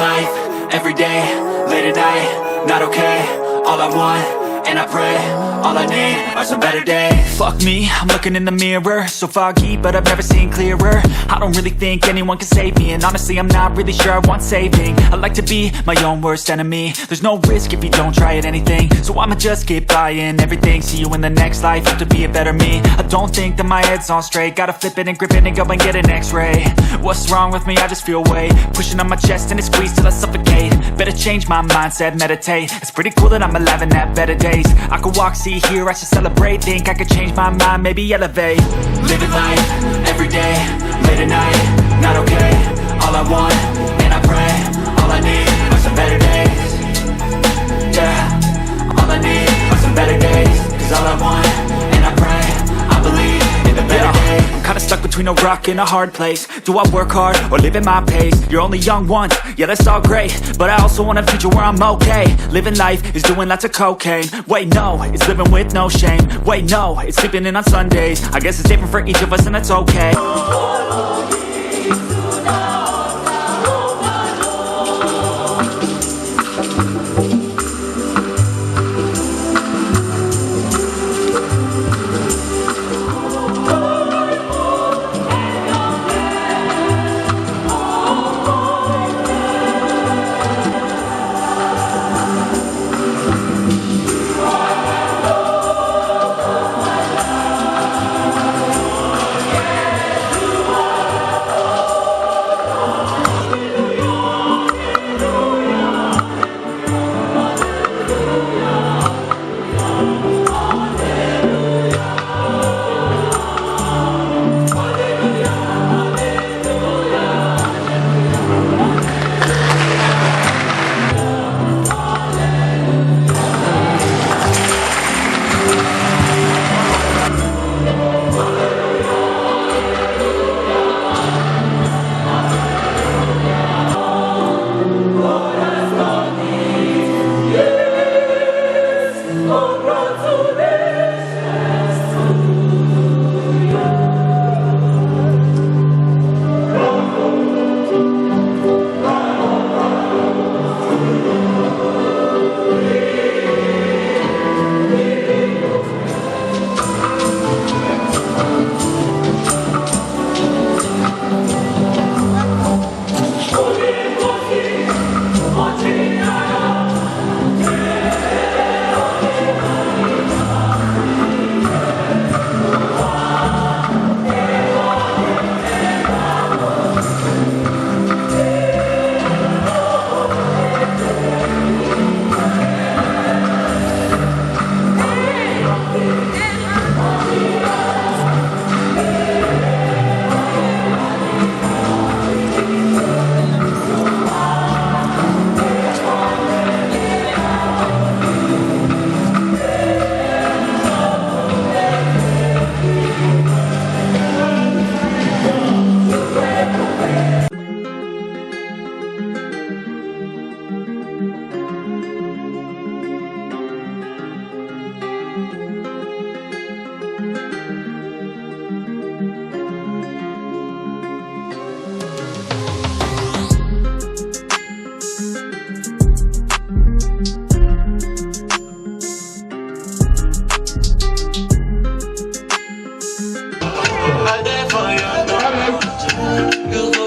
Living life, every day, late at night, not okay. All I want, and I pray, all I need are some better days. Fuck me, I'm looking in the mirror, so foggy, but I've never seen clearer. I don't really think anyone can save me, and honestly, I'm not really sure I want saving. I like to be my own worst enemy. There's no risk if you don't try at anything, so I'ma just keep buying everything. See you in the next life, have to be a better me. I don't think that my head's on straight. Gotta flip it and grip it and go and get an x-ray. What's wrong with me? I just feel weight pushing on my chest and it squeezed till I suffocate. Better change my mindset, meditate. It's pretty cool that I'm alive and have better days. I could walk, see, hear, I should celebrate. Think I could change my mind, maybe elevate. Living life, every day, late at night, not okay. All I want, and I pray, all I need are some better days. Yeah, all I need are some better days. 'Cause all I want, and I pray, I believe in the better days. I'm kinda stuck between a rock and a hard place. Do I work hard or live at my pace? You're only young once, yeah, that's all great, but I also want a future where I'm okay. Living life is doing lots of cocaine. Wait, no, it's living with no shame. Wait, no, it's sleeping in on Sundays. I guess it's different for each of us and that's okay.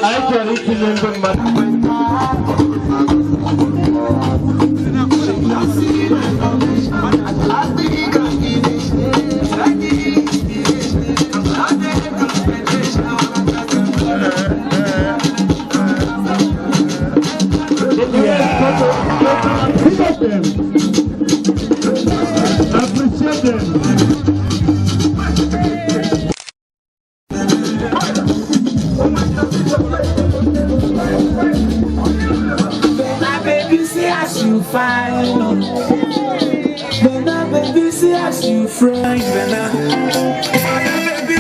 Anyị chọrọ itinye ndị mmadụ. Pick them. Appreciate them. My baby say as you fine, oh. Bena baby say as you fine, Bena. Baby,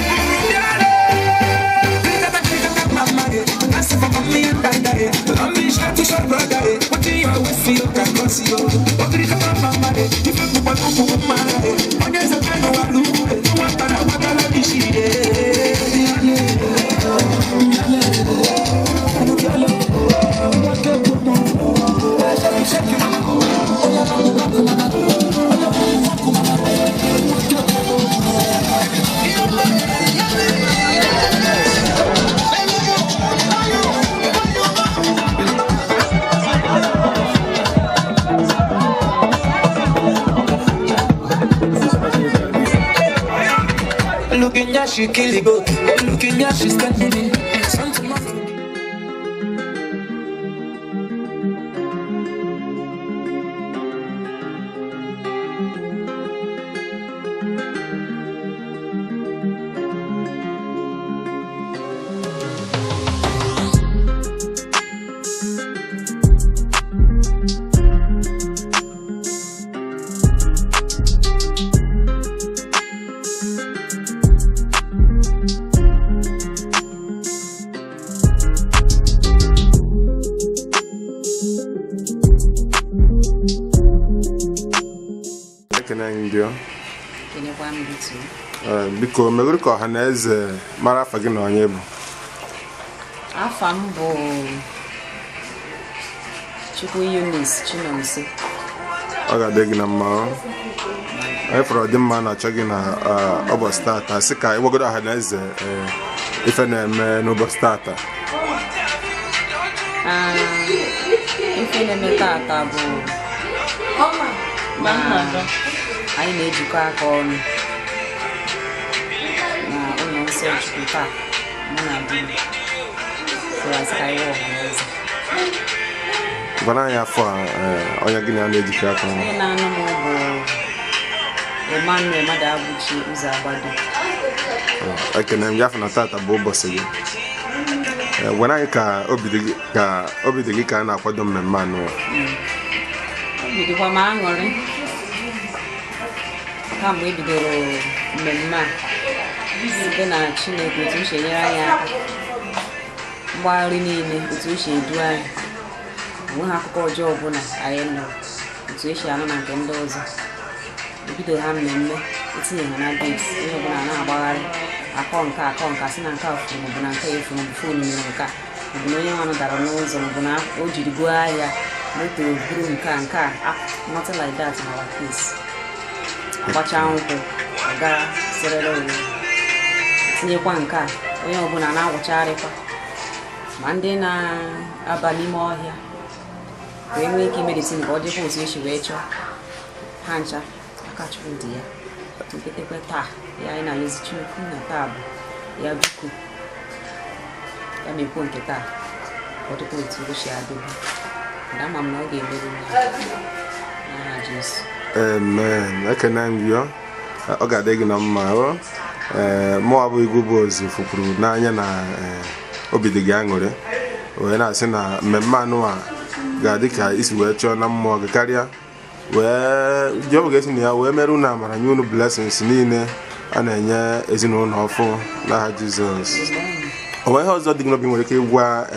Looking at she kill it both. Looking at she spend money. Something must. Ekene anyị gị. Kenekwa m gị too. Ee, biko megoro ka ọha na eze mara afa gị na onye bụ. Afa m bụ Chukwu Eunice Chinonso. Ọ ga-adị gị na mma ọ. Anyị fọrọ ọdịmma na-achọ gị na ụbọchị tata, sị ka ịgwagodo ọha na eze ife na-eme n'ụbọchị tata. Ife na-eme tata bụ na anyị na-ejikọ aka ọnụ na ụlọ nsọ Chukwu taa, mụ na di m. So as ka anyị wụ ọha na eze. Gwara anyị afọ a, onye gị na ya na-ejikọ aka ọnụ. Onye na-anụ m bụ Emmanuel Madabuchi Ụzọ Agbado. Ekene m gị afọ na tata bụ ụbọchị gị. Gwara anyị ka obi dị gị ka obi dị gị ka a na-akwado mmemme anụwa. Obi dịkwa m aṅụrị kamgbe e bidoro mmemme a, site na Chineke, otu o si enyere anyị aka, mgbagharị niile, otu o si edu anyị, onweghị akụkọ ọjọọ ọbụla anyị nụrụ, otu esi anụ na nke ndị ọzọ. Ebido ha mmemme, etinye ha na date, onye ọbụla na-agbagharị akọ nke akọ nke asị na nke a furu, maọbụ na nke a efuru, maọbụ phone mere nke a, maọbụ na onye nwanụ dara n'ụzọ, maọbụ na o jiri gụọ ahịa moto buru nke a nke a. Nothing like that in our case. Agbacha nkwụ, ọ gara serere onwe, tinyekwa nke a, onye ọbụla na-agwụcharịkwa, ma ndị na-aba n'ime ọhịa wee nwee ike imedicine ka ọ dịkwa otu esi wee chọọ ha ncha. Aka Chukwu dị ya. Nketekwe taa ya, anyị na-ayọzi Chukwu na taa bụ ya, biko ya mekwuo nke taa ka ọ dịkwa otu o si adịbu. Ama m na ọ ga-emerụ ya n'aha Jesu. Amen. Ekene m gị ọ. Ọ ga-adị gị na mma ọ. Ee, mụwa bụ Igwe bụ ozi fụkwuru n'anya na obi dị gị aṅụrị, wee na-asị na mmemme anụwa ga-adị ka isi wee chọọ na mmụọ gị karịa, wee Jehova ga-esi na ya wee mere unu amara, nye unu blessings niile a na-enye ezinụlọ ọfụ n'aha Jizọs. O nwere ihe ọzọ dị gị n'obi nwere ike ịgwa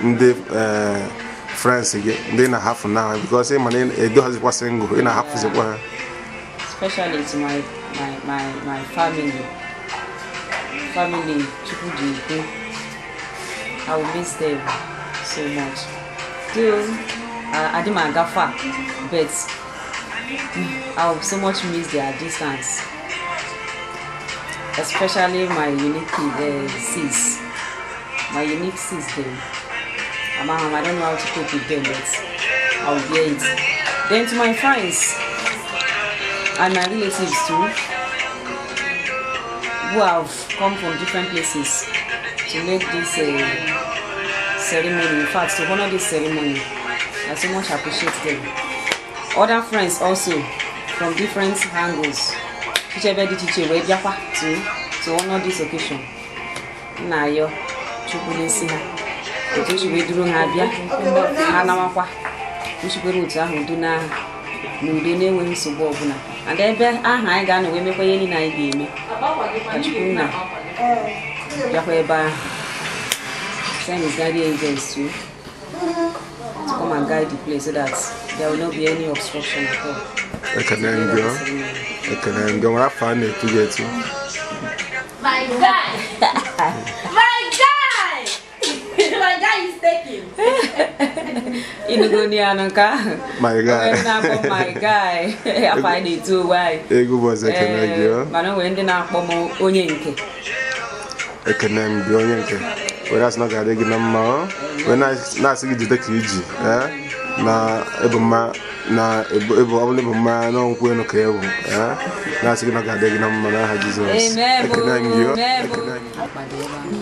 ndị friends gị, ndị na-ahafụ na because ị ma na edoghazikwa single, ị na-ahapụzikwa ha? Especially to my family Chukwujekwu. I will miss them so much. Though I didn't aga far, but I will so much miss their distance. Especially my unique sis, my unique sis them. I don't know how to cope with them, but I will bear it. Then to my friends and my relatives too, who have come from different places to make this ceremony, in fact, to honor this ceremony, I so much appreciate them. Other friends also from different angles, chichebe dị iche iche wee bịakwa to honor this occasion. Nna ayọ Chukwu n'isi ha, otu o si wee duru ha bịa, ha nawakwa nchikwere otu ahụ udo na n'udo, na-enweghị nsogbu ọbụla. And ebe ahụ anyị ga-anọ wee mekwa ihe niile anyị ga-eme, ka Chukwu nna bịakwa ebe ahụ, send his guardian angels too to come and guide the place so that there will not be any obstruction at all. Ekene m gị ọ. Ekene m gị. O nwere afọ a na-etu gị etu? My guy! My guy! My guy is taking. Ịnụgo ya nụ nke ahụ? My guy. Onwe ndị na-akpọ m my guy, afọ anyị na-etu onwe anyị. Egwu bụ ọzọ. Ekene gị ọ. Ee, mana o nwere ndị na-akpọ m onye nke. Ekene m gị, onye nke. Were asị na ọ ga-adị gị na mma ọ. Wee na-asị gị jide ka iji na ebu mma. Na ịbụ ọ bụla ịbụ mmanya na nkwụ elu ka ịbụ na-asị gị na ọ ga-adị gị na mma n'aha Jizọs. Amen. Ekene m gị o. Amen. Ekene m gị. Kpado ebe ahụ.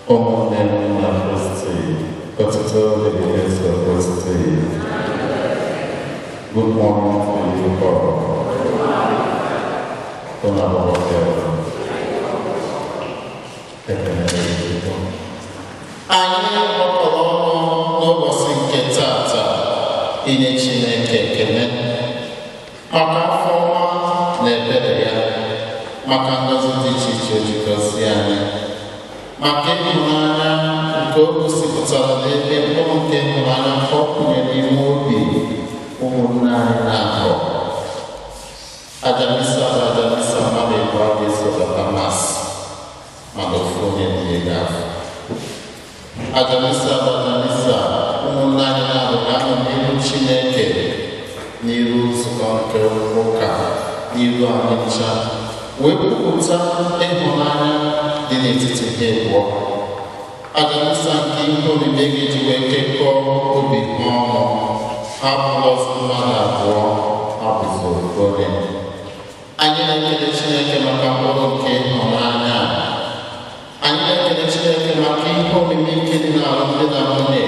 Ụmụnne m na Kristi, otuto dịrị Jesu Kristi. Good morning to you all. Unu abọọla. Ekele dịrị Chukwu. Anyị gbakọrọ ọnụ n'ụbọchị nke tata inye Chineke ekele maka afọ ọma na ebere ya, maka ngọzi dị iche iche o ji gọzie anyị, maka ịhụnanya nke o gosipụtara n'ebe mkpụrụ nke ịhụnanya nke ọ kụnyere n'ime obi ụmụnne anyị na-ahụ. Aja misa bụ aja misa mmadụ ịbụọ ga-eso bata Mass, mana ofu onye dị ga-afụ. Aja misa bụ aja misa ụmụnne anyị na-abụ ga-anọ n'ihu Chineke, n'iru nzukọ nke ụka, n'iru anyị ncha, wee kwupụta ịhụnanya dị n'etiti ha abụọ. Aja misa nke ihe omimi ga-eji wee kekọọ obi ha ọnụ, ha bụrụzi mmadụ abụọ, ha bụzi ofu onye. Anyị na-ekele Chineke maka mkpụrụ nke ịhụnanya a. Anyị na-ekele Chineke maka ihe omimi nke dị n'alụmdi na nwunye,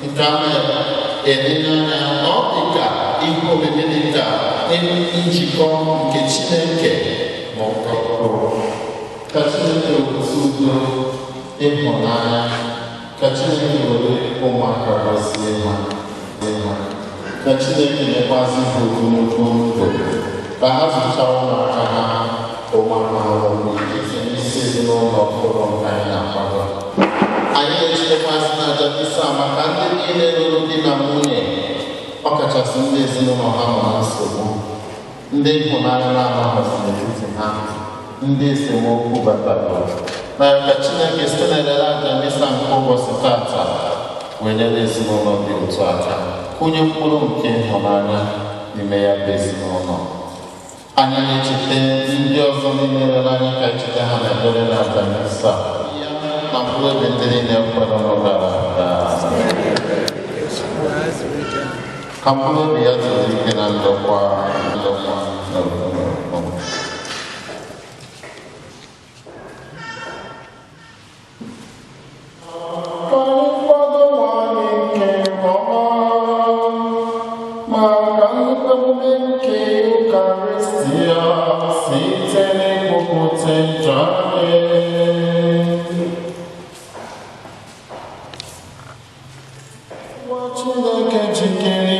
nke a na-elenye anya na ọ dị ka ihe omimi, dị ka njikọ nke Chineke ma ọ bụ ka Chineke weta udo, ịhụnanya, ka Chineke were ụmụaka gọzie ha, ka Chineke nyekwazi ha ogologo ndụ ka ha zụchara ụmụaka ha, ụmụaka ha nwere ike n'isi ezinụlọ ọhụrụ nke anyị na-akwado. Anyị na-echekwasị na aja misa maka ndị niile lụrụ di na nwunye, ọkachasị ndị ezinụlọ ha nọ na nsogbu, ndị ịhụnanya na-anọghịzi n'etiti ha, ndị esemokwu batara na ka Chineke site n'elele aja misa nke ụbọchị tata wee nyere ezinụlọ dị otu aka, kụnye mkpụrụ nke ịhụnanya n'ime ya bụ ezinụlọ. Anyị na-echeta ndị ọzọ niile lere anya ka echeta ha na ekpere na aja misa ya, na mkpụrụ obi ndị niile kwere gara aga, ka mkpụrụ obi ya zuru ike na ndokwa, ndokwa na n'okwu. Ka anyị kwado nwanyị nke ọma maka nnukwu emume nke Eucharistia site n'ikwupụta njọ anyị. Nwa Chineke jikere.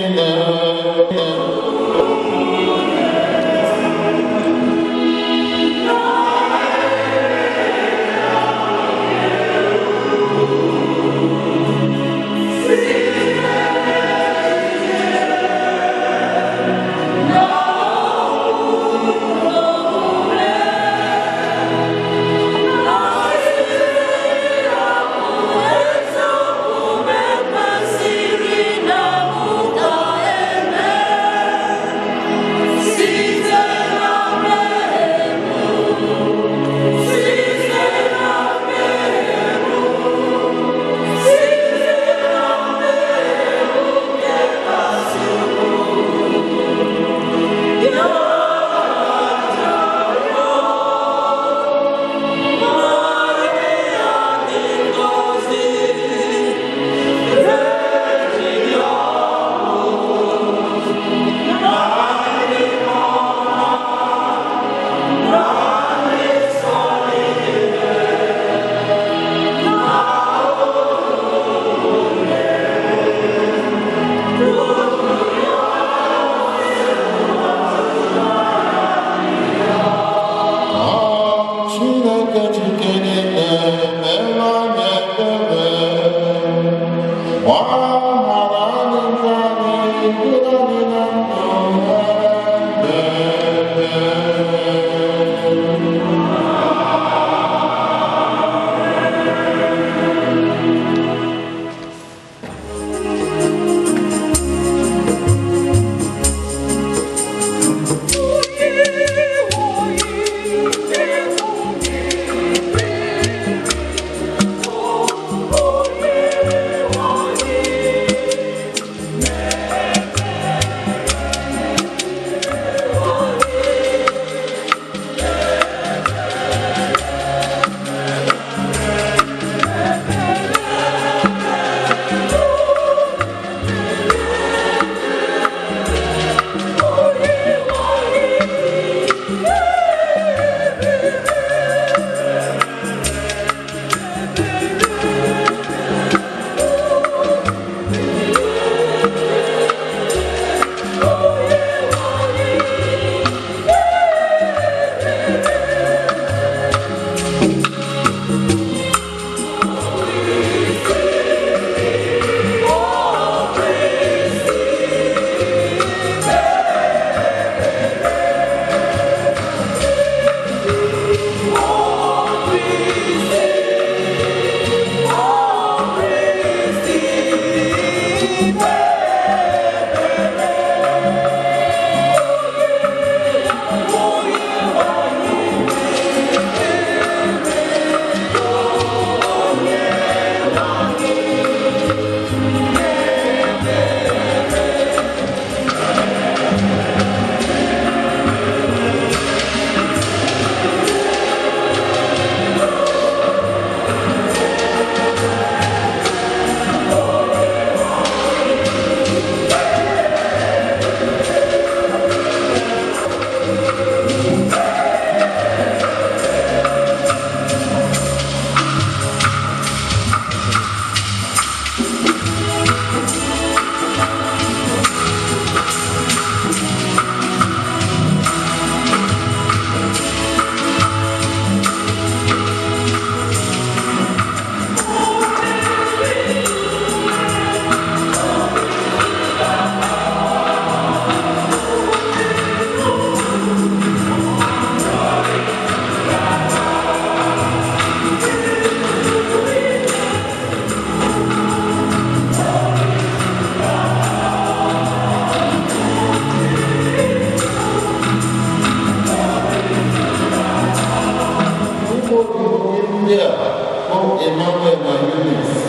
bụ Emmanuel na Eunice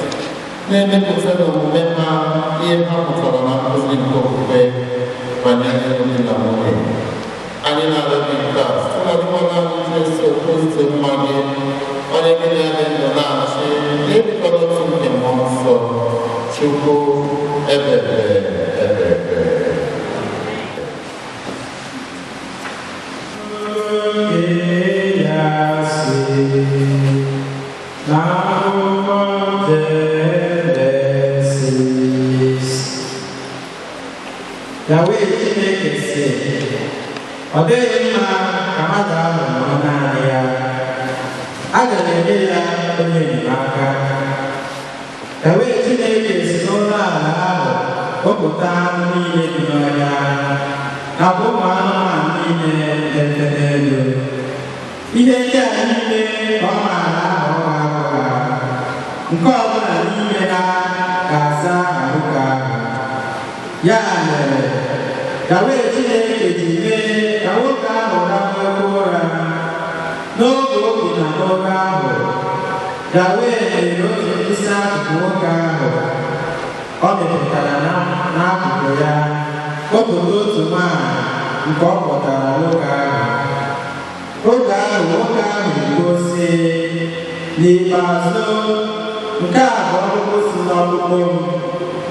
na-emepụta n'omume ha ihe ha mụtara na nkụzi nke okwukwe banyere di na nwunye. Anyị na-arịọ gị nke a site na Dinwenụ anyị Jesu Kristi nwa gị, onye gị na ya dị ndụ na-achị n'ịdịkọ n'otu nke Mmụọ Nsọ, Chukwu ebebe ebebe. N'akwụkwọ Jenesis, Yahweh Chineke sị, ọ dịghị mma ka mmadụ ahụ nọrọ naanị ya. Aga m enye ya onye enyemaka. Yahweh Chineke si n'ụlọ ala ahụ kpọpụta anụ niile dị n'ọhịa nakwa ụmụ anụmanụ niile na-efe n'elu. Ihe ndị a niile ka ọ maara aha ọha abụọ ha. Nke ọbụla n'ime ha ga-asa nwoke ahụ. Ya mere, Yahweh Chineke ji mee ka nwoke ahụ rahụ oke ụra. N'oge o dina n'ụra ahụ, Yahweh mere otu mkpịsị akụkụ nwoke ahụ. Ọ mịpụtara n'akụkụ ya, kpọpụta otu nwaanyị nke ọ kpọtara nwoke ahụ. Oge ahụ nwoke ahụ gosi n'ikpeazụ nke a bụ ọkpụkpụ si n'ọkpụkpụ m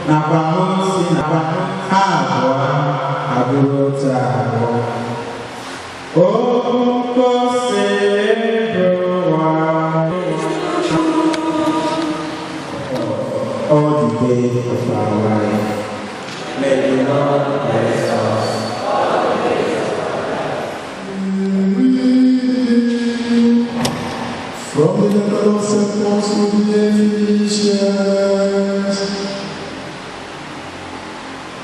nakwa ahụ si nakwa ha abụọ abụrụ otu ahụ. Okwu si ụwa. All the days of our life. May the Lord bless us. From the letter of St. Paul to the Ephesians.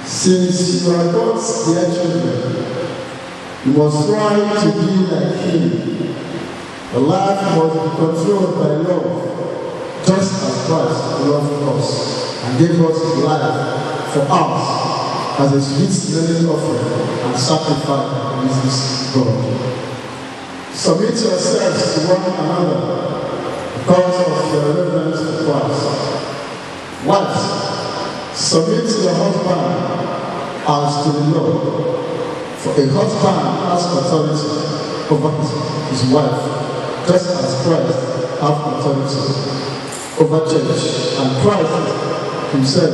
Since you are God's dear children, you must try to be like Him. The life must be controlled by love, just as Christ loved us and gave us His life for us as a sweet-smelling offering and sacrifice that pleases God. Submit yourselves to one another because of your reverence for Christ. Wives, submit to your husband as to the Lord. For a husband has authority over his wife, just as Christ has authority over church, and Christ himself,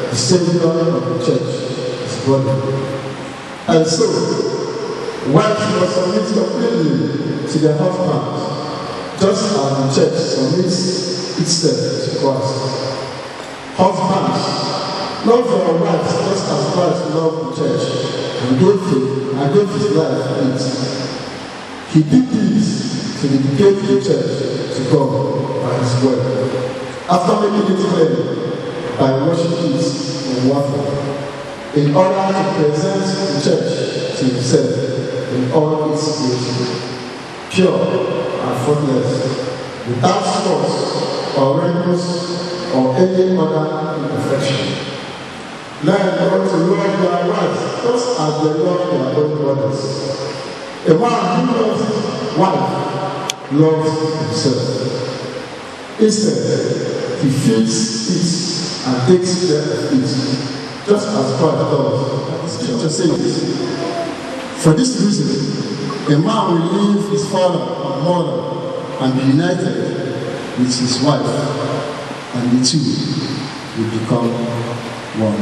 the Savior of the church, his body. And so, wives must submit completely to their husbands, just as the church submits itself to Christ. Husbands, love your wives just as Christ loved the church and gave his life for it. He did this to dedicate the church to God by his word, after making it clean by washing it in water, in order to present the church to himself in all its beauty, pure and faultless, without spots or wrinkles or any other imperfection. Learn how to love their wives just as they love their own bodies. A man who loves his wife loves himself. Instead, he feeds it and takes care of it, just as Christ does. The scripture says, for this reason, a man will leave his father and mother and be united with his wife, and the two will become one.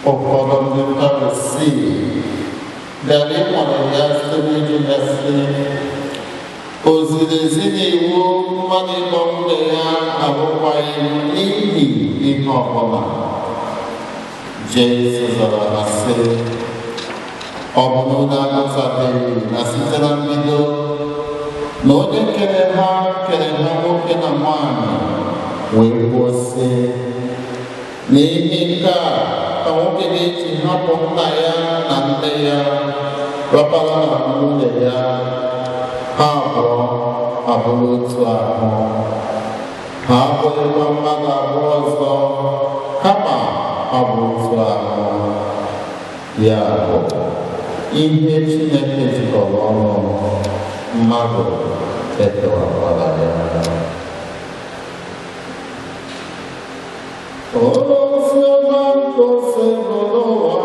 Ụfọdụ ndị Farisii bịara ịnwale ya site n'ịjụ ya sị, o ziri ezi n'iwu mmadụ ịkpọ nwunye ya alụkwaghịm n'ihi ihe ọbụla? Jesu zara ha sị, ọ bụ na unu aghọtabeghị na site na mbido na onye kere ha nwoke na nwaanyị wee kwuo sị, n'ihi nke a ka nwoke ga-eji hapụ nna ya na nne ya rapara na nwunye ya, ha abụọ abụrụ otu ahụ. Ha abụghịkwa mmadụ abụọ ọzọ, kama ha bụ otu ahụ. Ya bụ, ihe Chineke jikọrọ ọnụ, mmadụ ekewakwala ya. Oziọma nke Osebụrụwa.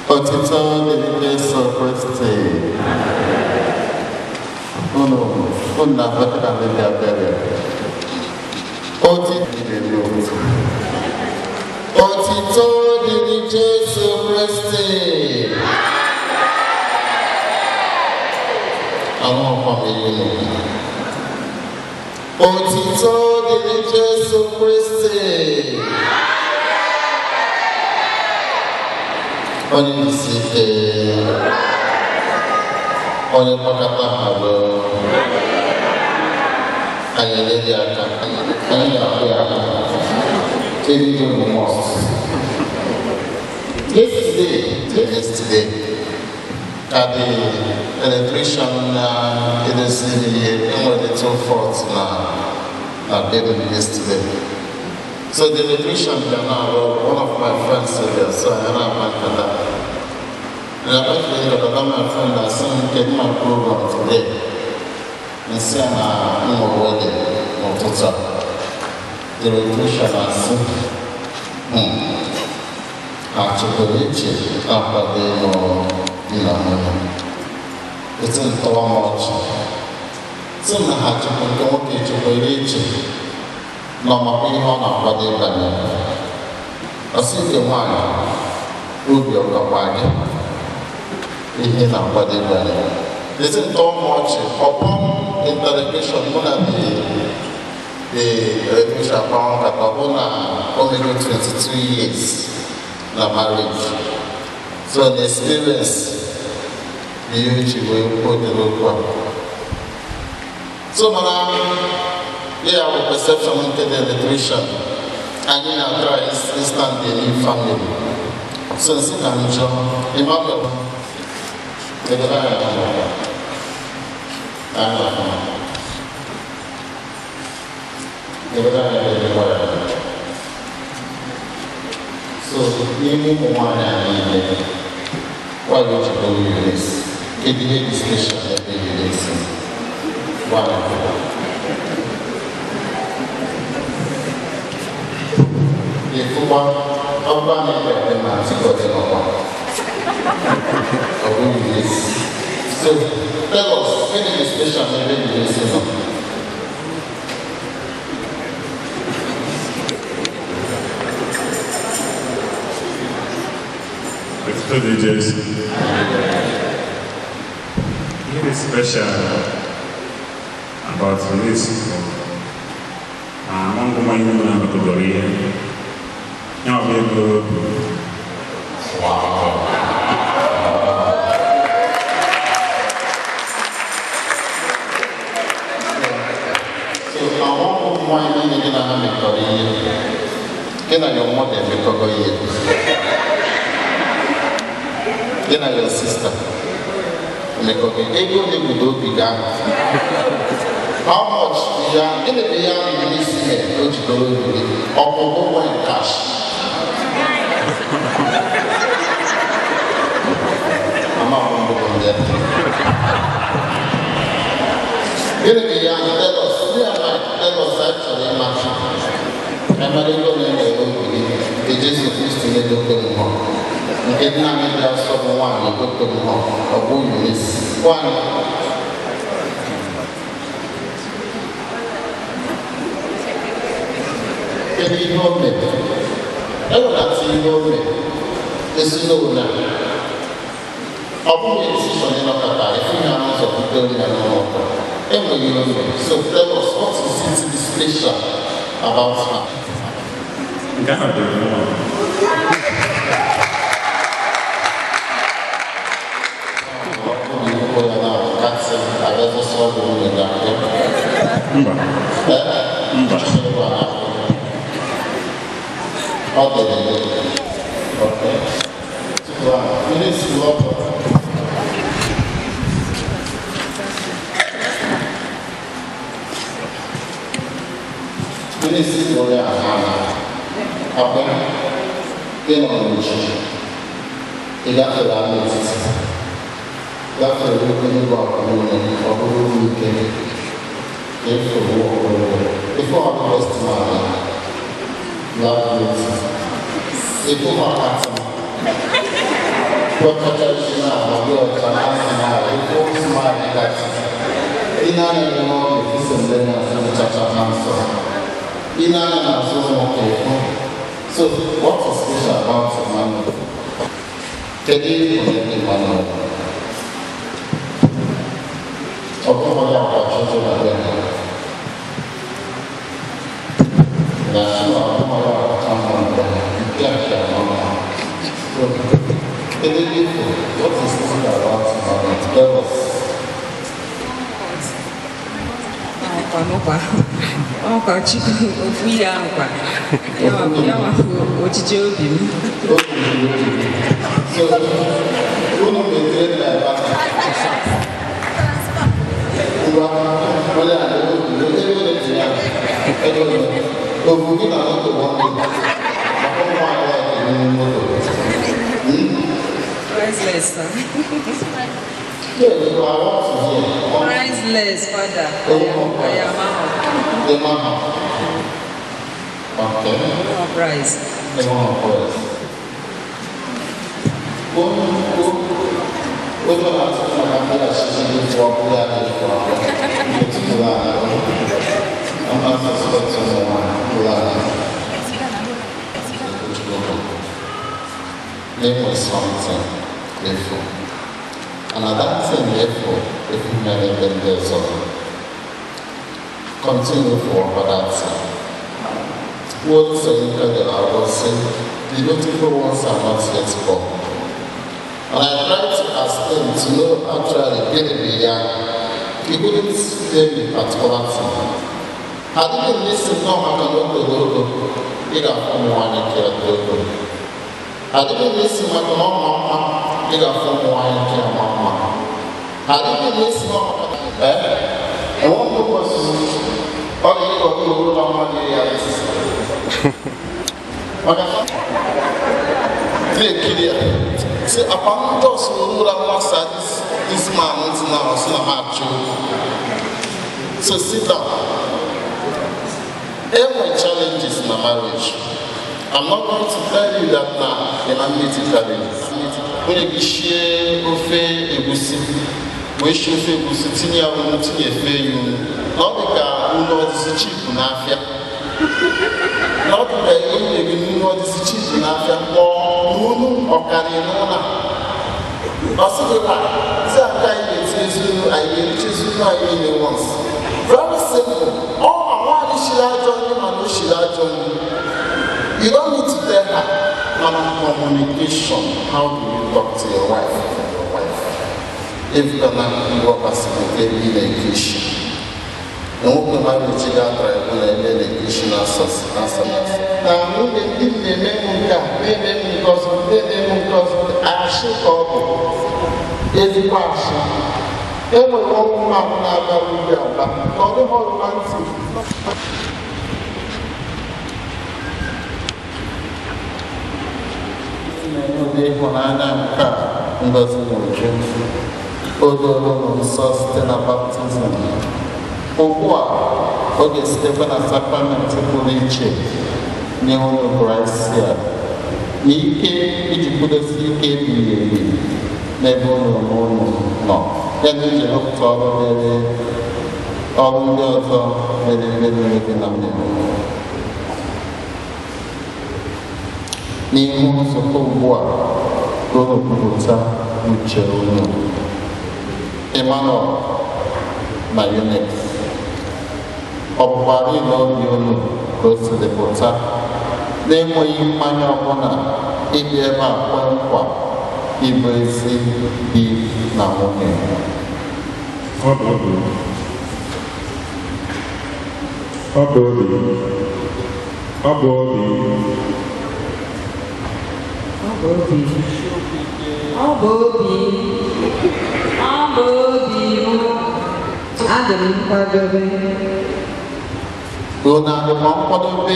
Otito dịrị Jesu Kristi. Unu unu na-afọta ka ndị bịa bịara. Otito dịrị Jesu Kristi. Anụkwa m ihe unu. Otito dịrị Jesu Kristi. Onye isi ike, onye mgbakọta arụ, anyị enyere ya aka, anyị na-akwụ ya aka, kedu bụ mọst. Yesterday, ka the electrician na-edozi ihe enwere two faults na bedroom yesterday. So the electrician bịa na-arụ ọrụ, one of my friends bịa, so anyị na-akpa nkata. And I nkata my friend asị m kedu my program today. Nsị a na m nwere wedding n'ụtụtụ a. The electrician asị, ha chọkwara iche na-akwado ịlụ di na nwunye. Eti ntọwa m ọchị. Sị m na ha chọkwa nke nwoke chekwara iche na ọmakwa ihe ọ na-akwado ịbanye. Ọ sị nke nwaanyị, obi ọ gakwa gị ihe na-akwado ịbanye. Eti ntọwa m ọchị, upon interrogation mụ na the electrician kpawa nkata, ọ bụ na o mego 22 years na marriage. So the experience bụ ihe o ji wee kwuo ụdịrị okwu a. So mana ya bụ perception nke the electrician, anyị na-try instant the new family. So nsị ka m jụọ, Emmanuel, legara anya n'ụlọ. Anya ọfụma. Legara anya n'ebe ya. So n'ime ụmụ nwaanyị a niile, nwaanyị o ji bụrụ Eunice, kedu ihe dị special n'ebe Eunice nọ? Nwaanyị ịfụkwa ọkwa na-ekpe ekpe ma tikọta n'ọkwa. Ọ bụghị Eunice. So tell us, gịnị dị special n'ebe Eunice nọ? Otito dịrị Jesu. Ihe dị special about Eunice bụ Ama ngụma ihe na mekọgoro ihe. Ya ọ bụ ego obi. So àwọn ụmụ nwaanyị niile gị na ha mekọrọ ihe, gị na your mother emekọrọ ihe, gị na your sister emekọrọ ihe, ego ole bụ obi gị ahụ? How much ya gịnị bụ ihe ahụ n'isi mere o jidere obi gị? Ọ bụ ụgwọ in cash? Ama m mbụ ndị a. Gịnị bụ ihe ahụ? Tell us. Ndị a na tell us, anyị chọrọ ịma. Emere ego na-enye obi gị nke Jesu Kristi na-edote mmụọ. Nke nna anyị dị asọ bụ nwaanyị edote mmụọ, ọ bụ Eunice. Nwaanyị. Kedu ihe o mere? Ewelata ihe o mere. Ezinụlọ a. Ọ bụghị decision ịnọkọta ifu ya n'ụzọ butere ya n'ụlọ ụka. Enweghị ihe o mere. So tell us, what is it special about her? Nke ahụ dịrị mma. Ọ bụ na ikwu ya na kasị abịazọsọ ọgwụ nwunye gị ahụ. Mba. Mba. Ọ dịrị gị. Okay. Tupu a, mmiri si ọkụ. Mmiri si onye ahụ akwa ị nọ n'ochi, ị gafere ama etiti, gafere ogologo akwa niile, ọ bụrụ ụlọ ike ka efu okporo ife ọ bụ best man ya beauty ife ọkatị ọchacha isi na agba ọcha na smile ife smile gasị ị na-anya n'ime ọrụ efisa mgbe na-asị chacha na nsọ ị na-anya n'azụ ụlọ ka efu. So what is special about Emmanuel? Kedu ihe bụ Emmanuel? Ọ bụghị ya kwa chọchọ na be ha. Na ọ bụghị ya kwa mma na be ha. Nke a ka mma. So kedu ihe bụ, what is special about Emmanuel? Tell us. Ọkwa n'ụkwa ọkwa Chukwu ofu ihe ahụ kwa ya nwa bụ ochiche obi m. So unu metere na ebe ahụ. Ngwa, onye a na-ewu ego ole dị ya? Ego ole? Ofu gị na moto bụ ọnụ. Maka ụmụ nwaanyị a ga-enwe moto. Priceless, sir. Yeah, you are what to hear. Priceless, Father. I am out. The mama. Okay. No price. The mama price. Onye na-atụ maka ndị achịcha ndị fụọ ọkụ ya na-efu ahụ. Etutụrụ ala. I'm suspect ụmụ nwaanyị tụrụ ala. Name was something efu. And at that thing efu, efu mere ebe ndị ọzọ. Continue for that thing. What Sayinka de la was saying, the beautiful ones are not yet born. And I tried to ask him to know actually gịnị bụ ya. He couldn't name the particular thing. Had he been listening no maka na o toro ogo, ị ga-afụ ụmụ nwaanyị ka ya toro ogo. Had he been listening maka na ọ ma mma, ị ga-afụ ụmụ nwaanyị ka ya ma mma. Had he been listening maka na enwe mgbe kwesịrị ọ dị ịkọ gị owuru na mmadụ ya ntị. Maka na-ekiri ya sị akwa ndị ọsụ ụra nwasa this man ntị na ọsụ na ha achọ okwu. So sit down. Enwe challenges na marriage. I'm not going to tell you that now ị na meet challenges. Nwunye gị shie ofe egusi wee shie ofe egusi tinye ya unu tinye efe ya unu na ọ dị ka unu ọdịzi cheap n'afịa, na ọ dị ka nwunye gị unu ọdịzi cheap n'afịa ma ọ unu ọkarị n'ụlọ ọ sị gị na si aka anyị ga-etinye unu, anyị ga-erichezi unu anyị niile once. Very simple. Ọ ma nwaanyị shiri ajọ nri. Communication. How do you talk to your wife? Your wife. If gonna ịghọtasịrị ebe ị na-ekeshi. Nwoke marriage ga-atara ebe na ebe na-ekeshi na asọsị asọ na asọ. Na nwunye ndị m na-eme m nke a, na-eme m nke ọzọ, na-eme m nke ọzọ, ashị ka ọ bụ. Ezigbo ashị. E nwere ọnwụ mmadụ na-aga ubi ala, ka ọ dịghị romantic. Ụdị ịhụnanya nke a ngozi n'uju o doro unu nsọ site na baptizim. Ugbu a ọ ga-esitekwa na sakramenti pụrụ iche nye unu grasia na ike iji kwudosi ike ebighị ebi n'ebe unu onwe unu nọ, ya na iji rụpụta ọrụ dịrị ọrụ ndị ọzọ mere mmeri dị na mmiri. N'ihu nzukọ ugbu a, ka unu kwupụta uche unu. Emmanuel na Eunice, ọ bụkwara na obi unu ka o siri pụta na-enweghị mmanya ọbụla ịbịa ebe a kwe nkwa ịbụ ezi di na nwunye? Ọ bụ obi. Ọ bụ obi. Ọ bụ obi. Ọ bụ obi. Ọ bụ obi. Ọ bụ obi m. Adị m nkwadobe. Unu adịkwa nkwadobe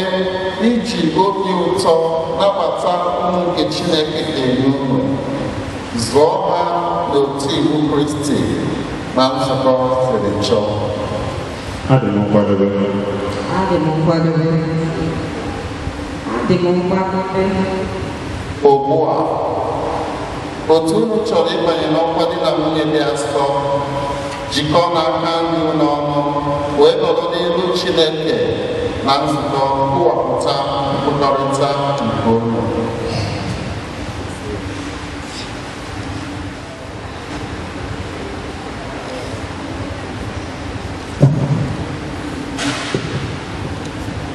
iji obi ụtọ nabata ụmụ nke Chineke ga-enye unu, zụọ ha n'otu iwu Kristi na nzukọ siri chọọ? Adị m nkwadobe. Adị m nkwadobe. Adị m nkwadobe. Ugbu a, otu unu chọrọ ịbanye n'ọkwa di na nwunye dị asọ, jikọọ n'aka nri unu ọnụ wee nọrọ n'ihu Chineke na nzukọ kwuwapụta nkwekọrịta nke unu.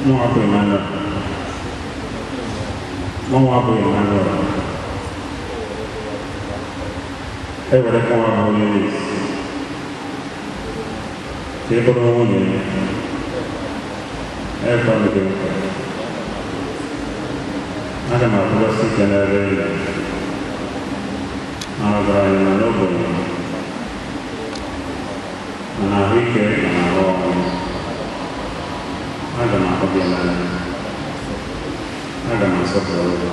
Mụ abụ Emmanuel. Mụ abụ Emmanuel. Ewere mụ abụ Eunice ka ị bụrụ nwunye m. Ekwe m gị nkwa. Aga m akwụdosi ike n'ebe ị nọ. Ma n'ọgaranya ma n'ogbenye. Ma n'ahụike ma n'ahụ ọnwụ. Aga m ahụ gị n'anya. Aga m asọpụrụ gị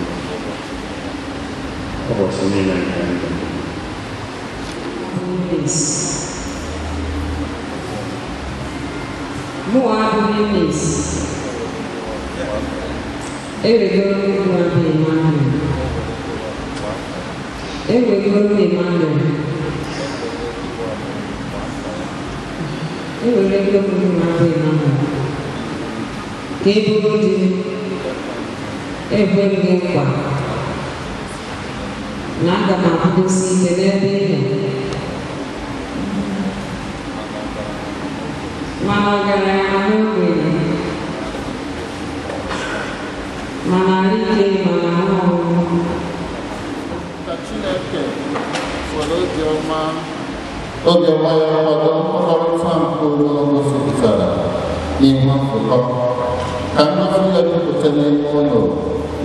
ụbọchị niile nke ndụ m. Eunice. Mụ abụghị Eunice. Ewego m nwa bụ Emmanuel. Ewego m Emmanuel. Ewerego m nwa bụ Emmanuel. Ka ị bụrụ di m, ekwe m gị nkwa na aga m akwụdosi ike n'ebe ị nọ. Mana ọgaranya ma n'ogbenye, mana ike mana ahụ ọnwụ. Ka Chineke were obiọma obiọma ya kwado nkwekọrịta nke unu gosipụtara n'ihu nzukọ, ka ngọzi ya jupụta n'ime ụlọ.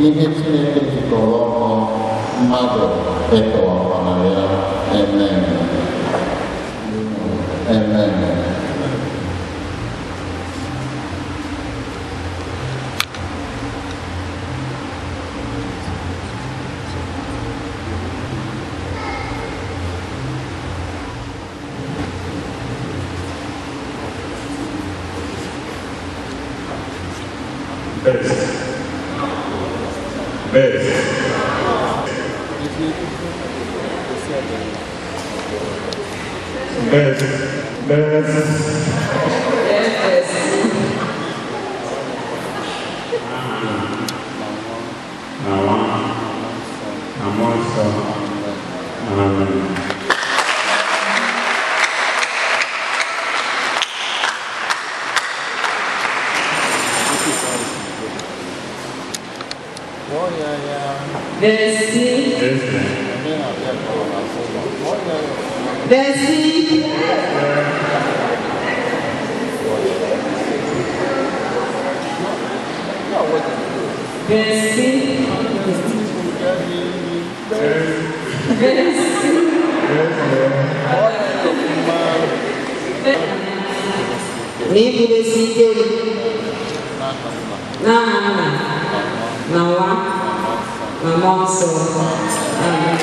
Ihe Chineke jikọrọ ọnụ, mmadụ ekewakwana ya. Amen. Amen. Best. Best. Best. Best. Yes. Na nwa na mmụọ nsọ. Amen. Besi. Besi. Besi. Besi. N'ịkwụdesi ike n'aha Nna na Nwa na Mmụọ Nsọ. Amen.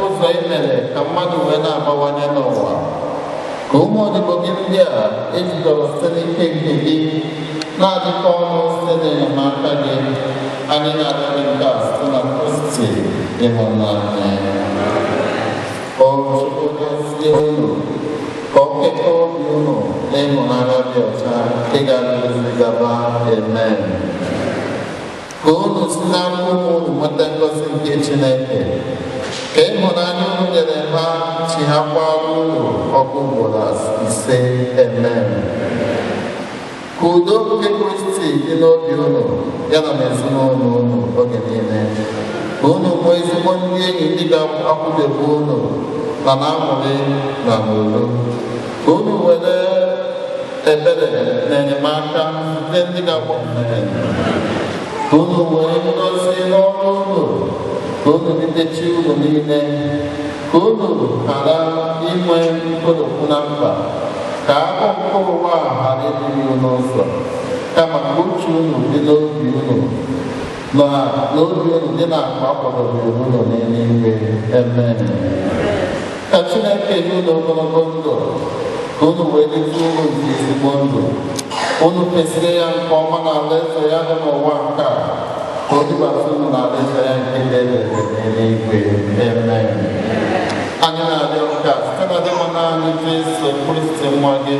Ụzọ i mere ka mmadụ wee na-abawanye n'ụwa ka ụmụ odibo gị ndị a ejikọrọ site n'ike nke gị na-adịkọ ọnụ site n'enyemaka gị. Anyị na-arịọ gị nke a site na Kristi ịhụnanya. O Chukwu gọzie unu ka ọ kekọọ obi unu na ịhụnanya dị ọcha nke ga-adịrịzi gaba. Amen. Ka unu si n'aka ụmụ unu nweta ngọzi nke Chineke, ka ịhụnanya unu nyere ha chighakwara unu ọgụ ugboro 5. Amen. Ka udo nke Kristi dị n'obi unu ya na n'ezinụlọ unu oge niile, ka unu nwee ezigbo ndị enyi ndị ga-akwụdebe unu na na-aṅụrị na n'udo, ka unu were ebere na enyemaka site ndị ga-agbanwe, ka unu wee ngọzi n'ọrụ unu, ka unu ditechi unu niile, ka unu ghara inwe nkoropụ na mkpa, ka akụkụ ụwa a ghara ịdịrị unu ụzọ, kama ka uche unu dị n'obi unu na n'obi unu dị n'akpa akwadobere unu n'eluigwe. Amen. Ka Chineke nye unu ogologo ndụ, ka unu wee dịte uru nke ezigbo ndụ unu kwesịrị ya nke ọma na alaeze ya dị n'ụwa nke a, ka o dubata unu na alaeze ya nke dị ebebe n'eluigwe. Amen. Anyị na-arịọ nke a site na dị naanị Jesu Kristi nwa gị,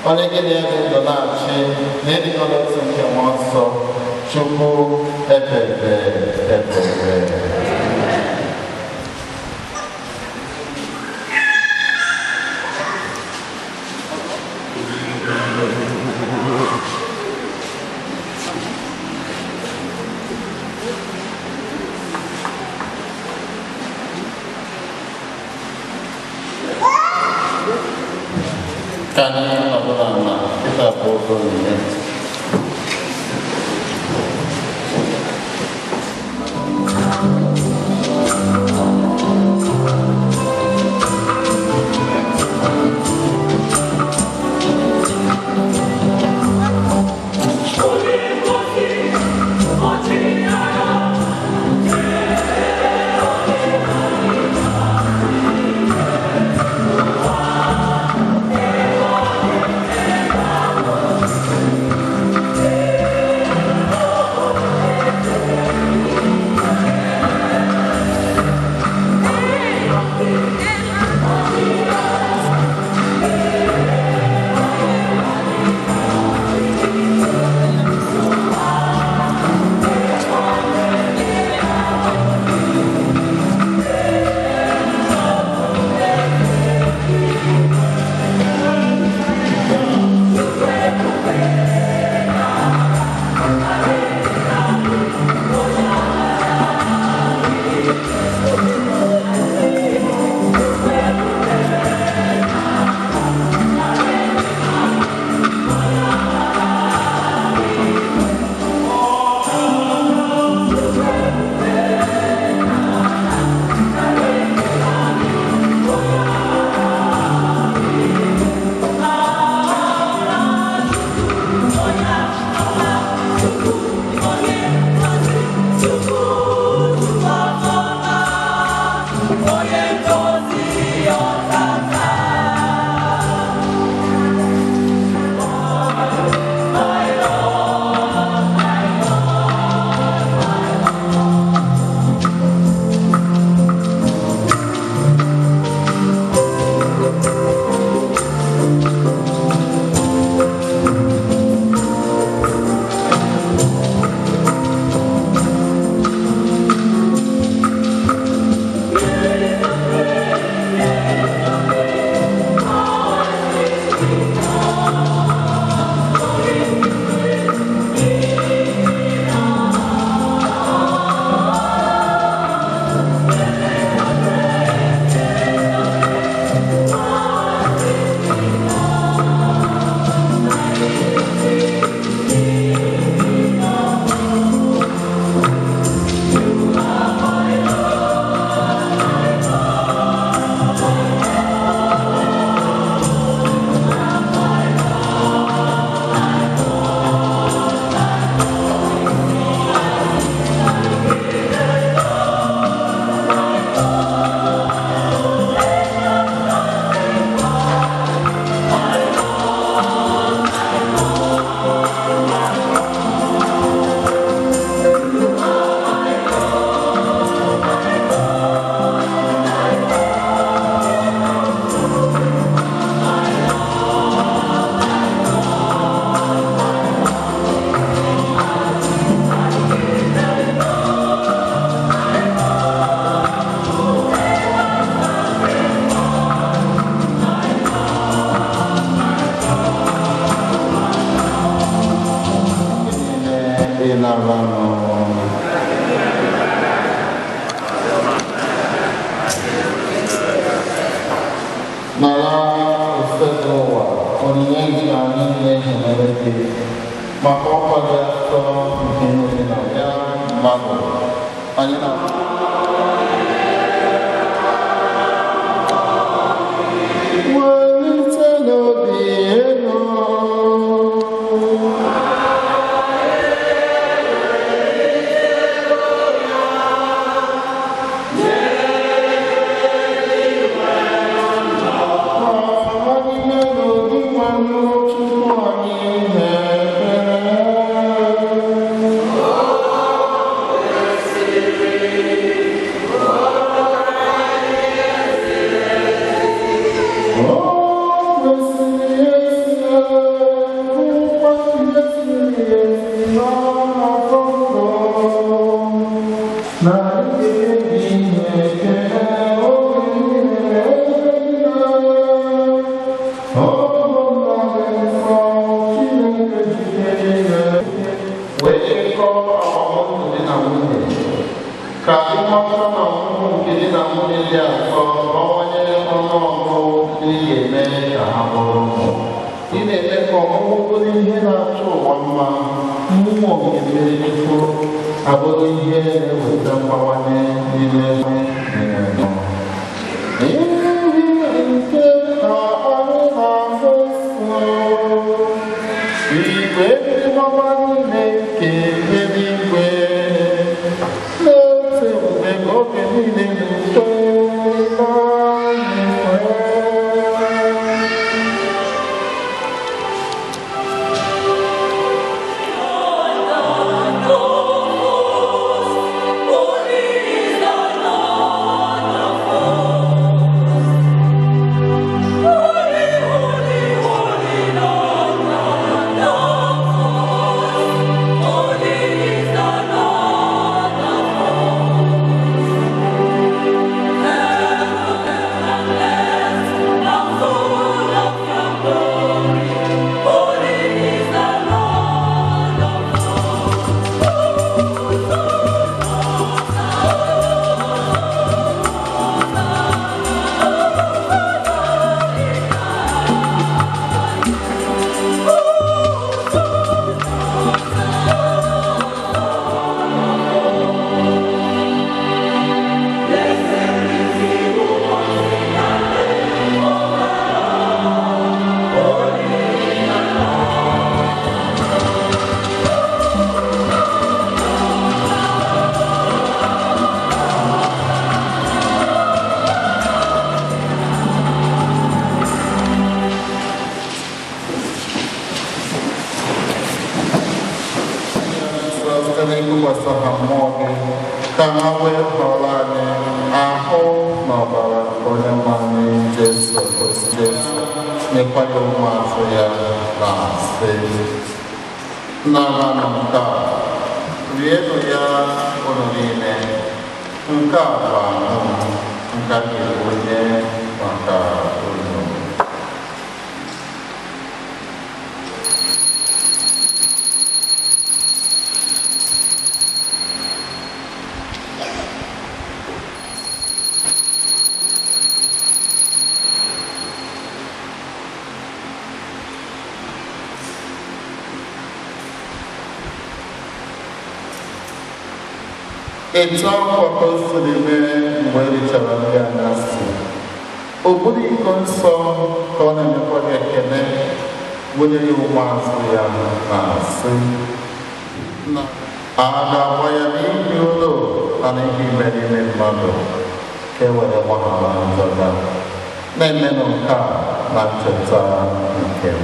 onye gị na ya dị ndụ na-achị na ịdịkọ n'otu nke Mmụọ Nsọ, Chukwu ebebe ebebe. Ka anyị nọdụ n'ala kịta bụ oge onyinye. Thank you. Na-alanụ. Nara Osebụrụwa onyinye gị na anyị na-enyere gị maka ọkwa dị asọ nke ihe na ya mmadụ anyị na welite n'obi elu. Wee chịkọọ agbamndụ di na nwunye ka ịmata na ọmụmụ nke di na nwunye dị atọ bawanye ọnụọgụgụ ndị ị ga-eme ka ha bụrụ ụmụ. Ị na-eme ka ọmụmụ bụrụ ihe na-achọ ụwa mma, mmụọ nke mmiri chukwu abụrụ ihe na-eweta mgbawanye n'ime. N'ihi nke ka anyị na-ahụ igwe ndị mama niile nke eluigwe na-ete mgbe oge niile n'uto n'anyị. Site n'ịgụkwasị ha mmụọ gị ka ha wee họrọ anyị ahụ na ọbara nke onye nwe anyị Jesu Kristi. Jesu nyekwa ya ụmụazụ ya na sị, naranụ nke a, rienụ ya unu niile, nke a bụ ahụ m nke a ga-enye maka unu. Etu akwa ka o siri mee mgbe e richara nri anyasị, o buru iko nsọ ka ọ na-emekwa gị ekele, wunye ya ụmụazụ ya na-asị, na a ga-agba ya n'ihi ụlọ na n'ihi imerime mmadụ ka e were gbaghara njọ ya. Na-emenụ nke a na ncheta nke m.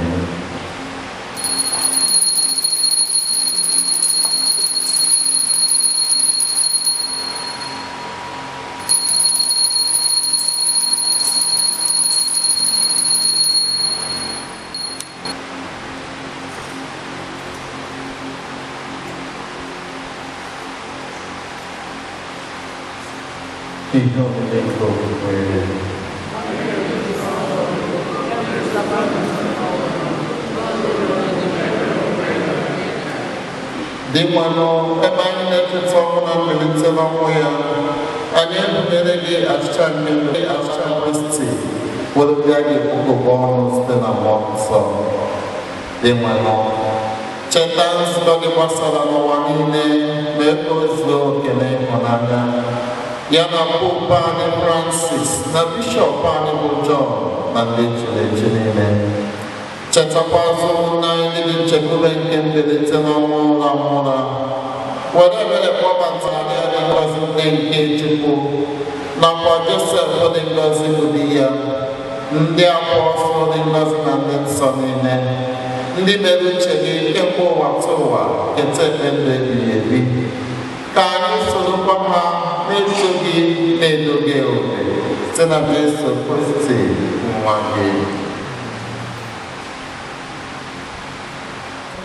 Ihe omume nke okwukwe. Dị Dị mmanụ ebe anyị na-echeta ọnwụ na mbilite n'ọnwụ ya, anyị ebubere gị achịcha mmiri achịcha Kristi, were bịa gị ekpokọba ọnụ site na mmụọ nsọ. Dị mmanụ cheta nzukọ gị gbasara n'ụwa niile, mee ka o zuo oke na ịhụnanya ya na Popu anyị Francis na Bishọp anyị bụ John na ndị echiri echi niile. Chetakwazụ ụmụnne anyị ndị dị nchekwube nke mbilite n'ọnwụ ụra nwụra, were ebere kpọbata anyị dị ngọzi nne nke Chukwu nakwa Josef dị ngọzi bụ di ya, ndị apọstụl dị ngọzi na ndị nsọ niile, ndị mere uche gị kemgbe ụwa tụ ụwa keta ekpe ndụ ebighị ebi. Ka anyị sorokwa ha na-eto gị na-edo gị oke site na Jesu Kristi nwa gị.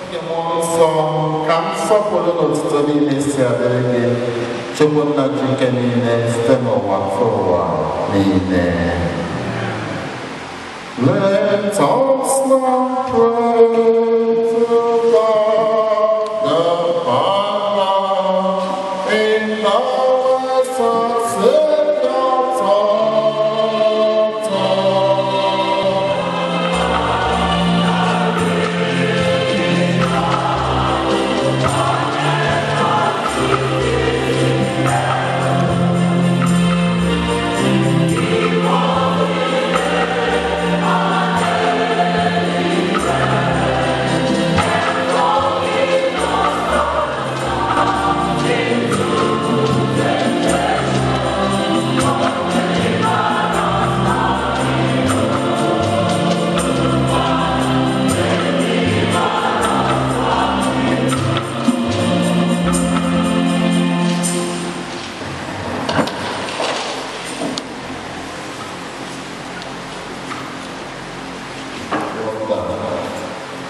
Nke mmụọ nsọ ka nsọpụrụ na otuto niile si adịrị gị, Chukwu nna ji ike niile site n'ụwa tụ ụwa niile. Let us now pray to God the Father in our Savior taught.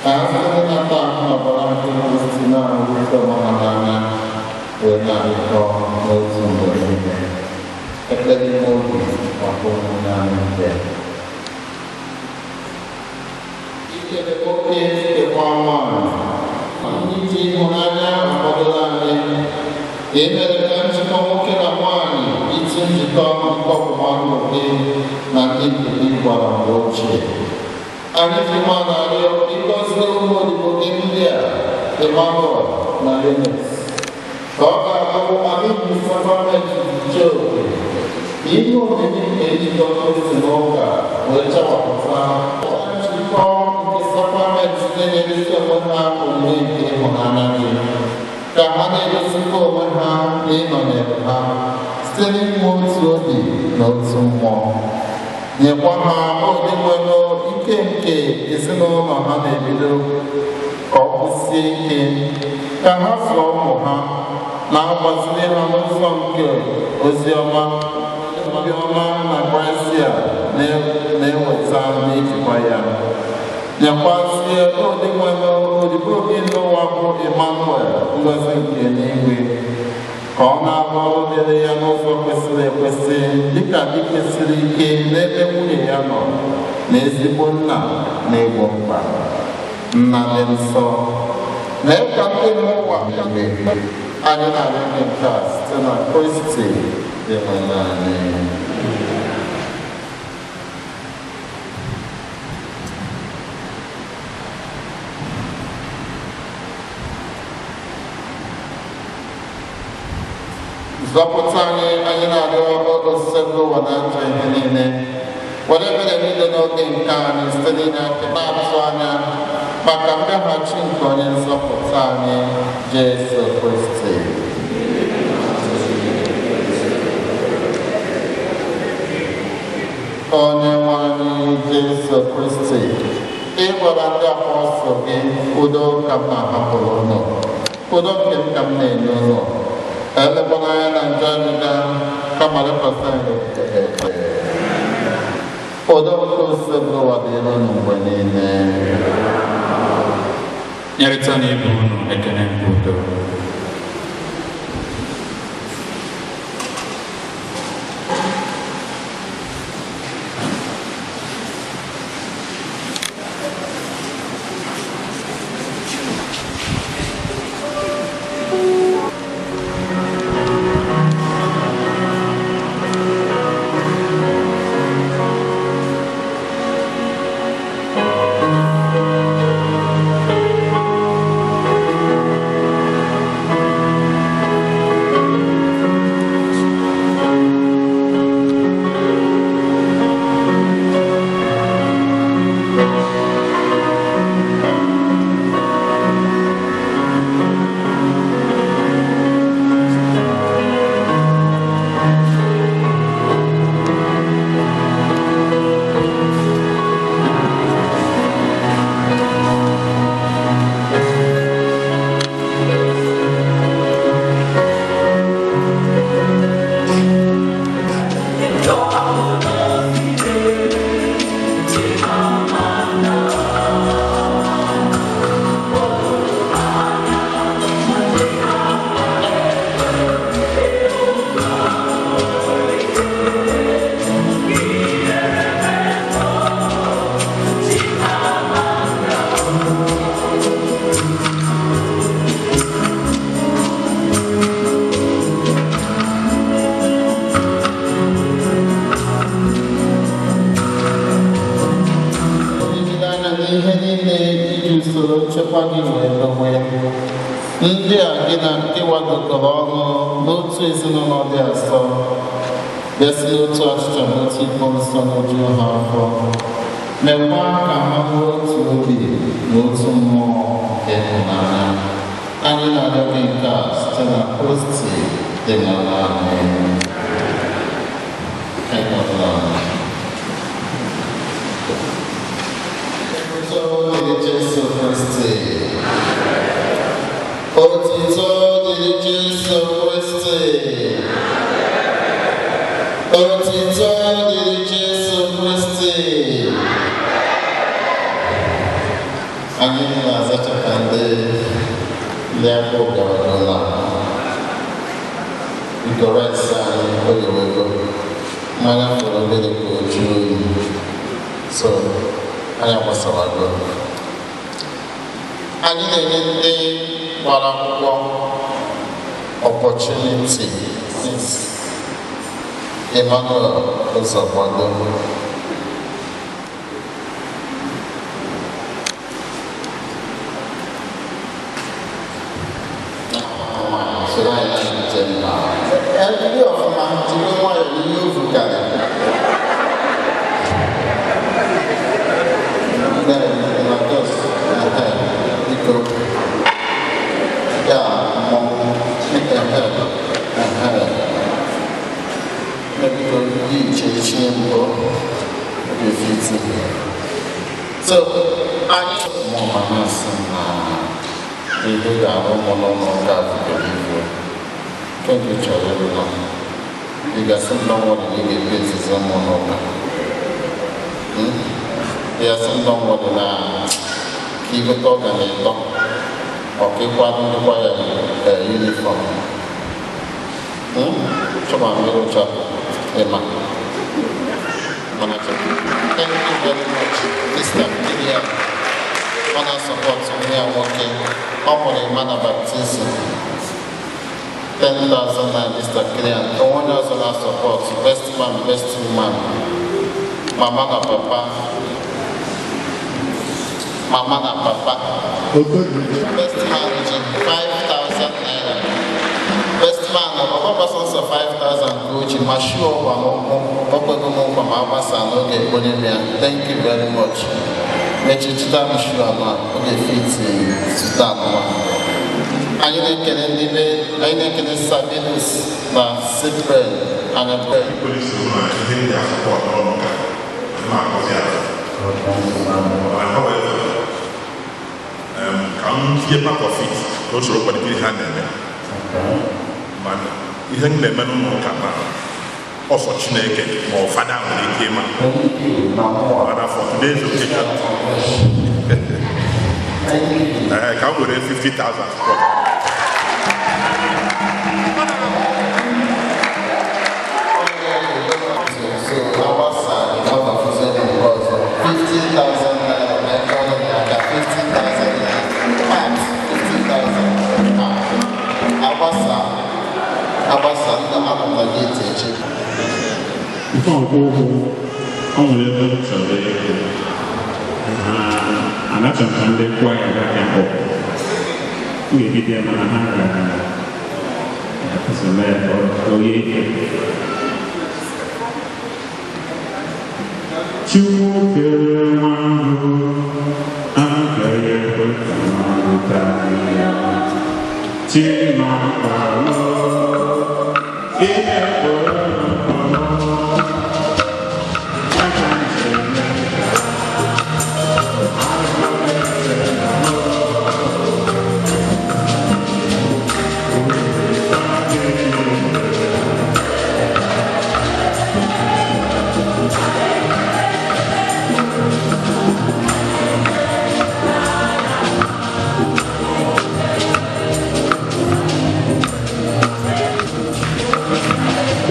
Ka anyị nata ọbara nke Kristi na-arụte onwe ha n'anya wee na-adịkọ n'otu mgbe niile. Ekpere ime obi maka ụmụnne anyị ndị a. Ikele nwoke kekwa nwaanyị, ndị ji ịhụnanya akwadola anyị, ka e mere ka njikọ nwoke na nwaanyị iti njikọ nke ọgbụgba ndụ gị na ndị nke gị gwara mgbe ochie. Anyị ji nwa na-arịọ ịgọzie ụmụ odibo gị ndị a, Emmanuel na Eunice, ka ọ ga-abụ anyị sakramenti ji oke, ka ihe omimi nke njikọ Kristi n'ụka wee chawapụta. Njikọ nke sakramenti na-enyerịta onwe ha onyinye nke ịhụnanya gị, ka ha na-egosikwa onwe ha na ịnọnyere ha site n'inwe otu obi na otu mmụọ. Nyekwa ha odinwere ike nke ezinụlọ ha na-ebido ka ọ kwụsie ike, ka ha zụọ ụmụ ha na-agbaziri ha n'ụzọ nke oziọma obiọma na Kraịst a na-eweta n'ijikwa ya. Nyekwazie odinwere odibo gị n'ụwa bụ Emmanuel ngọzi nke n'igwe, ka ọ na-arụ ọrụ dịrị ya n'ụzọ kwesịrị ekwesị dịka dị kwesịrị ike n'ebe nwunye ya nọ na ezigbo nna na-egbo mkpa. Nna dị nsọ, mee ka ndị ụwa anyị na-arịọ gị nke a site na Kristi dị n'ụlọ anyị. Zọpụta anyị, anyị na-arịọ osise n'ụwa na njọ ihe niile. Were ebere niile n'oge nke anyị site n'inye aka na-atụ anya maka mbịaghachi nke onye nzọpụta anyị Jesu Kristi. Onye nwe anyị Jesu Kristi, ị gwara ndị apọstụl gị, udo ka m na-ahapụrụ unu, udo nke m ka m na-enye unu. Elekwana anya na njọ anyị gaa, kama lekwasị anyị n'okwukwe. Udo nke Osebụrụwa dịrị unu mgbe niile. Nyerịta na ibe unu ekele nke udo. Ihe niile iji usoro nchekwa gị wee dowe ndị a gị na gị wadokọrọ ọnụ n'otu ezinụlọ dị asọ, bịa si n'otu achịcha na otu iko nsọ n'uju ha afọ, mekwa ka ha nwee otu obi na otu mmụọ nke ịhụnanya. Anyị na-arịọ gị nke a site na Kristi dị n'ala anyị. Anyị nọdụ ala. Otito dịrị Jesu Kristi. Otito dịrị Jesu Kristi. Otito dịrị Jesu Kristi. Anyị na-azachapụ ndị afọ gara biko rice anyị oyewego, mmanya fọrọ obere ka o juo oyi, so anyị agbasawago. Anyị na-enye ndị gbara akwụkwọ opportunity. Emmanuel Ụzọgbado. Soro anyị na njem na ndị ọfụma, jiri nwayọọ, ihe ofu karịrị. Na just biko ya mmọnwụ, biko yi iche iche mbụ efiti. So anyị mụ ma na-asị na ihe ga-arụ mụ n'ụlọ ụka bidoro ibu nke ị chọrọ ịrụ na ị ga-asị m na nwere na ị ga-epe izizi ụmụ n'ụka. Ị ga-asị m na nwere na ka igote ọga na ịtọ ọka ịkwado ndịkwa ya uniform chọba mmiri ụcha ịma mana. Thank you very much, Mr. Gideon. Ọ na-support nwa ya nwoke ọ mụrụ ịma na baptism, 10,000 na Mr. Gideon. Onwe onye ọzọ na-support best man, best woman, mama na papa, mama na papa. Best man ji 5,000 naira. Best man ọgbakwa sọnsọ 5,000 ka o ji ma shuo ọgba n'ụkwụ ọkwego m nkwa ma agbasa n'oge ekponye m ya. Thank you very much. Mechechita m shu anọ a oge fit zụta anụma. Anyị na-ekele ndị be anyị, na-ekele Sabinus na Cyprian Anabel. Polisi bụ na ihe ndị a support ọrụ ka ma akpọzi afa. However, ka m tinye part of it ka o soro kwalite ihe a na-eme, mana ihe m na-eme n'ụlọ ụka na ọsọ Chineke ma ọ fada nwere ike ịma, mana for today's occasion, ka m were 50,000 support. So agbasa ọ ga-afụzi nke ọzọ 50,000 naira na eke ọnụ n'aka, 50,000 naira part 50,000. Agbasa agbasa ndị anọ na gate eche. Ife ọkwụ ụgwọ ọ nwere ebe m chọrọ ego ha anachọ ka ndị kwaya ga up m ga-ebido ya, mana ha ga-eso mee ka ọ ghee ike. Chukwu kere mmadụ agaghị ekwe ka mmadụ taa ya. Chinọkpalụ ihe kwere mkpọrọ aka njem. Thank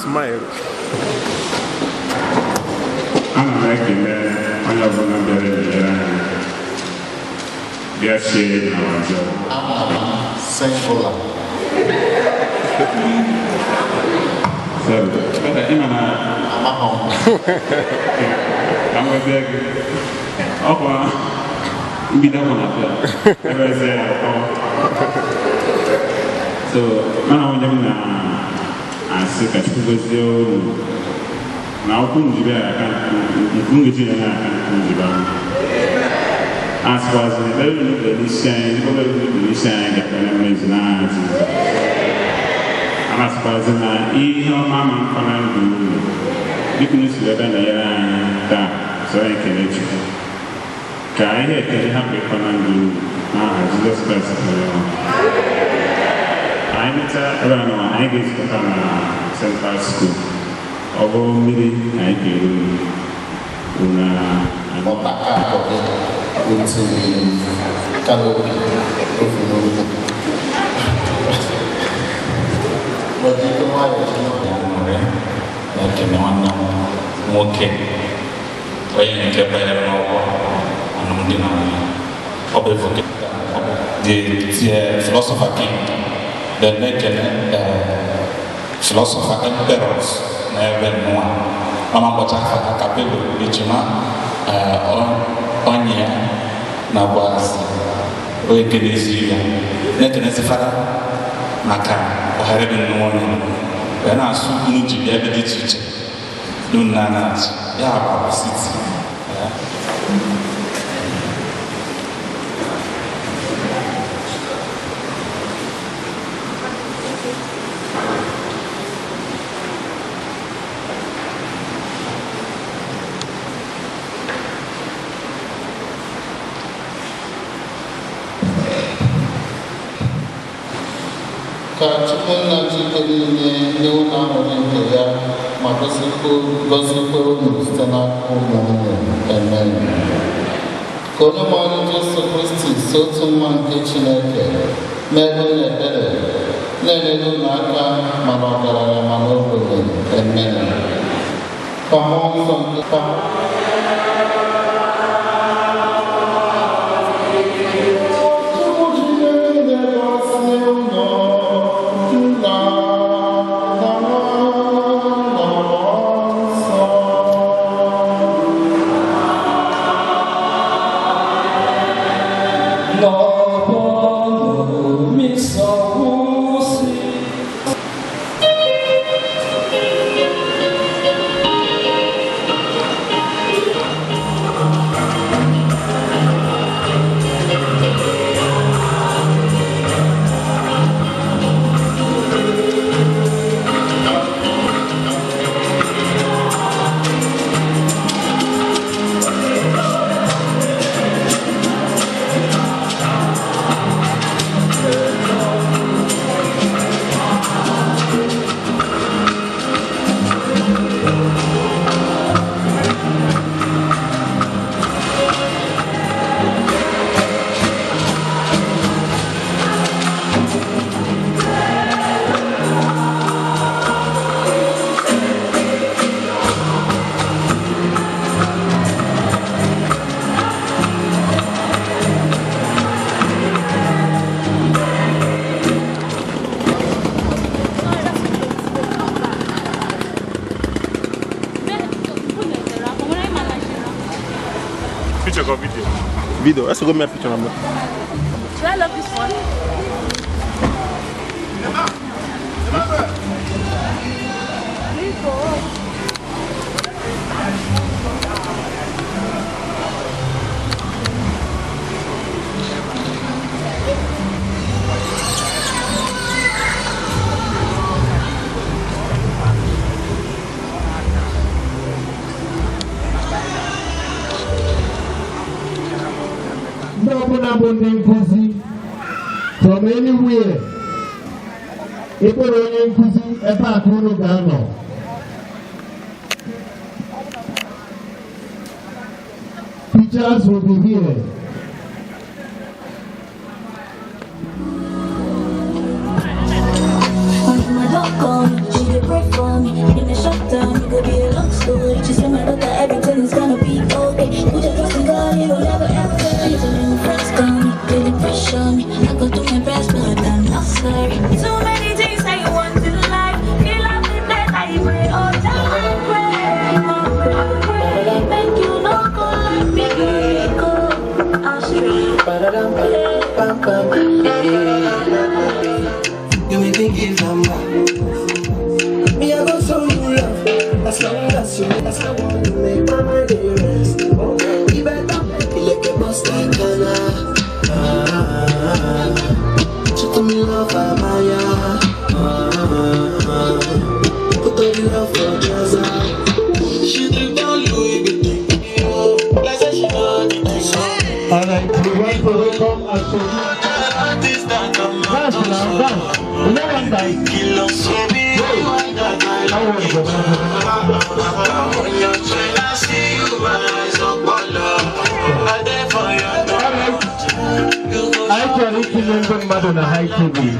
Smile. Ana m ekele onye ọbụla bịara enyere anyị bịa sie na ọjọọ. Singular. Sorry, ịma na ka m gwazie gị ọkwa mbido ahụ na-abịa ebezie ya ọkọ. So mana onye m na-asị ka Chukwu gozie unu na okwu njibe aka nkeji ya na aka njibe ahụ. Asịkwazị ekpere unu kpere n'isi anyị, ekpere unu kpere n'isi anyị ga-abịa na mmezu n'aha Jizọs. Amasịkwazị na ihe ọma ma mkpa na ndụ unu dịka unu siri ebe na-enyere anyị taa soro anyị kelee Chukwu ka ihe ekele hapụ ịkọ na ndụ unu n'aha Jizọs Kraịst bụ Onyenwe anyị. Anyị mechaa ebe a nọ, anyị ga-ezukọta na Central School. Ọ bụrụ mmiri ka anyị ga-eru unu Ọtaka akọ gị otu kanopi ofu n'olu. Nwere nwayọọ ji aṅụrị na-ekene nwanne m nwoke onye nke banyere n'ọkwa alụmdi na nwunye. Ọ bụ evoke the philosopher king, then na-ekene philosopher emperors n'ebe nnụa mama mkpọcha afa ha kapelo ejima ọnya ya nakwa onye kenezi ya na-ekenezi fada maka ohere dị nnụọ onye wee na-asụ unu ji bịa ebe dị iche iche n'unu na-achị ya bụ Abụ City. Ka Chukwu nna Chike niile nye unu aṅụrị nke ya ma gọzikwa unu site n'aka ụmụ unu. Amen. Ka onye nwe anyị Jesu Kristi si otu nwa nke Chineke mere unu ebere na-enyere unu aka ma na ọgaranya ma na ogbenye. Amen. Ka mmụọ nsọ nke ka Picture or video? Video. Let's go make a picture. Should I love this one? Ndị ọbụla bụ ndị nkụzi from anywhere, ịkpọrọ onye nkụzi ebe a ka unu ga-anọ. Teachers will be here. My dog call me, she dey pray for me. Me, I go show you love. As long as you, as I want to make my mind rest. You better you like a boss like Ghana. She told me love Amaya. Put all the love for Gaza. She drink down Louis Vuitton. Like say she know the thing. All right, we want to welcome Asobi. Dance now, dance. You know one dance. Wait. I want to go dance. Anyị chọrọ itinye ndị mmadụ na high table.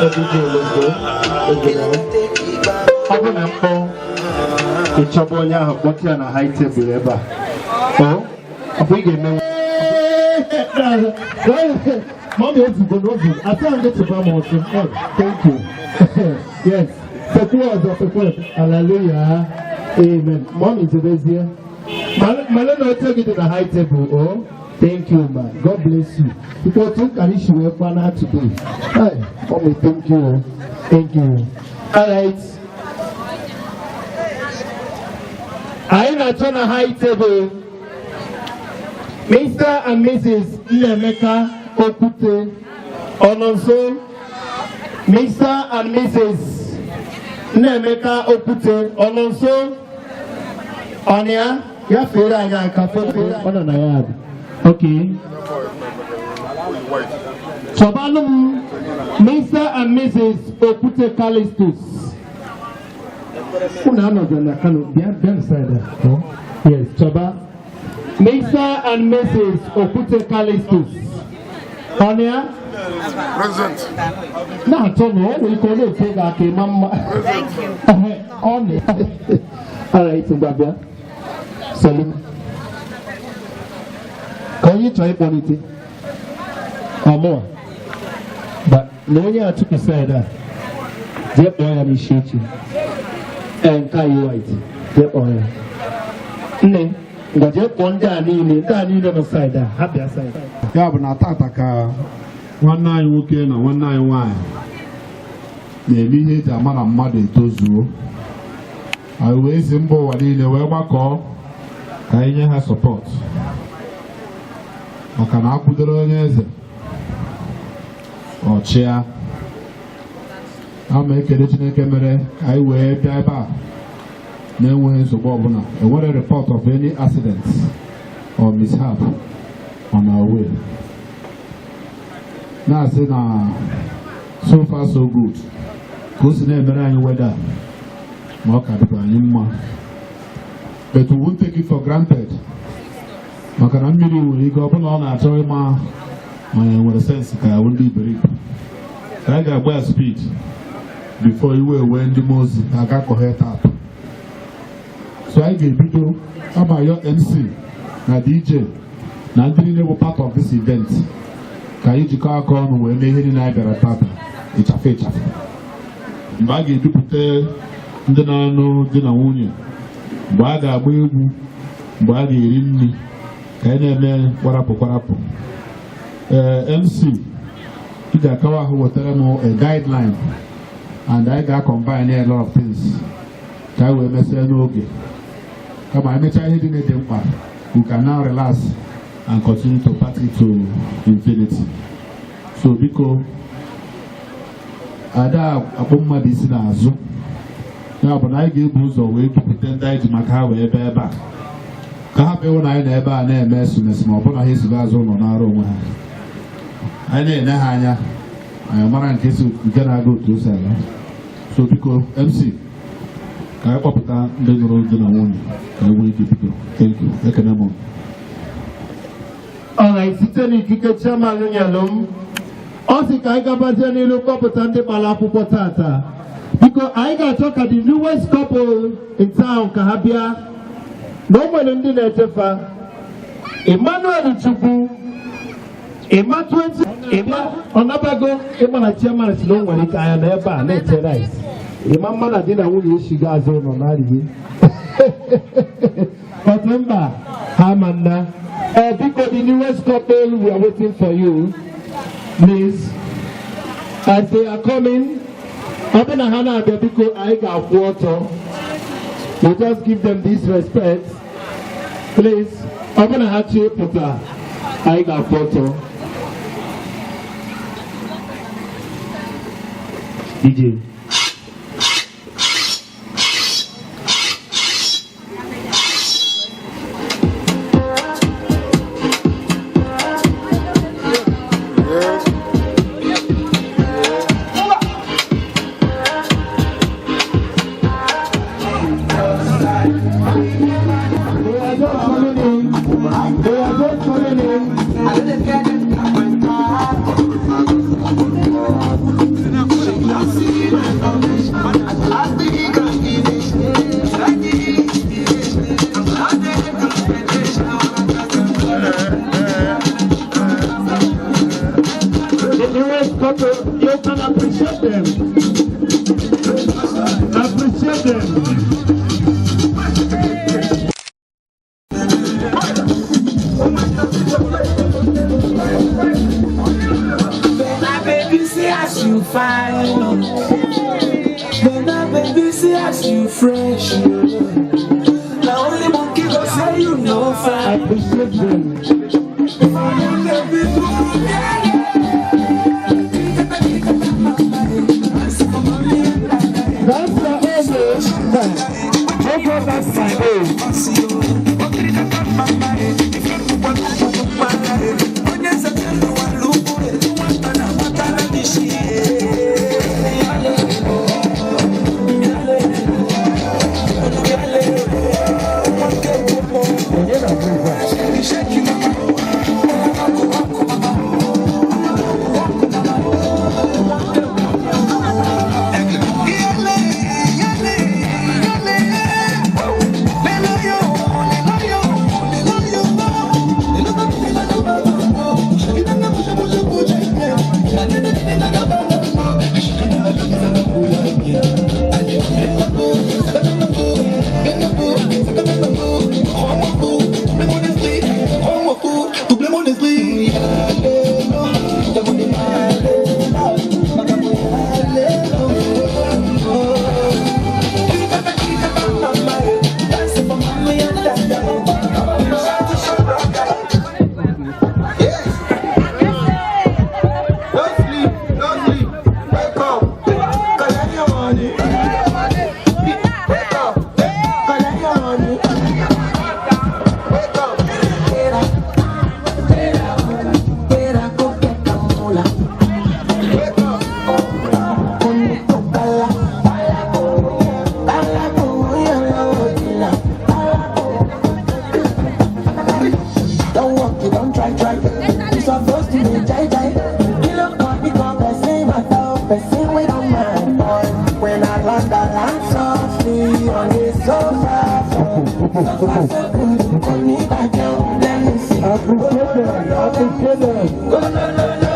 Ebiji olugbo, ejiri ọ bụ na mkpọ ịchọba onye ahụ, kpọta ya na high table ebe a. Ọ bụ ị ga-eme. Mommy, ozugbo n'ozu asị ahụ gị tụba m ọzọ. Oh, thank you. Yes, fekwu ọzọ, fekwu ọzọ. Hallelujah, amen. Mommy, zebezie mana na oche gị dị na high table. Oh, thank you, ma. God bless you. Biko, otu nkara isi wee kwa na today. Hey, mommy, thank you, thank you. All right, anyị na-achọ na high table Mr. and Mrs. Nnaemeka Okwute Ọnọnso. Mr. and Mrs. Nnaemeka Okwute Ọnọnso ọnịa ya fere anyị aka, fere ọ nọ na ya. Okay. Chọbanụ m Mr. and Mrs. Okwute Callistus. Unu anọghị na Kano, bịa bịa side a. Oh, yes, chọba Mr. and Mrs. Okwute Callistus. Ọnịa? Present. Na-achọ na ọ nwere ike ọ na-efe gị aka ịma mma. Ọ na. All right, ngwa bịa. Salim. Ka onye chọrọ ịkpọlite. Ọmụa. Ba na onye a tupu side a. Jee kpọọ ya n'isi echi. Ee, nke a yi white. Jee kpọọ ya. Nne, ngwa jee kpọọ ndị a niile, ndị a niile nọ side a, ha bịa side. Ya bụ na tata ka nwanne anyị nwoke na nwanne anyị nwaanyị na-eme ihe eji ama na mmadụ etozuo. Anyị wee si mba ụwa niile wee gbakọọ ka anyị nye ha support, maka na akwụdoro onye eze ọchịa ama. Ekele Chineke mere ka anyị wee bịa ebe a na-enweghị nsogbu ọbụla. Enwere report of any accident or mishap on our way. Na-asị na so far so good, ka o si na-emere anyị weda ma ọ ka dịkwa anyị mma, but we won't take it for granted, maka na mmiri nwere ike ọbụla ọ na-achọ ịma ma ya nwere sense ka ya ndị iberibe. Ka anyị ga-agba ya speed before iwe wee ndị mmụọ ozi aga kọhe tap. So anyị ga-ebido abayọ MC na DJ na ndị niile bụ part of this event, ka anyị jikọọ aka ọnụ wee mee ihe niile anyị bịara tata ịchafụ ịchafụ. Mgbe a ga-edupụta ndị na-anụ di na nwunye, mgbe a ga-agba egwu, mgbe a ga-eri nri, ka anyị na-eme kwarapụ kwarapụ. Ee, MC, ị ga-akawa ahụ wetara m a guideline, and anyị ga-combine a lot of things ka anyị wee mesịa n'oge, kama anyị mechaa ihe dị dị mkpa, we can now relax and continue to party to infinity. So biko, ada akpụ mmadụ isi n'azụ. Ya bụ na anyị ga-ebu ụzọ wee dupụta ndị anyị ji maka ha wee bịa ebe a, ka ha bịa na anyị na ebe a na-eme esumesi, ma ọ bụ na ha esigo azụ ụlọ na-arụ onwe ha. Anyị na-ene ha anya, anyị mara nke si nke na-aga otu o si aga. So biko, MC, ka anyị kpọpụta ndị nụrụ di na nwunye ka anyị nwee ike bido. Thank you, ekene m. Alright, site n'ikike chairman nyelụ m, ọ sị ka anyị gabazie n'ilu kpọpụta ndị gbara akwụkwọ tata. Biko, anyị ga-achọ ka the newest couple in town ka ha bịa, na o nwere ndị na-echefa Emmanuel Chukwu Emma 20 Emma ọ nabago. Ịma na chairman si na o nwere ike anya na ebe a na-eche rice. Ịma mma na di na nwunye esigo azụ ụlọ na-arịghị ọtụ mba ha ma nna. Biko, the newest couple, we are waiting for you, please. As they are coming, ọ bụ na ha na-abịa, biko, anyị ga-akwụ ọtọ. We just give them this respect, please. Ọ bụ na ha chọọ ịpụta, anyị ga-akwụ ọtọ. DJ. They are just coming in. They are just coming in. The newest couple, you can appreciate them. Appreciate them. My baby see as you fine, oh. Then baby see as you fresh, oh. Now only monkey go say you no fine. Appreciate them. Baby, That's the old age. Don't go back my age. Don't sleep, don't sleep. Wake up. Collect your money. Wake up. Collect your money. Wake up. Wake up. Don't walk, you don't try, try. You supposed to be jai jai. You look up, because person matter, person we don't mind. Boy, when I land softly on the sofa. So far, so good. Put me back down, let me see. Appreciate them. Appreciate them. Go, no, no, no.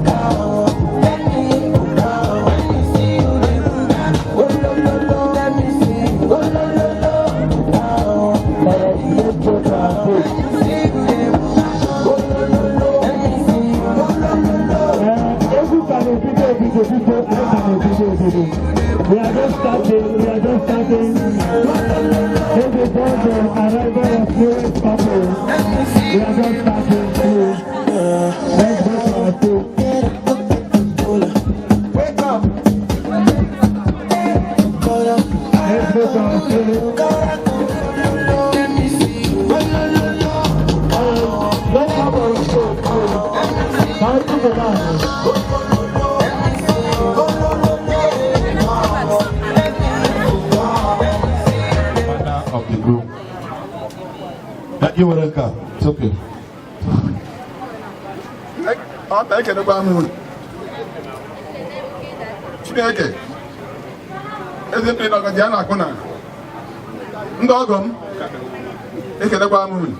Go, let me go. Let me see you dey go. Go, no, no, no. Let me see. Go, no, no, no. Go, Let's go to our food. We are just starting, we are just starting. This is just the arrival of newest couple. We are just starting, please. Let's go to our food. Wake up. Let's go to our food. Let's have our food, please. Thank you for that. Father of the groom. You were a It's okay. Ọ ta ekelekwa m unu. Chineke eze mmiri na ọgaji a na-akụ na ndị ọgọ m, ekelekwa m unu.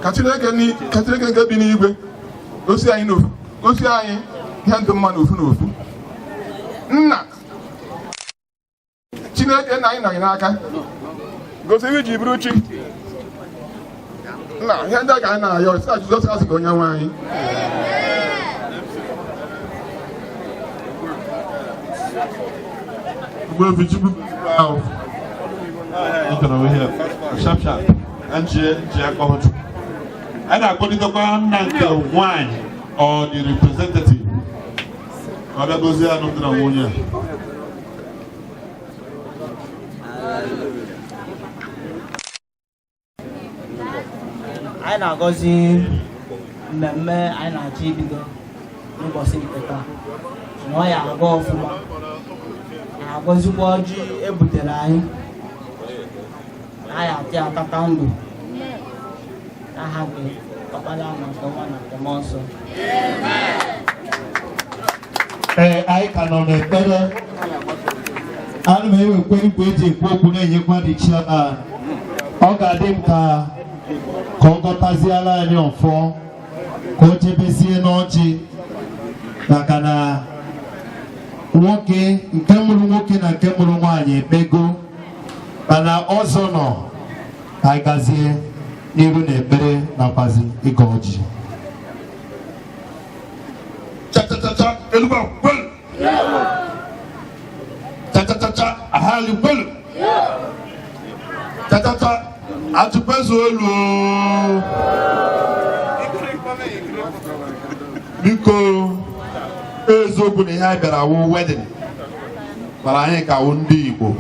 Ka Chineke ka Chineke nke bi n'igwe gosi anyị n'ofu, gosi anyị ihe ndụ mma n'ofu n'ofu. Nna Chineke nna anyị nọ gị n'aka, gosi ihe iji bụrụ chi nna. Ihe ndị a ka anyị na-ayọ site na Jizọs Kraịst bụ onye nwe anyị. Ogbuefi Chukwu ahụ anyị chọrọ ihe sharp sharp nji nji aka ọhụrụ. Anyị na-akpọlitekwa nna nke nwanyị or the representative ka ọ bịa gozie alụmdi na nwunye a. Anyị na-agọzi mmemme anyị na-achọ ibido n'ụbọchị nke taa na ọ ya aga ọfụma, na-agọzikwa ọjị ebutere anyị na anyị atị atata ndụ n'aha gị Ọkpara na nke Nwa na nke Mmụọ Nsọ. Ee, anyị ka nọ n'ekpere. Ana m ewekwe igwe eji ekwu okwu na-enyekwa the chairman. Ọ ga-adị m ka ka ọ gọtaziala anyị ọfọ ka o jebezie n'ọjị, maka na nwoke nke mụrụ nwoke na nke mụrụ nwaanyị ekpego, mana ọzọ nọ. Anyị gazie n'iru n'ekpere nakwazi ịgọ ọjị. Cha-cha-cha-cha, Eluigwe kwelu. Cha-cha-cha-cha, Ahali kwelu. Cha-cha-cha, Achụkwezu olu o. Biko, eziokwu na ihe anyị bịara wụ wedding, mana anyị ka wụ ndị Igbo,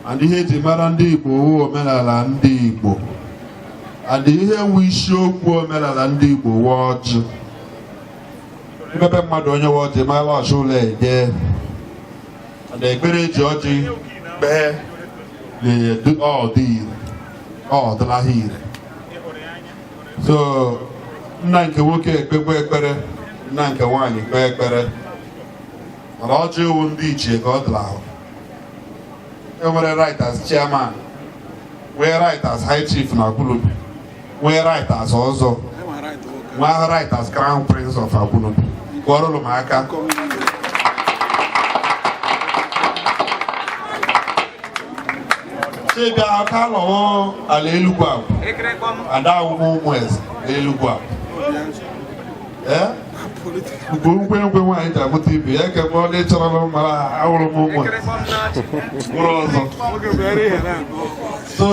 and ihe eji mara ndị Igbo wụ omenala ndị Igbo, and ihe nwe isiokwu omenala ndị Igbo wụ ọjị. Mmepe mmadụ onye nwe ọjị mara ọchị ụlọ ede, and ekpere eji ọjị kpee ọ dị ire, ọ dịla ha ire. So nna nke nwoke ekpekwa ekpere, nna nke nwaanyị kpee ekpere, mana ọjị wụ ndị ichie ka ọ dịla ahụ. Enwere right as chairman, nwee right as high chief na Akwunobi, nwee right as ọzọ, nwee right as crown prince of Akwunobi. Kụọrọ m aka. Chibịa aka lọwọ ala Elugwu agwụ ada awụmụ ụmụ eze Elugwu agwụ. Ee, ugbo nkwenkwe nwaanyị ji amụta ibe ya ka ebe ọ na-echọrọ mara awụrụ m ụmụ eze bụrụ ọzọ. So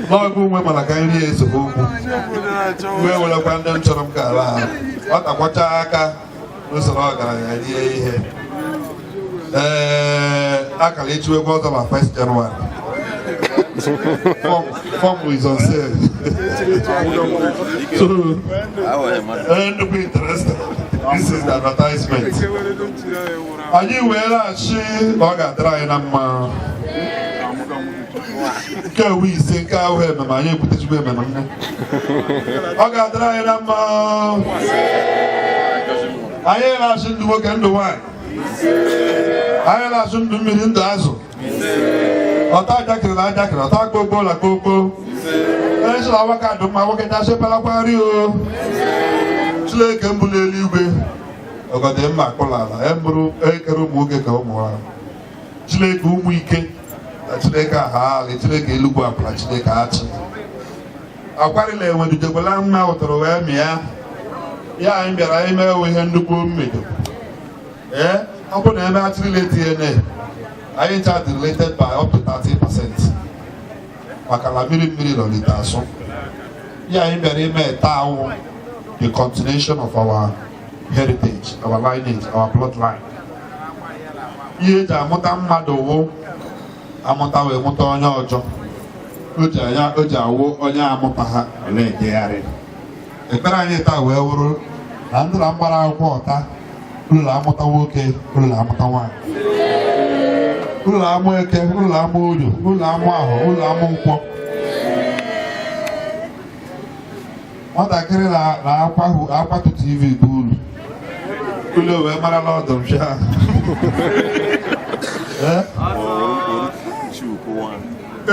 n'ọgụ nwe mana ka nri esogbu okwu wee werekwa ndị m chọrọ m ka ala ahụ ọ takwacha aka n'usoro ọgaranya rie ihe. Ee, akara echiwekwa ọzọ ma 1st January. Form is on sale. So, nnukwu interested. This is the advertisement. Anyị wee laghachi na ọ ga-adịrị anyị na mma. Nke ewu ise nke ahụ ememe anyị ekwutechukwu ememe nne. Ọ ga-adịrị anyị na mma. Anyị na-achị ndụ nwoke, ndụ nwaanyị. Anyị na-achụ ndụ mmiri, ndụ azụ. Ọta ajakịrị na ajakịrị, ọta kpokpo na kpokpo. Onye sị na nwoke adụ mma, nwoke jasịpalakwa nri o. Chineke mbụ n'eluigwe, ọgọdị mma akpụla ala, e mbụrụ ekere ụmụ nwoke ka ụmụ ha. Chineke ụmụ ike na Chineke aha ala, Chineke elugwu akwụla, Chineke achị. Akwarịla enwe dujekwala mma ụtụrụ wee mịa. Ya anyị bịara ime ewu ihe nnukwu mmedo. Ee, ọ bụ na eme atịrịle DNA, anyị ncha dị related by up to 30%. Maka na mmiri mmiri lọlite asụ. Ya anyị bịara ime taa awụ the continuation of our heritage, our lineage, our bloodline. Ihe eji amụta mmadụ wụ amụta wee mụta onye ọjọọ. O ji anya o ji awụ onye amụta ha ọ na-ejegharị. Ekpere anyị taa wee wụrụ na ndị na mgbara akwụkwọ ọta ụlọ amụta nwoke, ụlọ amụta nwaanyị, ụlọ amụ eke, ụlọ amụ oyo, ụlọ amụ ahụ, ụlọ amụ nkwọ. Nwatakịrị na-akwatu TV bụ uru ụlọ wee mara na ọdụ m sha.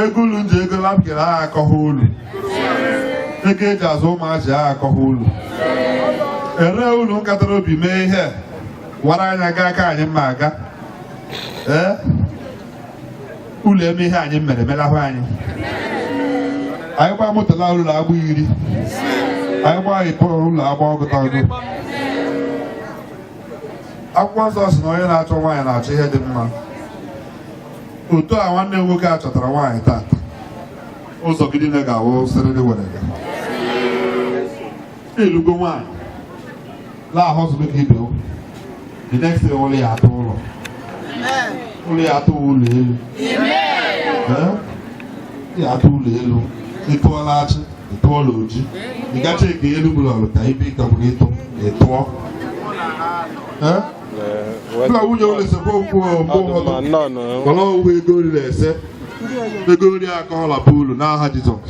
Ego ulu nji ego lapkịrị agha akọghị ulu. Ego eji azụ ụmụazị agha akọghị ulu. Ere ulu nkatara obi mee ihe wara anya gaa ka anyị mma aga. Ee, ụlọ eme ihe anyị mere melahụ anyị. Anyị gbaa moto la ụlọ agba 10. Anyị gbaa ịpụrụ ụlọ agba ọgụta ọgụ. Akwụkwọ nsọ sị na onye na-achọ nwaanyị na-achọ ihe dị mma. Otu a nwanne m nwoke a chọtara nwaanyị tata, ụzọ gị niile ga-awụ sịrịrị were gị. Ịlụgo nwaanyị laa ahụzụ ka ibe, the next thing, ụlọ ya atụ ụlọ, ụlọ ya atụ ụlọ elu. Ya atụ ụlọ elu, ịtụọla achị, ịtụọla oji, ị gacha eke elu bụlọrụ ka ibe ịkagburu ịtụ ịtụọ. Ụlọ nwunye ụlọ esekwa okwu mgbe ụfọdụ kọlọ uwe ego nri na-ese ego nri aka ọla bụ ulu n'aha Jizọs.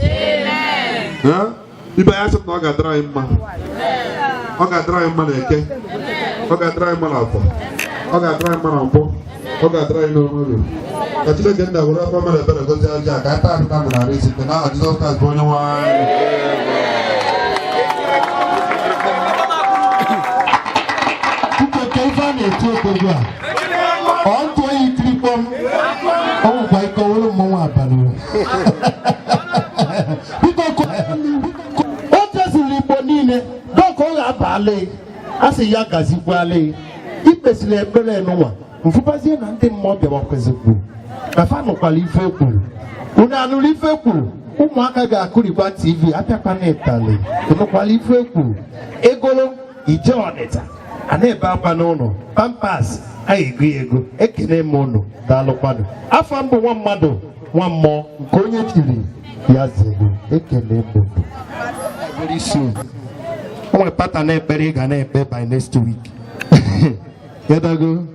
Ibe ya sị na ọ ga-adịrị anyị mma, ọ ga-adịrị anyị mma na Eke, ọ ga-adịrị anyị mma na Afọ, ọ ga-adịrị anyị mma na Nkwọ, ọ ga-adịrị anyị n'Orie. Ka Chineke nna were afọ mere ebere gozie aja ka anyị taa apịta ndụ narị isi nke n'aha Jizọs Kraịst bụ onye nwe anyị. Biko, ka ife a na-eti odogwu a ọ ntụ oyi kiri kpọm, ọ nwekwa ike ọwụrụ mmọnwụ abalị o. Biko, o jeziri Igbo niile dọka ọ ga-abalị a sị ya gazikwala ikpesịrị ekpere n'ụwa mfụbazie na ndị mmụọ bịawakwezikwu na fa nụkwara ife kwuru. Unu anụrụ ife kwuru? Ụmụaka ga-akụrikwa TV apịakwa n'ịtalị. Ịnụkwala ife kwuru? Egolo ije Ọnịcha a na-ebe akwa n'ụlọ Pampers a ego ya ego. Ekene m ụnụ, daalụkwanụ. Afọ mbụ nwa mmadụ, nwa mmụọ nke onye chiri ya zelu. Ekene m ụnụ. Very soon o nwere pattern ekpere ị ga na-ekpe by next week. Kedago.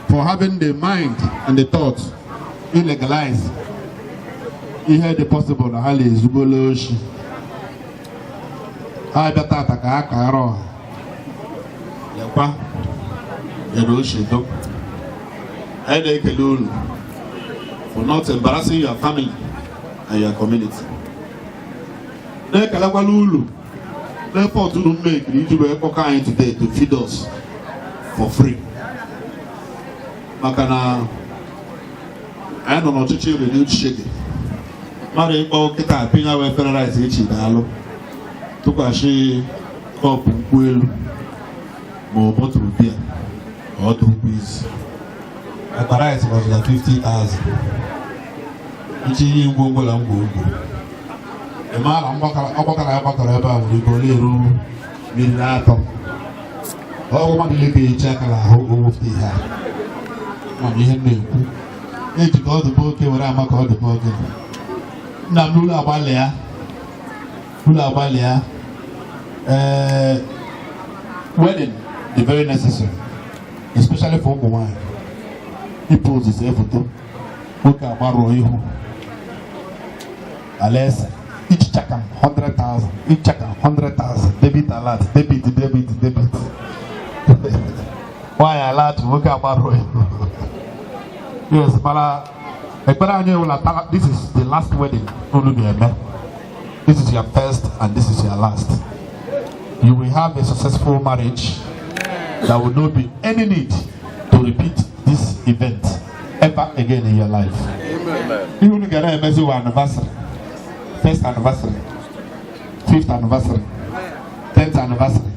For having the mind and the thought illegalize ihe dị possible na ha na-ezugolo oshi, ha bịa tata ka ha kara ọha lekwa yere oshi do. Anyị na-ekele unu for not embarrassing your family and your community. Na-ekelekwala ulu n'effort unu mekiri iji wee kpọkọ anyị today to feed us for free, maka na anyị nọ n'ọchịchị renewed shege. Mmadụ ịkpọ kịta apịnya wee fere rice echi, daalụ, tụkwasị cup nkwụ elu ma ọ bottle beer, ọ dụkwa izu. Akpa rice nọzi na 50,000. Itinye ngwongwo na ngwongwo, ị maara ọgbakọrọ agbakọrọ ebe a nwere ike ọ na-eru mmiri atọ. Ọgwụ mmadụ ile ga-echi aka n'ahụ owufte ihe a. Mana ihe m na-ekwu, eji ka ọ dịbe oke were ama ka ọ dịbe oge. Nna m, n'ụlọ agbalịa, ụlọ agbalịa. Ee, wedding dị very necessary, especially for ụmụ nwanyị. Ịpụ ozize foto nwoke agbarụọ ihu alaeze, each chakam 100,000, each chakam 100,000, debit alert, debit, debit, debit. Nwaanyị alert, nwoke agbarụọ ihu. Yes, mana ekpere anyị wụla, this is the last wedding unu ga-eme. This is your first and this is your last. You will have a successful marriage. There will not be any need to repeat this event ever again in your life. Ihe unu ga na-emezi wa anniversary, first anniversary, fifth anniversary, 10th anniversary,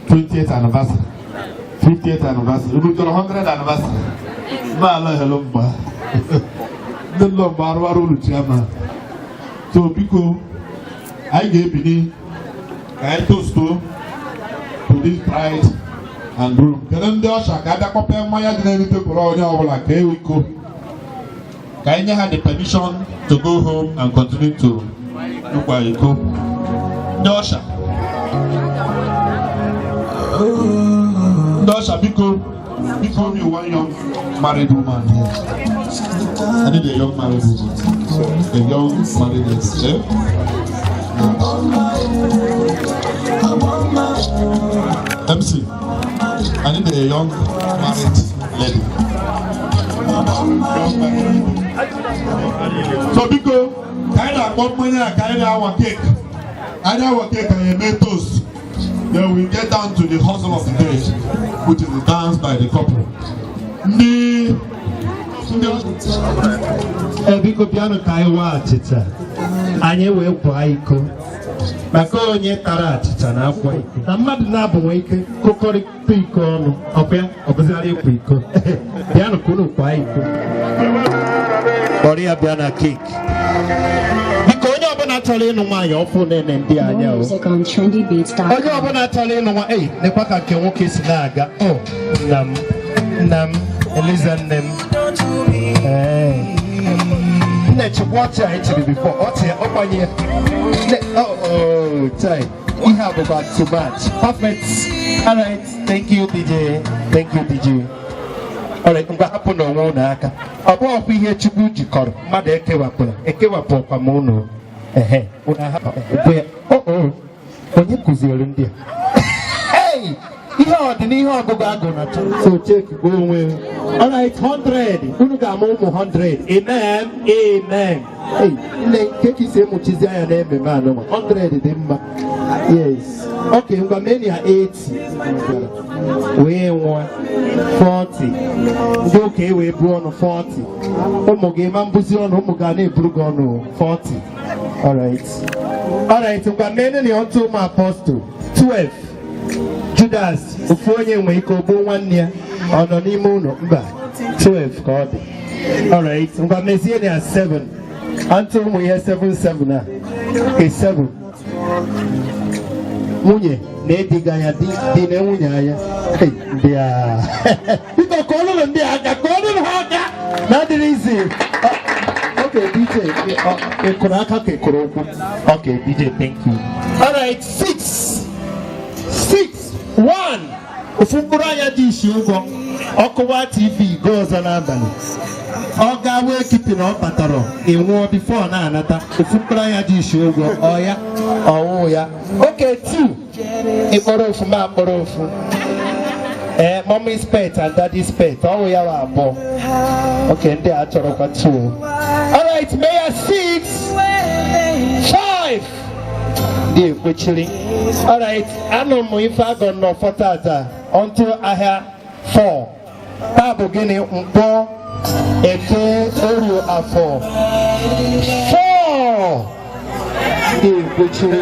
20th anniversary, 50th anniversary. Unu chọrọ 100 anniversary? Mba, ala hello, mgba ndị nlọ mgbe arụarụ unu chiama. So biko, anyị ga-ebini ka anyị toastuo to this bride and groom. Kedu ndị usher ka abịa kpọpe mmanya dị n'elu tebụl? Onye ọbụla ka ewe iko, ka anyị nye ha the permission to go home and continue to ịkwa iko. Ndị usher, ndị usher, biko, biko, me one young married woman here. I need a young married woman, a young married lady, eh? MC, I need a young married lady. Young married lady. So biko, ka anyị na-akpọ mmanya a, ka anyị na-awa cake. Anyị na-awa cake, anyị eme toast. Then we get down to the hustle of the day, which is the dance by the couple. Ndị Ee, biko bịanụ ka anyị waa achịcha, anyị wee kwa iko, maka onye tara achịcha na akwa iko na mmadụ na-abụ nwee ike kụkọrịta iko ọnụ ọkwa ọ bụzịara ịkwa iko. Bịanụ ka unu kwa iko. Kpọrọ ya bịa na cake, biko. Onye ọbụla chọrọ ịnụ nwaanyị ọfụ na-ene ndị anya More o. music on trendybeats.com. Onye ọbụla chọrọ ịnụ nwa ei, nekwa ka nke nwoke si na-aga. O nna m, nna m, Eliza, nne m. Ee. Nne, chịkwa ọchị a echiri before ọchị ya ọgbanye. Nne, oh, chai, ihe a bụkwa too much. Perfect. All right, thank you, DJ. Thank you, DJ. All right, ngwa, hapụ n'onwe unu aka. Ọ bụ ọkwa ihe Chukwu jikọrọ, mmadụ ekewapụla ekewapụ. Ọkwa m unu ehe, unu ahapụ ekwe. Oh, onye kụziere ndị a? Hey, ihe ọdịnihe ọgụgụ agụ na so check gbuo onwe. Alright, 100. Unu ga-amụ ụmụ 100. Amen, amen. Hey, nne, nke ka isi emụchizi anya na ememe anụnwa. 100 dị mma. Yes, okay, ngwa, mee ya 80 wee nwụọ 40. Ndị ụka ewee buo ọnụ 40. Ụmụ gị ma mbụzi ọnụ, ụmụ ga na-eburu gị ọnụ 40. Alright, alright, ngwa, mee na ọtụ ụmụ apostle 12. Judas ofu onye nwee ike ogbuo nwanne ya, ọ nọ n'ime ụlọ mba. 12 ka ọ dị. Alright, ngwa, mezie na ya 7 antụ ụmụ ihe 7 7 a ke 7. Nwunye na-ediga anya di, di na nwunye anya. Hey, ndị a, biko, ka ọlụlụ ndị a aka, ka ọlụlụ ha aka na adịrị izi. Okay, DJ, ị kụrụ aka ka ị kụrụ ụkwụ? Okay, DJ, thank you. Alright, 6 6 1. Ofu mkpụrụ anya dị isi ụgwọ ọkụwa TV go ọzọ n'abalị, ọ ga-awa ekipi na ọ batara ị nwụọ before na-anata. Ofu mkpụrụ anya dị isi ụgwọ ọ ya ọwụ ya. Okay, 2. Ịkpọrọ ofu ma akpọrọ ofu. Eh, mommy's pet and daddy's pet. Ọ wụ ya bụ abụọ. Okay, ndị a chọrọkwa two. All right, Mayor, six, five. Ndị ekwechiri. All right, anụ m ife agọ n'ọfọ tata until ahịa 4. Taa bụ gịnị? Nkwọ, Eke, Orie, Afọ. 4. Ndị ekwechiri.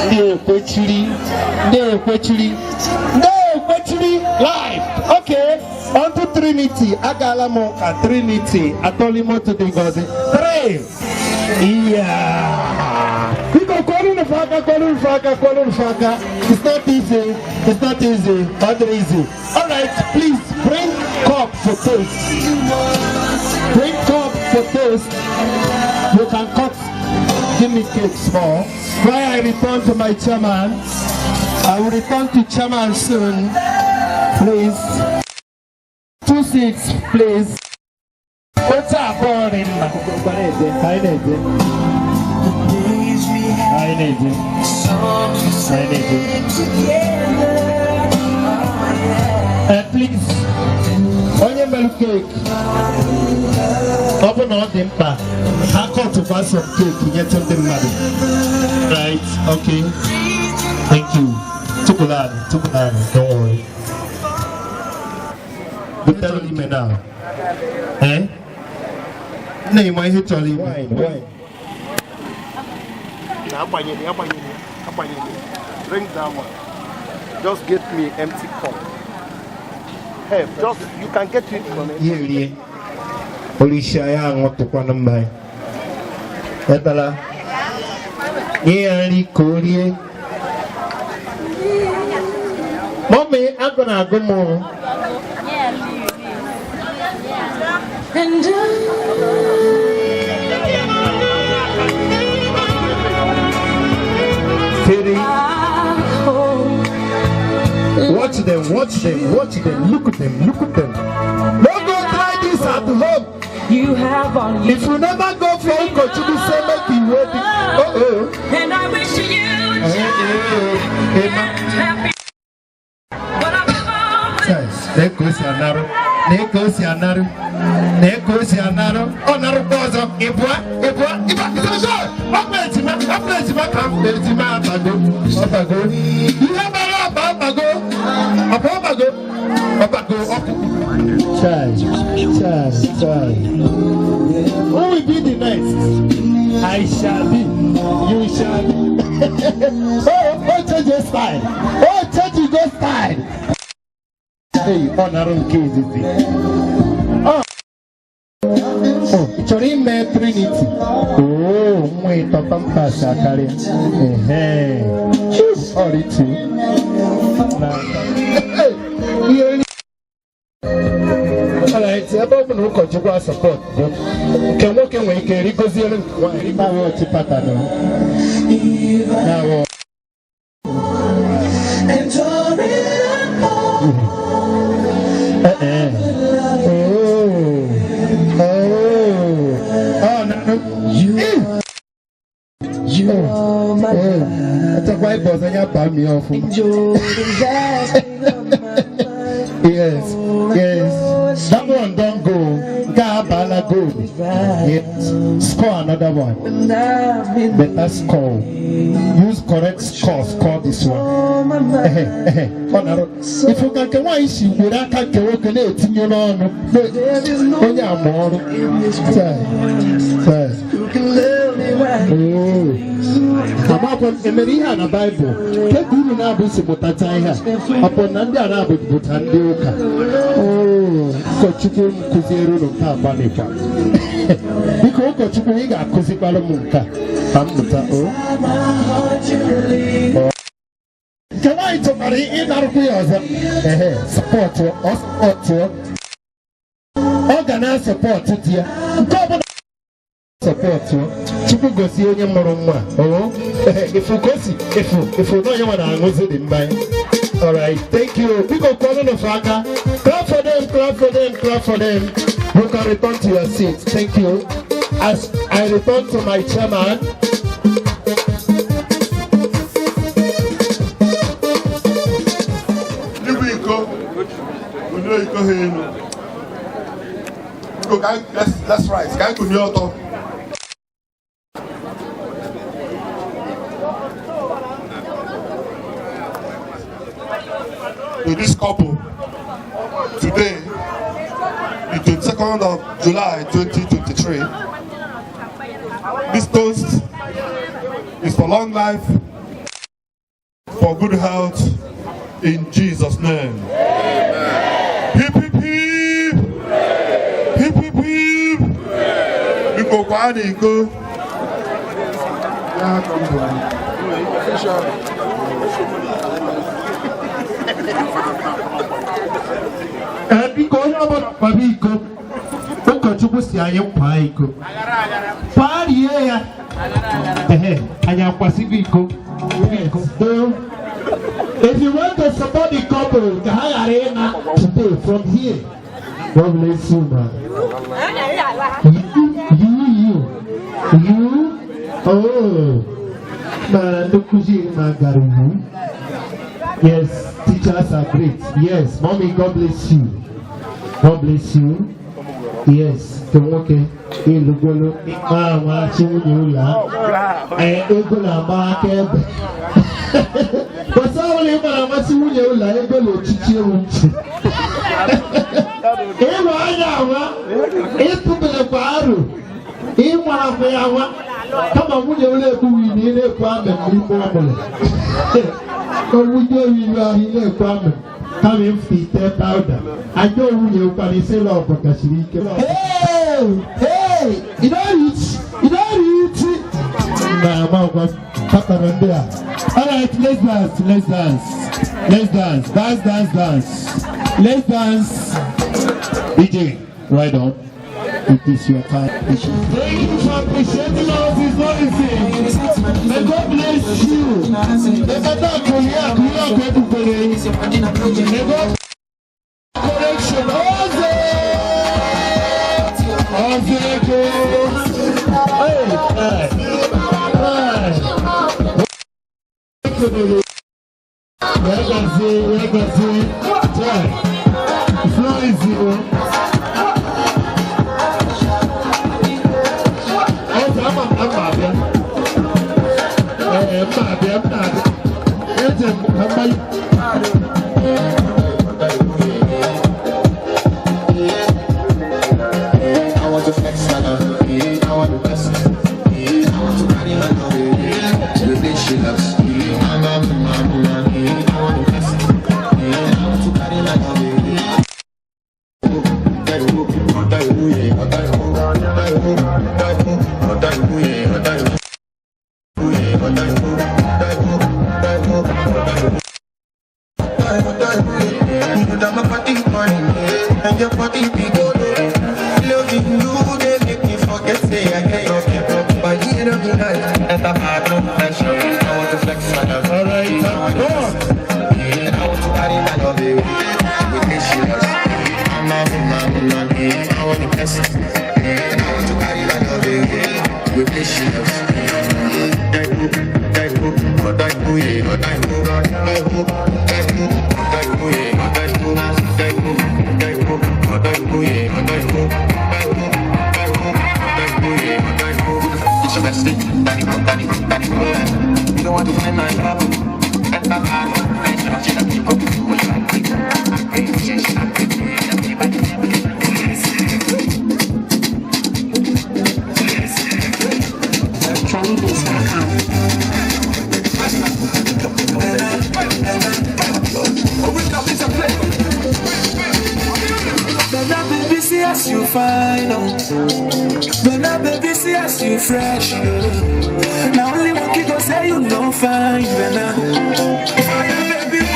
Ndị ekwechiri. Ndị ekwechiri. Ndị ekwechiri live. Okay, unto Trinity. Agaala m ka Trinity. Atọli moto dị ngọzi. Three. Yeah. Biko kụọrọ fa aka, kụọrọ fa aka, kụọrọ fa aka. It's not easy. It's not easy. Not easy. All right, please bring cup for toast. Bring cup for toast. You can cut. Give me cake small. While I return to my chairman, I will return to chairman soon. Please. Two seats, please. Oche abụọ dị mma. Ka anyị na-eje. Anyị na-eje. Anyị na-eje. Please, onye mere cake, ọ bụ na ọ dị mkpa, ha kọtụkwa some cake nyetụ ndị mmadụ. Right, okay. Thank you. Tukulani, tukulani, don't worry. Butere ime now. Eh? Nne, ịma ihe chọrọ ime? Wine, wine. Agbanyere, agbanyere, agbanyere. Drink that one. Just get me empty cup. Hey, just you can get it from it. Ihe rie. Olise ya aṅụtụkwanụ mmanya. Etala. Nye ya nri ka o rie. Mummy, agụ na-agụ m o. And Three. Watch them, watch them, watch them, look at them, look at them. Don't go try this at home. You have on If you never go for Ukochukwu, say make you wait. Oh oh. And I wish you Eh, eh, happy. Yes, na ka o si anarụ, na ka o si anarụ, na ka o si anarụ, ọ narụkwa ọzọ, ịbụa, ịbụa, ịba, ịbụa, ọkpa ejima, ọkpa ejima ka m ejima abago, ọbago, ihe mere ọba ọbago, ọba ọbago, ọbago, ọkụ. Chai, chai, chai. Who will be the next? I shall be. You shall be. Oh, oh, change your style. Oh, change your style. Hey, ọ nara nke izizi. Oh, oh, ị chọrọ ime Trinity? Oh, nwa ịtọ pampas akarịa. Ehe. Ọ ritu. Na ihe nri. Alright, ebe ọ bụ na ụkọchukwu a support bụ nke nwoke nwere ike rigoziere nke nwaanyị na-awụ ọchị pattern na-awụ. And tore it apart. Eh, eh. Oh, oh, oh, no, no. You Oh, are my oh. Achọkwa ịba ọzọ ya baa m ya ọfụma. Yes. That one don go. Nke a abaala goal. Yes. Score another one. Better score. Use correct score. Score this one. Ehe, ehe. Ọ na-arụ. Ifu ka nke nwaanyị si were aka nke nwoke na-etinye n'ọnụ. Onye ama ọrụ. Chai, chai. Oh. Amakwa m emere ihe a na Baịbụl ke ka unu na-abụ si mụtacha ihe a, ọ bụ na ndị a na-abụ bụcha ndị ụka. Oh, ụkọchukwu m kụziere unu nke a gbalịkwa. Biko ụkọchukwu, ị ga-akụzikwara m nke a ka m mụta o. Nke nwaanyị chọkwara ịnarụkwu ya ọzọ. Ehe, support ọ, support ọ ga na-asupport di ya nke ọbụla support. Chukwu gozie onye mụrụ nwa o. Efu ka o si efu efu na onye nwa na-aṅụzi dị mmanya. Alright, thank you. Biko kụọrọ nụ aka. Clap for them, clap for them, clap for them. You can return to your seat. Thank you. As I return to my chairman. Igwe iko. iko ha elu. Biko ka anyị, let's rise, ka anyị kunie ọtọ. To this couple, today, the 22nd of July 2023, this toast is for long life, for good health, in Jesus' name. Hip, hip, hip! Hip, hip, hip! Biko kwa iko. Ya come. Ee, biko, onye ọbụla kwaba iko. Ụkọchukwu si anyị kwaa iko, kwarie ya. Ehe, anyị akwasịgo iko. Iko. If you want to support the couple, ka ha ghara ịna today from here. God bless you, man. You, you, you, oh, mara ndị nkụzi ma gara ugwu. Yes, teachers are great. Yes, mommy, God bless you. God bless you. Yes, nke nwoke elugolo ịkpa amachi nwunye ụlọ a. Ee, ego na-agba aka ebe. Kwesị ọbụla ị mara amasị nwunye ụlọ, ego na ochichi ewu nchi. Ịwa anya awa, ịtụbelekwa arụ, ịnwarakwa ya awa. Kama nwunye ụlọ ekwughị na ị na-ekwu amị n'ime ọbụla. Owunye oyiyi ahụ ị na-ekwu amị. Kama mfe ite powder. Ajọ nwunye ụkwara isi lọbụ kasiri ike. Hey! Hey! You don reach! You don reach! Na ama kpatara ndị a. All right, let's dance, let's dance. Let's dance, dance, dance, dance. Let's dance. DJ, right on. It is your time. Thank you for appreciating us. It's not easy. May God bless you. May God bless you. May God correction. Oze! Oze! Hey, hey, hey. Legacy, legacy. It's not easy, oh. Ama abịa. Ee, m na-abịa, m na-abịa. Eje m ka mgbanye. I want to flex my love, I want to best. I want to carry my love to the place she loves. I'm I want to best. I want to carry my love. And your body be good. Loving you, they make me forget. Say I get your people. By the end of the night, and I'm hard no pressure. I want to flex my love. All right, I want to flex. I want to carry my love with me she loves. I'm a man, I want the best. I want to carry my love with me she loves. You don't want to find my love. Bella baby, see as you fine, oh. Bella baby, see as you fresh, oh. Now only one kid go say you no fine, Bella. Fire baby,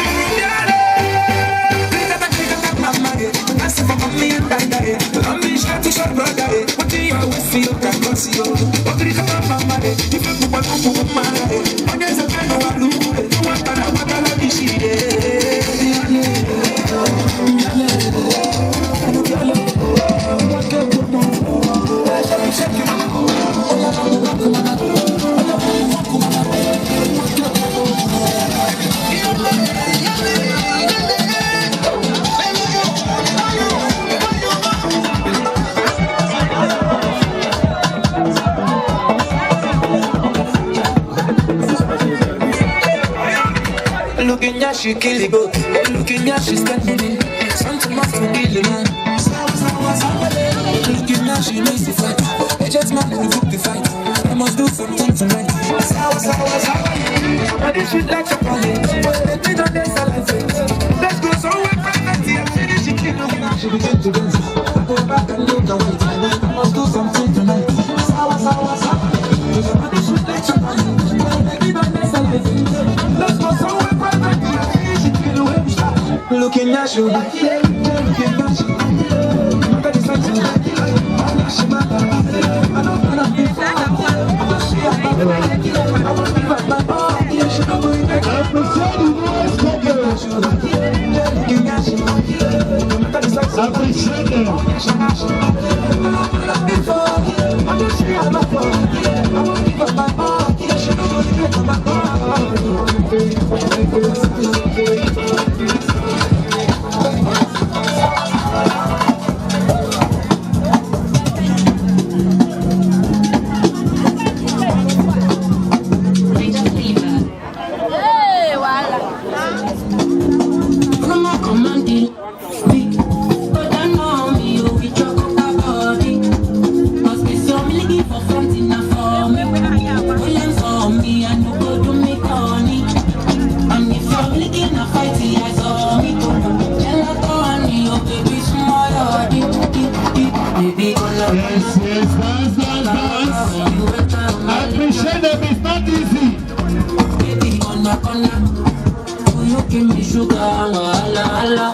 She kill the goat. Looking at she spend money. Something must be killing man. Looking at she makes the fight. A gentleman will book the fight. I must do something tonight. I did shit like chocolate. Let me don't dance like it. Let's go somewhere private. Finish it, you know. She begin to dance. I go back and look away. I must do something tonight. I did shit like chocolate. Let me don't dance like it. Let's go somewhere private. Finish it, you know. Looking at you, looking at you. Look at the sight. Appreciate them. Hey, wala. Yes, yes, dance, dance, dance. I appreciate them, it's not easy. Baby, corner, corner. You give me sugar, la, la.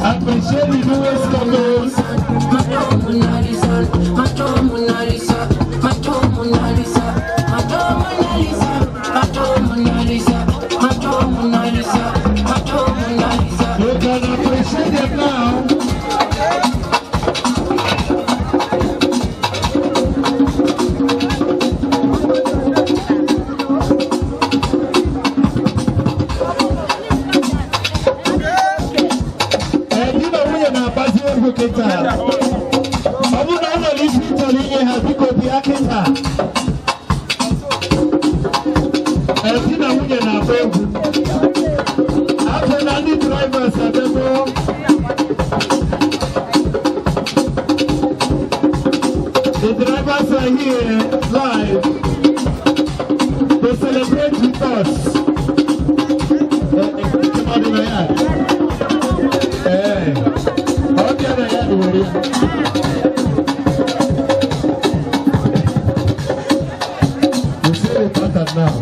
I appreciate the newest couples. Macho Mona Lisa, Macho Mona Lisa, Macho Mona Lisa, Macho Mona Lisa, Macho Mona Lisa, Macho Mona Lisa, Macho Mona Lisa. You can appreciate them now. Di na nwunye na-agbazi egwu kịta. Ọ bụrụ na ọ nwere isi ị chọrọ inye ha, biko bịa kịta. Di na nwunye na-agba egwu. Afọ na ndị drivers abịago. The drivers are here live to celebrate with us. You see the pattern now.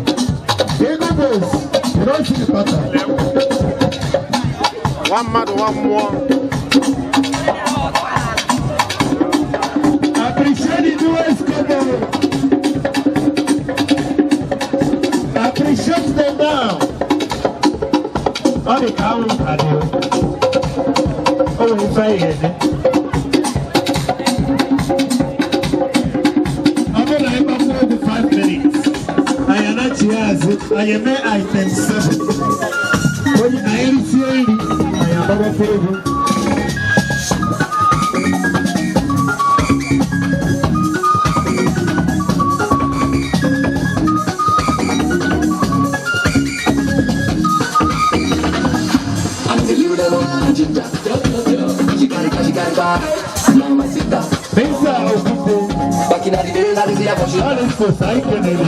Eagle Boys, you don't see the pattern. One man, one more. Appreciate the newest couple. Appreciate them now. All the cows are there. Oh, it's right. 5 minutes. I am not here. I am item 7. When I am here, I am over favor.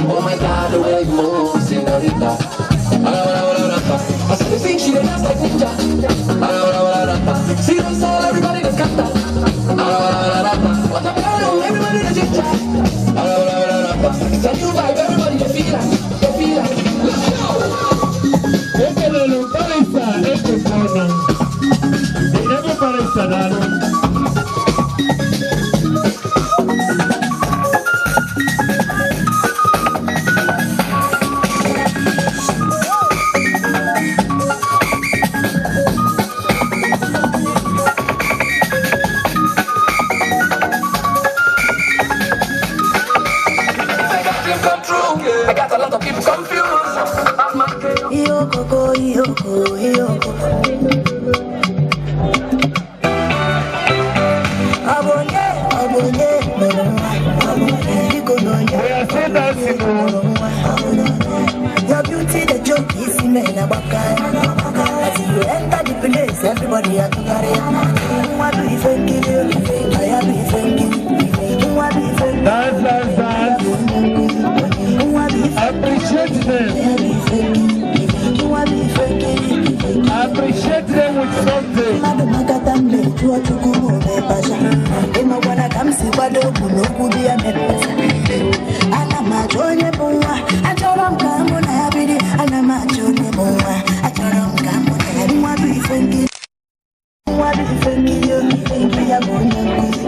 Oh my God, the way you move, senorita. I said, you think she dance like ninja. See them all, everybody that's got that. What a piano, everybody that's ginger. It's a new vibe, everybody they feel like, they feel like. Let's go! I got a lot of people confused. We are still dancing. Your beauty, the joke is me. men agbaka. As you enter the place, everybody a tugharị. Nwa bụ ife nkiri, aya bụ ife nkiri. Nwa bụ ife nkiri. Dance, dance, dance. Appreciate them. Appreciate them with something. Mmadụ makata mbe jụọ Chukwu ma o mepasha. Ịmakwana ka m si kwado okwu n'okwu dị ya mepesa. Ana m achọ onye bụ nwa, achọrọ m ka mụ na ya biri. Ana m achọ onye bụ nwa, achọrọ m ka mụ na ya biri. Nwa bụ ife nkiri, nwa bụ ife nkiri, ya bụ onye nkuzi.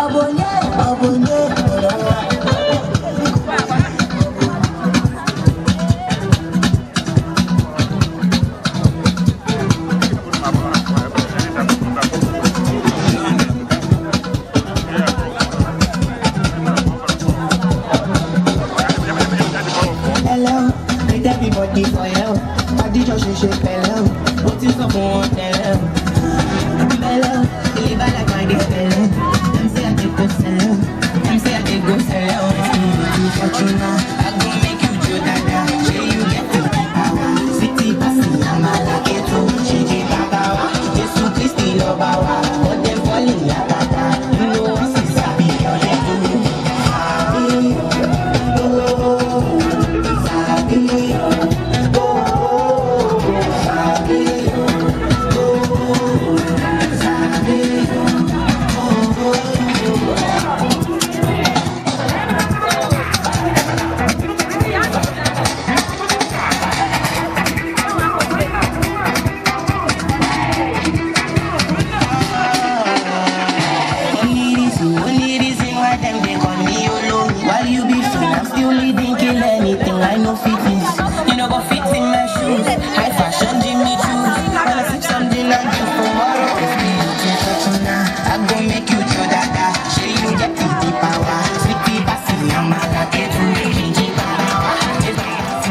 Ọ bụ onye, ọ bụ onye mụrụ nwa. Hello, greet everybody for you. Adijọ́ ṣe ṣe pẹ̀lẹ́ o, ó ti sọ fún wọn tẹ́lẹ̀ o. Pẹ̀lẹ́ o, deliver like my day pẹ̀lẹ́. Dem say I dey go sẹ́lẹ̀ o, dem say I dey go sẹ́lẹ̀ o. Fortuna, I go make you jo dada. Ṣé you get the power? City pasi àmàlà kẹ́tù, ṣèjì bàbá wa. Jésù Kristi lọ́ba wa, but dem falling yakata. You know us is sabi ọ̀lẹ́dùn. Sabi o, sabi o, sabi o, sabi o. Only reason, only reason why them they call me Olo. While you be free, I'm still leading, kill anything. I know fit is. You know go fit in my shoes. High fashion, Jimmy choose. Wanna sip something and drink tomorrow. If you looking for tuna, I go make you cho dada. Say you get the power. Sweetie pasi, I'm a ketu. Jinji baba.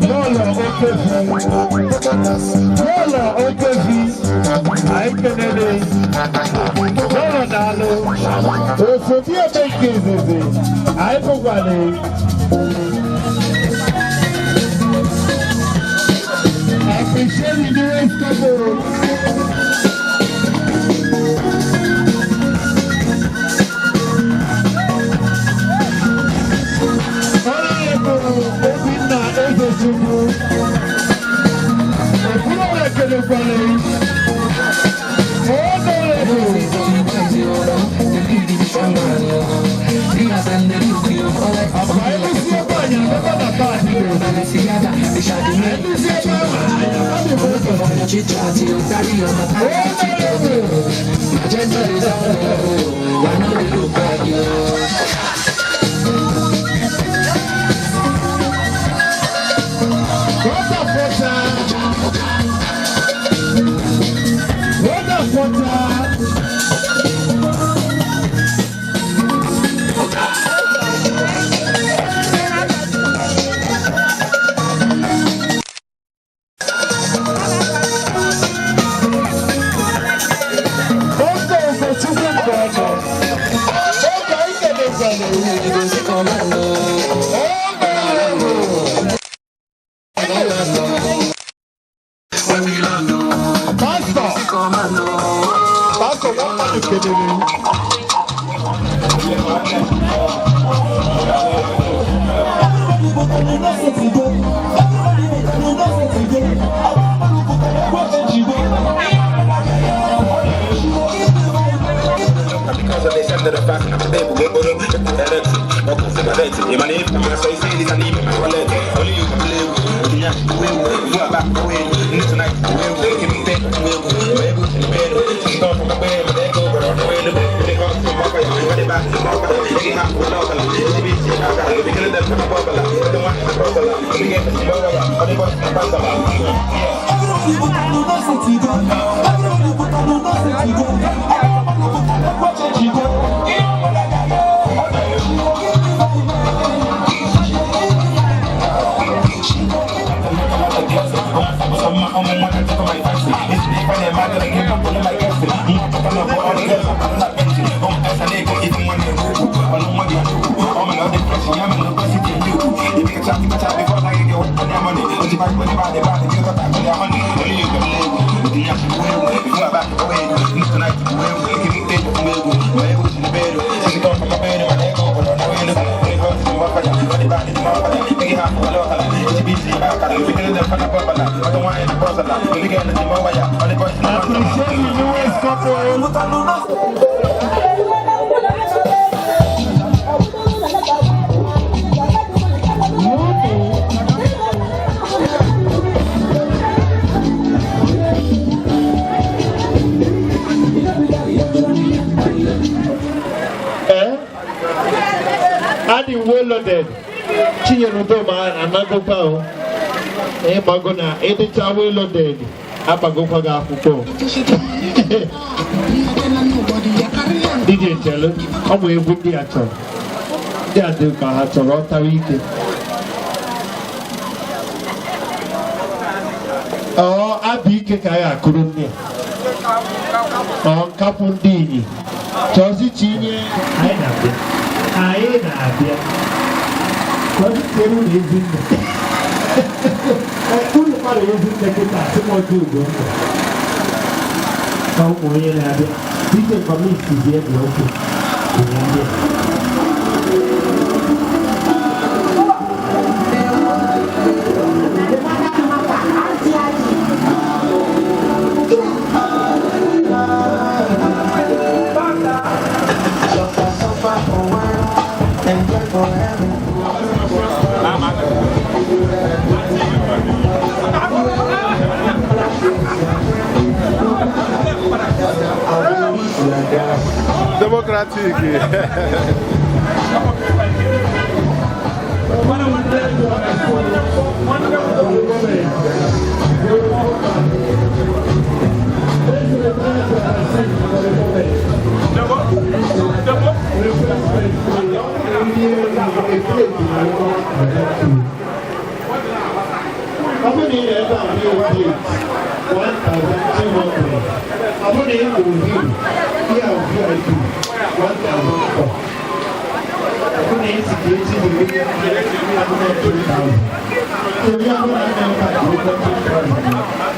Lọ́lọ́ Okefi. Lọ́lọ́ Okefi. Anyị kenele. Lọ́lọ́ daalụ. Osote ebe nke izizi. Anyị bụkwale. Appreciate the newest couple. Honorable Obinna Ezechukwu. Okwuru ekelekwale. Honorable. Adị well loaded. Chinyere Udoma anagokwa o. Ịgbago na ịdịcha well loaded agbagokwa gị akwụkwọ. DJ Chelu, ọ bụ egwu ndị a chọrọ. Ndị a dị ka ha chọrọ ọtawa ike. Ọ abụ ike ka anyị akụrụ nne. Ọ nkapụ ndị inyi. Chọzi chinye anyị na-abịa. Anyị na-abịa. Chọzi tiere unu ezi nne. Unu mmadụ ezi nne kịta asị m ọjọọ ugo ndụ. Ka ụmụ onye na-abịa. DJ Kọmisi zie dị ọkụ. Onye ndị a. Democratic. Ọ bụrụ na ị nọ ebe a nwee plate 1,200. Ọ bụrụ na ị bụ view, here VIP 1,004. Ọ bụrụ na ị si ka echi dị iri abụọ 2,000. So ya bụrụ na ebe a dị 2,000.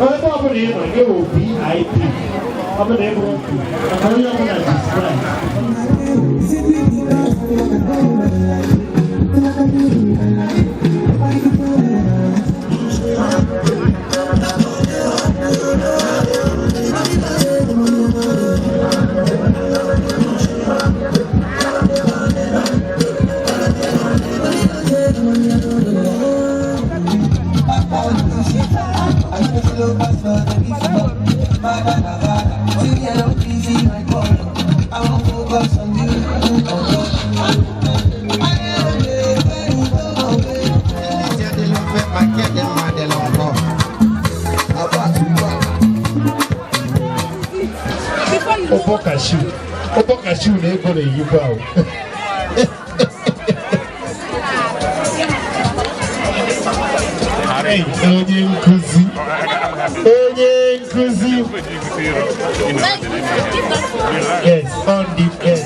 Ebe ọ bụla ị nọ, gị wụ VIP. Ọ bụrụ na ị bụrụ onye ọbụla describe. Ụbọ kashu na ego na-eyikwa ahụ. Onye nkuzi. Onye nkuzi. Yes, on the yes.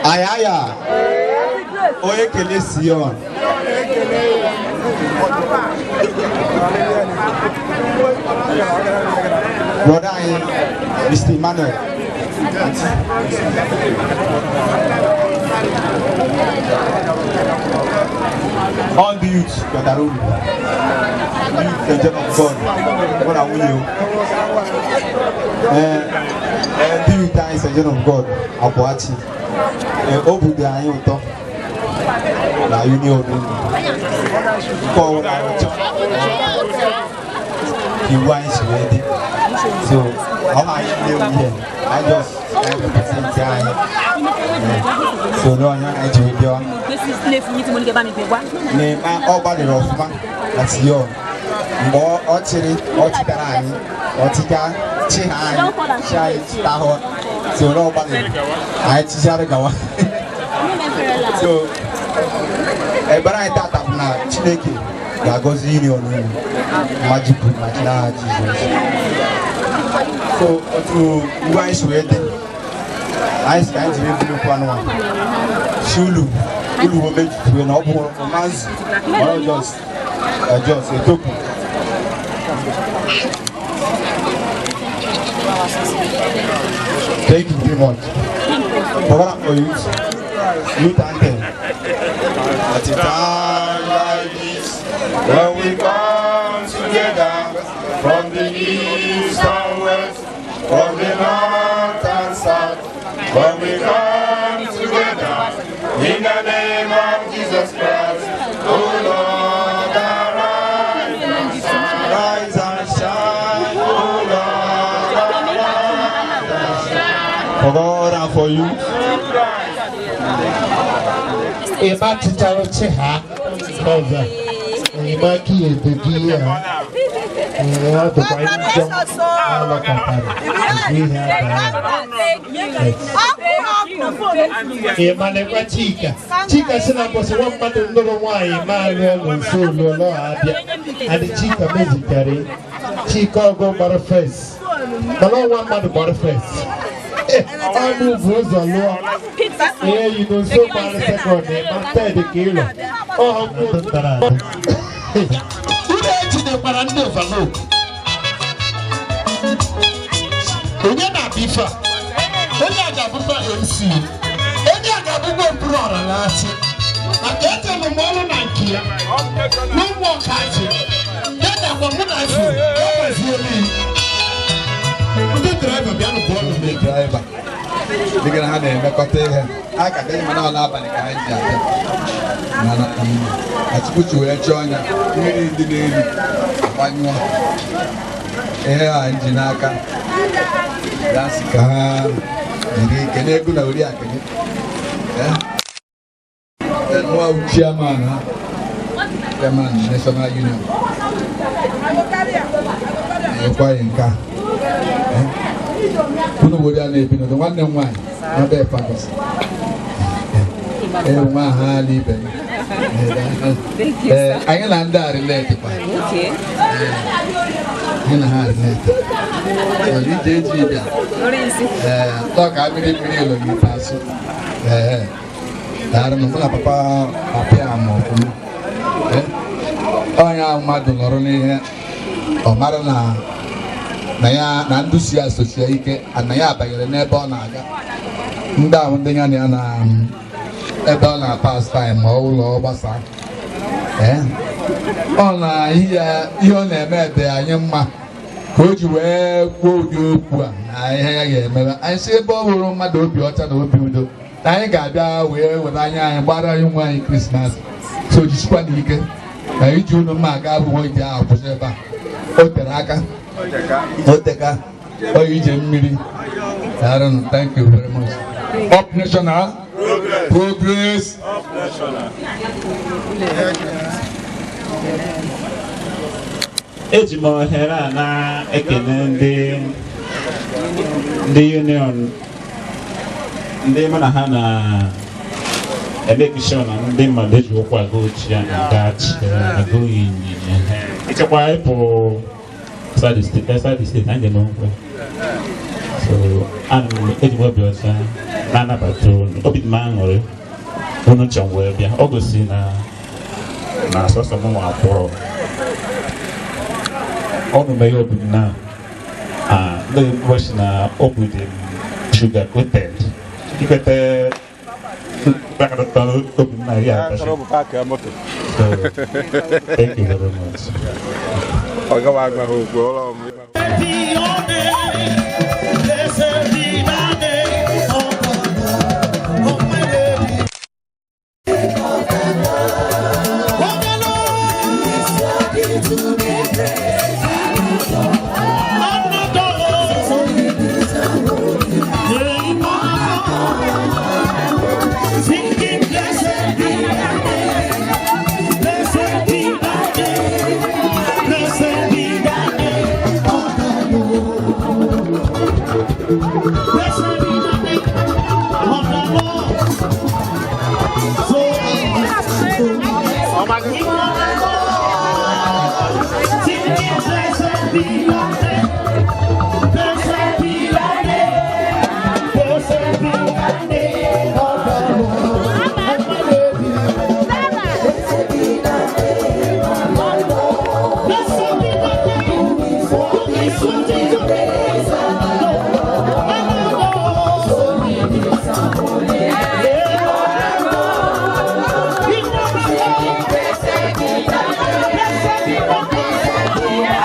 Ayaya, onye kele Sion. Brother anyị, Mr. Emmanuel. All the youth gatara uru. Youth angel of God, mụ na nwunye o. Ndị youth anyị angel of God, Abuachi. Obi dị anyị ụtọ na union unu. Nke ọbụla anyị chọrọ iwu anyị si wee dị. So, ọ anyị na-ewu ihe, anyị just represent anyị. So, n'onye anyị ji wee bịa. Na-eme ọ gbalịrị ọfụma na Sion. Mgbe ọ chịrị, ọ chịtara anyị, ọ chịka chi ha anyị, chi anyị chịta ha. So, n'ọ gbalịrị, anyị chịchara gawa. So, ebere anyị tata bụ na Chineke ga-agọzi union unu mmaji kwuru mmaji n'aha Jizọs. So, otu iwu anyị si wee dị, anyị si ka anyị jiri ebulekwu anụmanụ. Si ulu, ulu wo mejutue na ọ bụ ọmanzu, ọrụ jos etokwu. Thank you very much. Program for youth, youth anthem. At a time like this, when we come together from the east and west, from the north and south, when we come together in the name of Jesus Christ, oh Lord, arise, rise and shine, oh Lord, arise and shine. For God and for you. Ema chicharo chiha ọzọ enyemaka edo gị ya ọ dịkwa njọ alọkọtara ihe ị ma nekwa Chika Chika si na mbọsị nwa mmadụ nụrụ nwaanyị ma alụọ n'nso olụọlọ abịa adị Chika mezitere Chika ọgụ gbara fes mana ọnwa mmadụ gbara fes ọnụ bụ ụzọ lụọ ihe yi n'nso gbara sekọnd ma ted ka ịlọ unu ejidekwara ndị overlook onye na-abịa ife a onye a ga-abụkwa MC onye a ga-abụkwa okpuru ọra na-achị maka ejelu m ọrụ na nke ya n'ụmụ ọkachi ya na agwa mụ na afọ ọ gbaziela ndị draịva bịanụ pụọ nụ ndị draịva dịka na ha na-emekọta ihe ha ka dị mana ọ n'abalị ka ha ji abịa mana Atiku wee chọọ ọnya mmiri ndị na-eri agbanyụọ ihe a ji n'aka ya sị ka ha jiri kene ego na oriakụ gị nwa chairman ha chairman National Union na-ekwaghị nke a unu were ya na-ebi n'udo nwanne m nwaanyị n'ebe Ferguson Ee, nwa ha ala ibe. Thank you, Ee, sir. anyị na ndị a relate kwa. Okay. Anyị na ha relate. Ọ ije eji bịa. Ọrụ isi. Ee, tọ ka mmiri mmiri elo n'ikpeazụ. Ee, daalụ mụ na papa papa ya ma ọfụma. Ee, onye ahụ mmadụ nọrọ n'ihe ọ mara na na ya na ndụ si ya sochie ike na ya banyere n'ebe ọ na-aga. Ndị ahụ ndị ya na ya na ebe ọ na-pass time ma ọ ụlọ gbasa. Ee, ọ na ihe ihe ọ na-eme dị anyị mma ka o ji wee kwuo ụdị okwu a na ihe ya ga-emebe anyị si ebe ọ bụrụ mmadụ obi ọcha na obi udo na anyị ga-abịa wee were anya anyị gbara anyị nwa anyị Krismas. So jisikwa n'ike na iji unu mma aga abụghị ije ahụ kwụsị ebe a. O tere aka, o teka o ije mmiri. Daalụnụ, thank you very much. Up national progress. Eji m ohere a na-ekene ndị ndị union ndị mụ na ha na-emeki sure na ndị mmadụ eji ụkwụ aga ochie aga aga ịnyịnya ịchekwa ịpụ outside the state anyị ga-eme nkwe. So ana m eji m obi ọcha na-anabata unu. Obi dị m aṅụrị unu chọ m wee bịa. Ọ gosi na na sọsọ m nwa akwụrụ ọnụ meghe obi m na ndị ụbọchị na obi dị m sugar coated ikwete mkpakọrịta obi m na ya abacha. So thank you very much. Ọ gawa agwa ha okwu ọrụ m. Yeah.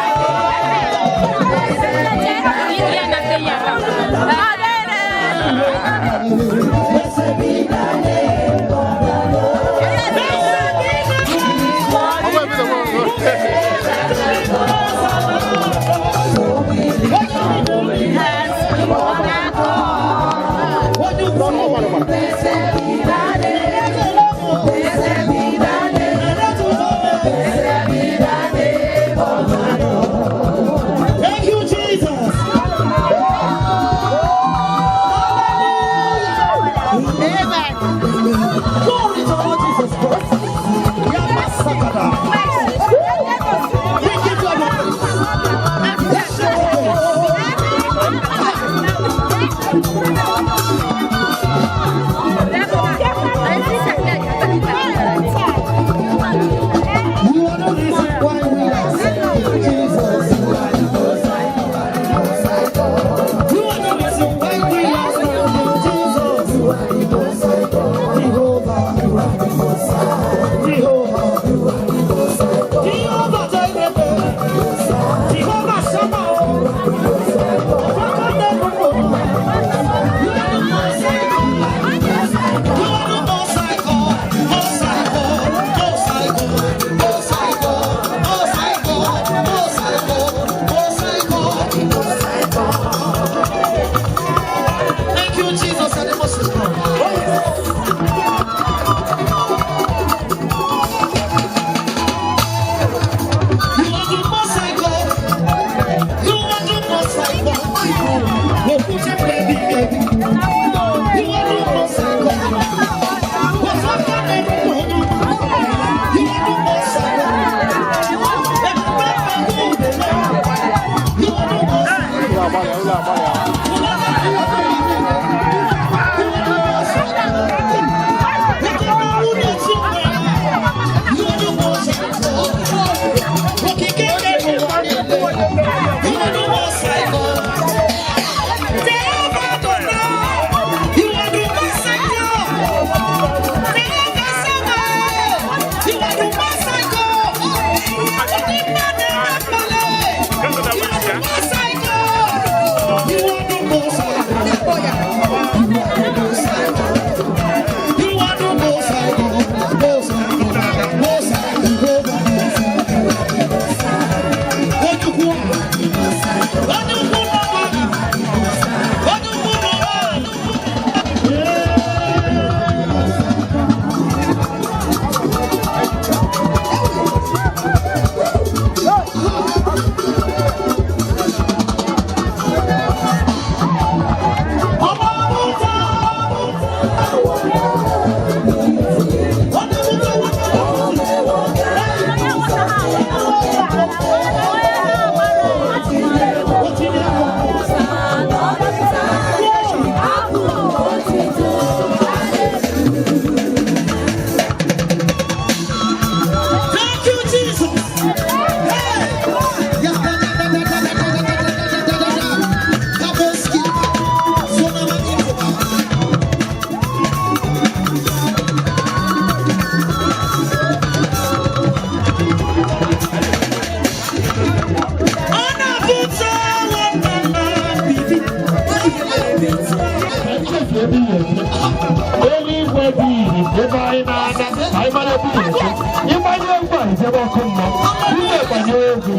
Ịmara ebe ị na-eje. Ịgbanye egwu a, ijebe ọkụ mmụọ. DJ gbanyere egwu.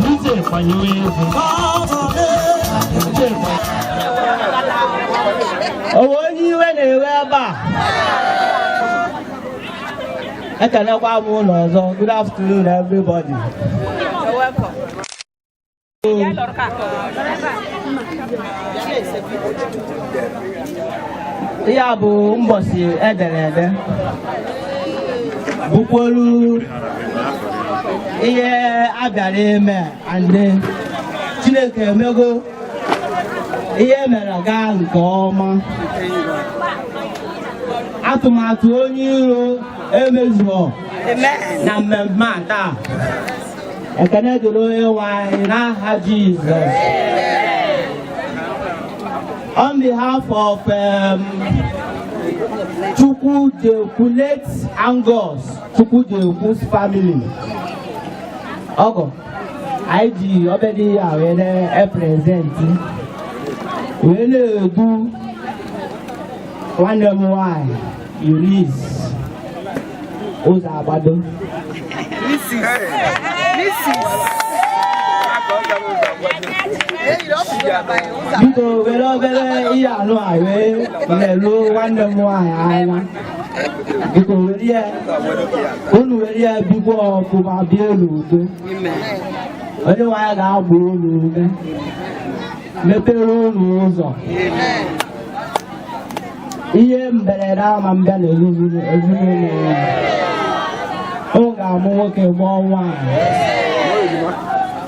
DJ gbanyere egwu. DJ gbanyere. Onwe onye iwe na-ewe ebe a? Ekenekwa m ụlọ ọzọ. Good afternoon, everybody. You're welcome. Ihe a bụ mbọsị edere ede bụkwolu ihe a bịara ime, and Chineke emego ihe mere gaa nke ọma. Atụmatụ onye iro emezuo na mmemme a taa. Ekene dịrị onye nwe anyị n'aha Jizọs. On behalf of Chukwujekwu, late Angus Chukwujekwu's family, ọgọ anyị ji obere ya wee na-epresent wee na-edu nwanne m nwanyị Eunice Ụzọ Agbado. Mrs. Mrs. Biko were obere ihe anụ a wee leruo nwanne m nwaanyị anya. Biko were ya, unu were ya bikwa ọfụma, bie n'udo. Onye nwaanyị ga-agba unu ume, mepere unu ụzọ. Ihe mberede ama mbịa n'ezinụlọ unu. Ọ ga-amụ nwoke, mụọ nwaanyị,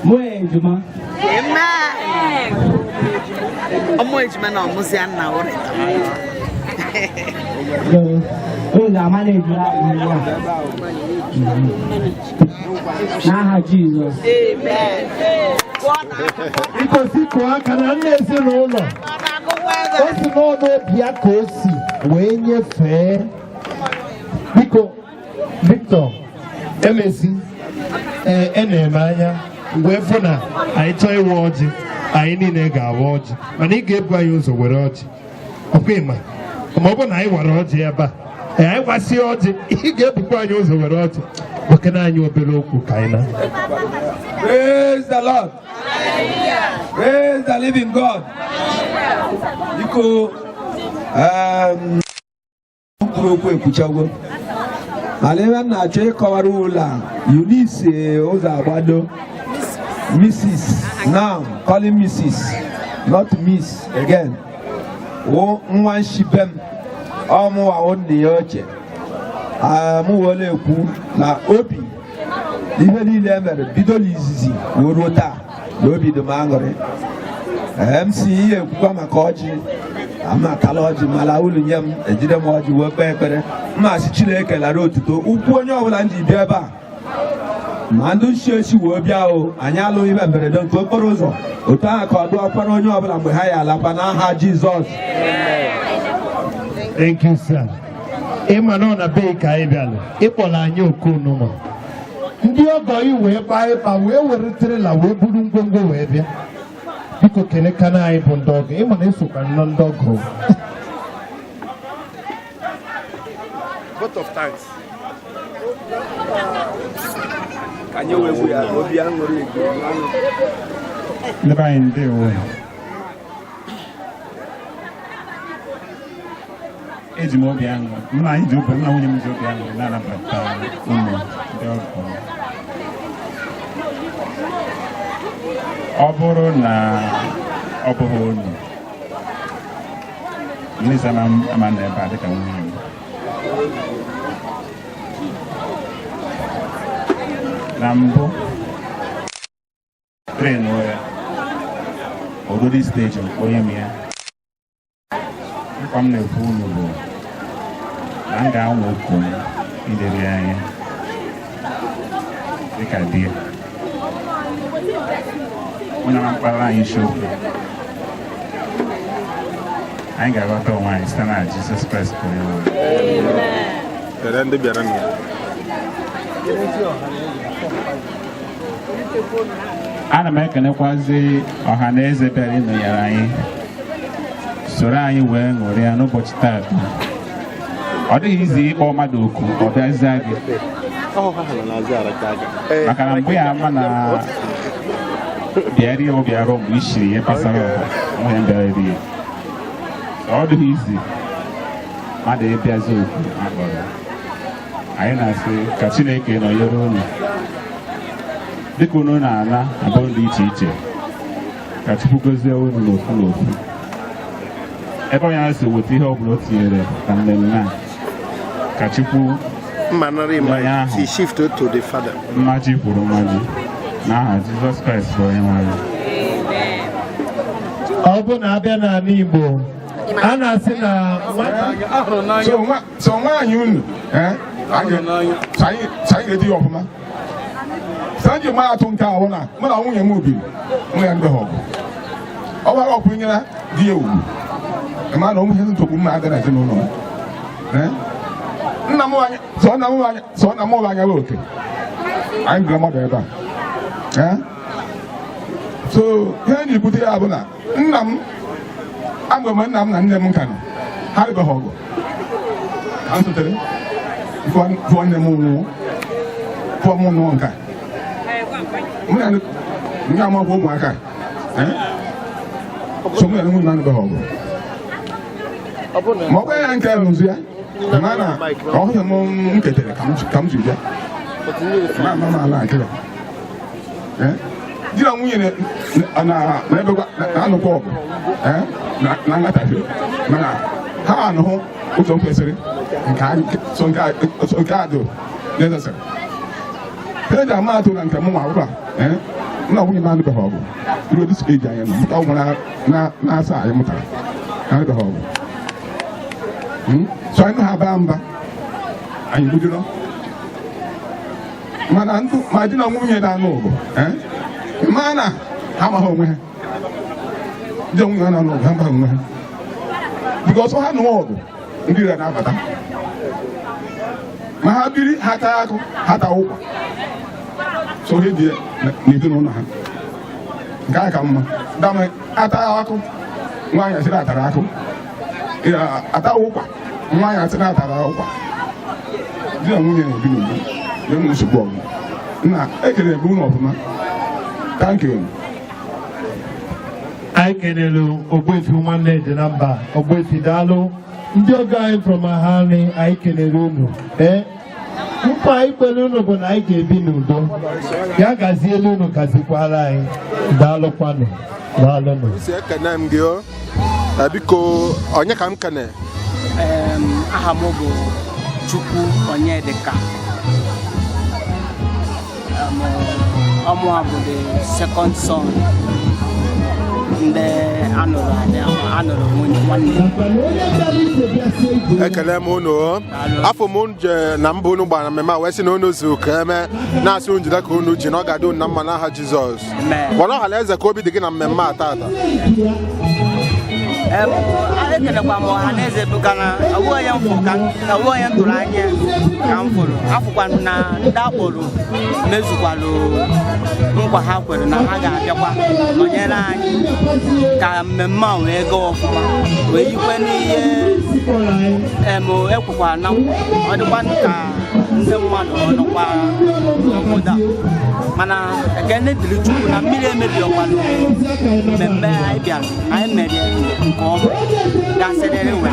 mụọ ejima. Amen. Ọmụ ejima na ọmụzi nna ụrịta. Unu ga-ama na ejima ahụ n'aha Jizọs. Amen. Biko sikụọ aka na nna ezinụlọ. O si n'ọnụ obi ya ka o si wee nyefee. Biko, Victor emesi, ee, e na-eme anya wee fụ na anyị chọọ ịwa ọjị, anyị niile ga-awa ọjị, mana ị ga-ebu anyị ụzọ were ọjị. Ọkwa ịma ma ọ bụ na anyị wara ọjị ebe a, ee, anyị wasịa ọjị, ị ga-ebukwa anyị ụzọ were ọjị. Gwakena anyị obere okwu ka anyị na Praise the Lord. Praise the living God. Biko, kwuru okwu ekwuchago. Mana ebe m na-achọ ịkọwara ụlọ a, Eunice Ụzọ Agbado, Mrs. Now, calling Mrs. Not Miss again. Wụ nwa nshibe m, ọ mụwa wụ nna ya ochie. Mụ wee ekwu na obi ihe niile e mere bido n'izizi wee ruo taa na obi dị m aṅụrị. MC, ihe ekwukwa maka ọjị, amatala ọjị mala ulu nye m, ejide m ọjị wee kpee ekpere. Mmasị Chineke lara otuto ukwu onye ọbụla m ji bịa ebe a, ma ndị nshi esi wee bịa o, anyị alụghị ibe mberede nke okporo ụzọ. Otu ahụ ka ọ dụọkwara onye ọbụla mgbe ha ya alakwa n'aha Jizọs. Thank you, sir. Ịma na ọ na be ka anyị bịara, ịkpọrọ anyị oku nụma ndị ọgọ yi wee gbaa ịba wee were trailer wee buru ngwongwo wee bịa. Biko kelekana anyị bụ ndị ọgọ. Ịma na esokwa nnọọ ndị ọgọ. Vote of thanks. Ka anyị wee gbu ya obi aṅụrị egwu. Ndị be anyị, ndewo. Eji m obi aṅụrị, mụ na anyị ji obi, mụ na nwunye m ji obi aṅụrị na-anabata unu ndị ọgọ. Ọ bụrụ na ọ bụghị unu, Melissa ama nọ ebe a dịka nwunye m. Na mbụ train ya orudi stage onye m ya, nkwa m na-ekwu unu bụ na m ga-anwa okwu m ilere ya anya dịka di ya. Onye na mkpara anyị isiokwu, anyị ga-aghọta onwe anyị site na Jizọs Kraịst bụ onye nwe anyị. Kedu ndị bịara nụ? Ana m ekenekwazi ọha na eze bịara ịnọnyere anyị, soro anyị wee ṅụrịa n'ụbọchị taata. Ọ dịghị izi ịkpọ mmadụ oku ọ bịazie gị, maka na mgbe ya ama na bịara ya, ọ bịara mgbe i shiri ihe gbasara ọha onwe ya bịara rie. Ọ dịghị izi mmadụ ịbịazi oku akpọrọ. Anyị na-asị ka Chineke nọnyere unu dịka unu na-ana abụọ dị iche iche, ka Chukwu gozie unu n'ofu n'ofu ebe onye ahụ si weta ihe ọbụla o tinyere na mmemme a, ka Chukwu Mmanarị onye ahụ He shifted to the father. Mmaji kwuru mmaji, n'aha Jizọs Kraịst bụ onye nwe anyị. Ọ bụ na abịa n'ala Igbo, a na-asị na So nwaanyị unu, eh, so anyị ga-edi ya ọfụma. So anyị ji maa atụ nke ahụ na mụ na nwunye m biri, mụ ya ndị ha ọgụ. Ọ gbara ọkụ nyere di ya ugwu. Ma na onwe ihe nsogbu mma adị na ezinụlọ m. Eh? Nna m anya, sọ nna m anya, sọ nna m ụlọ anya bụ oke. Anyị biri mmadụ ebe a. Eh? So ihe anyị bute ya bụ na nna m amụrụ m, nna m na nne m ka nọ, ha rịbeghị ọgụ. Ha nsotere fụọ nne m nwụọ, fụọ m nwụọ nke a. Mụ na ndị amakwa ụmụaka. Eh? So mụ na nwunye m anụbeghị ọgụ. Ma ọ bụrụ ya nke nụzi ya, ma na ọhụrụ m m ketere ka m ji bịa. Ma ama m ala nke ya. Eh? Di na nwunye na-anụkwa ọgụ, eh, na nghọtahie, mana ha anụhụ ụzọ kwesịrị nke so nke a dị necessary. E ji ama atụ na nke m nwa ụba, eh, mụ na nwunye m anụbeghị ọgụ ruo this age anyị nọ, mụta ụmụ na asaa anyị mụtara, anụbeghị ọgụ. So anyị ha baa mba, anyị bidoro, mana ndụ ma di na nwunye na-anụ ọgụ, eh, ma na ha amaghị onwe ha. Di na nwunye na-anụ ọgụ, ha amaghị onwe ha, because ha nụọ ọgụ, ndị ire na-abata. Ma ha biri, ha taa akụ, ha taa ụkwa, so ha dị n'ezinụlọ ha. Nke a ka mma dama ata akụ, nwaanyị asịrị atara akụ, ata ụkwa, nwaanyị asịrị atara ụkwa. Di na nwunye na-ebi n'udo, na-enwe nsogbu ọgụ. Nna ekele ebe unu ọfụma. Thank you. Anyị kelere Ogbuefi nwanne dị na mba. Ogbuefi, daalụ. Ndị ọgọ anyị from Ahani, anyị kelere unu. Ee, nkwa anyị kwere unu bụ na anyị ga-ebi n'udo. Ya gazielu unu, gazikwara anyị. Daalụkwanụ, daalụnụ. Si ekene m gị o. Biko, onye ka m kene? Aha m bụ Chukwu Onyedika. Ọmụa bụ the second son ndị anụrụ adị anụrụ nwunye nwanne. Ekele m unu o. Afọ m je na mbụ unu gbara mmemme a wee sị na unu zu ka eme, na-asị unu jide ka unu ji, na ọ ga-adị unu na mma n'aha Jizọs. Gwara ọha na eze ka obi dị gị na mmemme a tata. Ekelekwa m ọha na eze bụ ka na ọwụ onye m fụrụ ka ọwụ onye m tụrụ anya ka m fụrụ afụkwanụ na ndị akpọrọ mezukwalụ nkwa ha kwere na ha ga-abịakwa nọnyere anyị ka mmemme a wee gaa ọfụma, wee yikwe n'ihe em ekwekwara na nkwa. Ọ dịkwanụ ka ndị mmadụ ọ nọkwa n'obodo a, mana ekene dịrị Chukwu na mmiri emebiọkwanụ mmemme anyị bịara anyị mere nke ọma gasịrịrị were.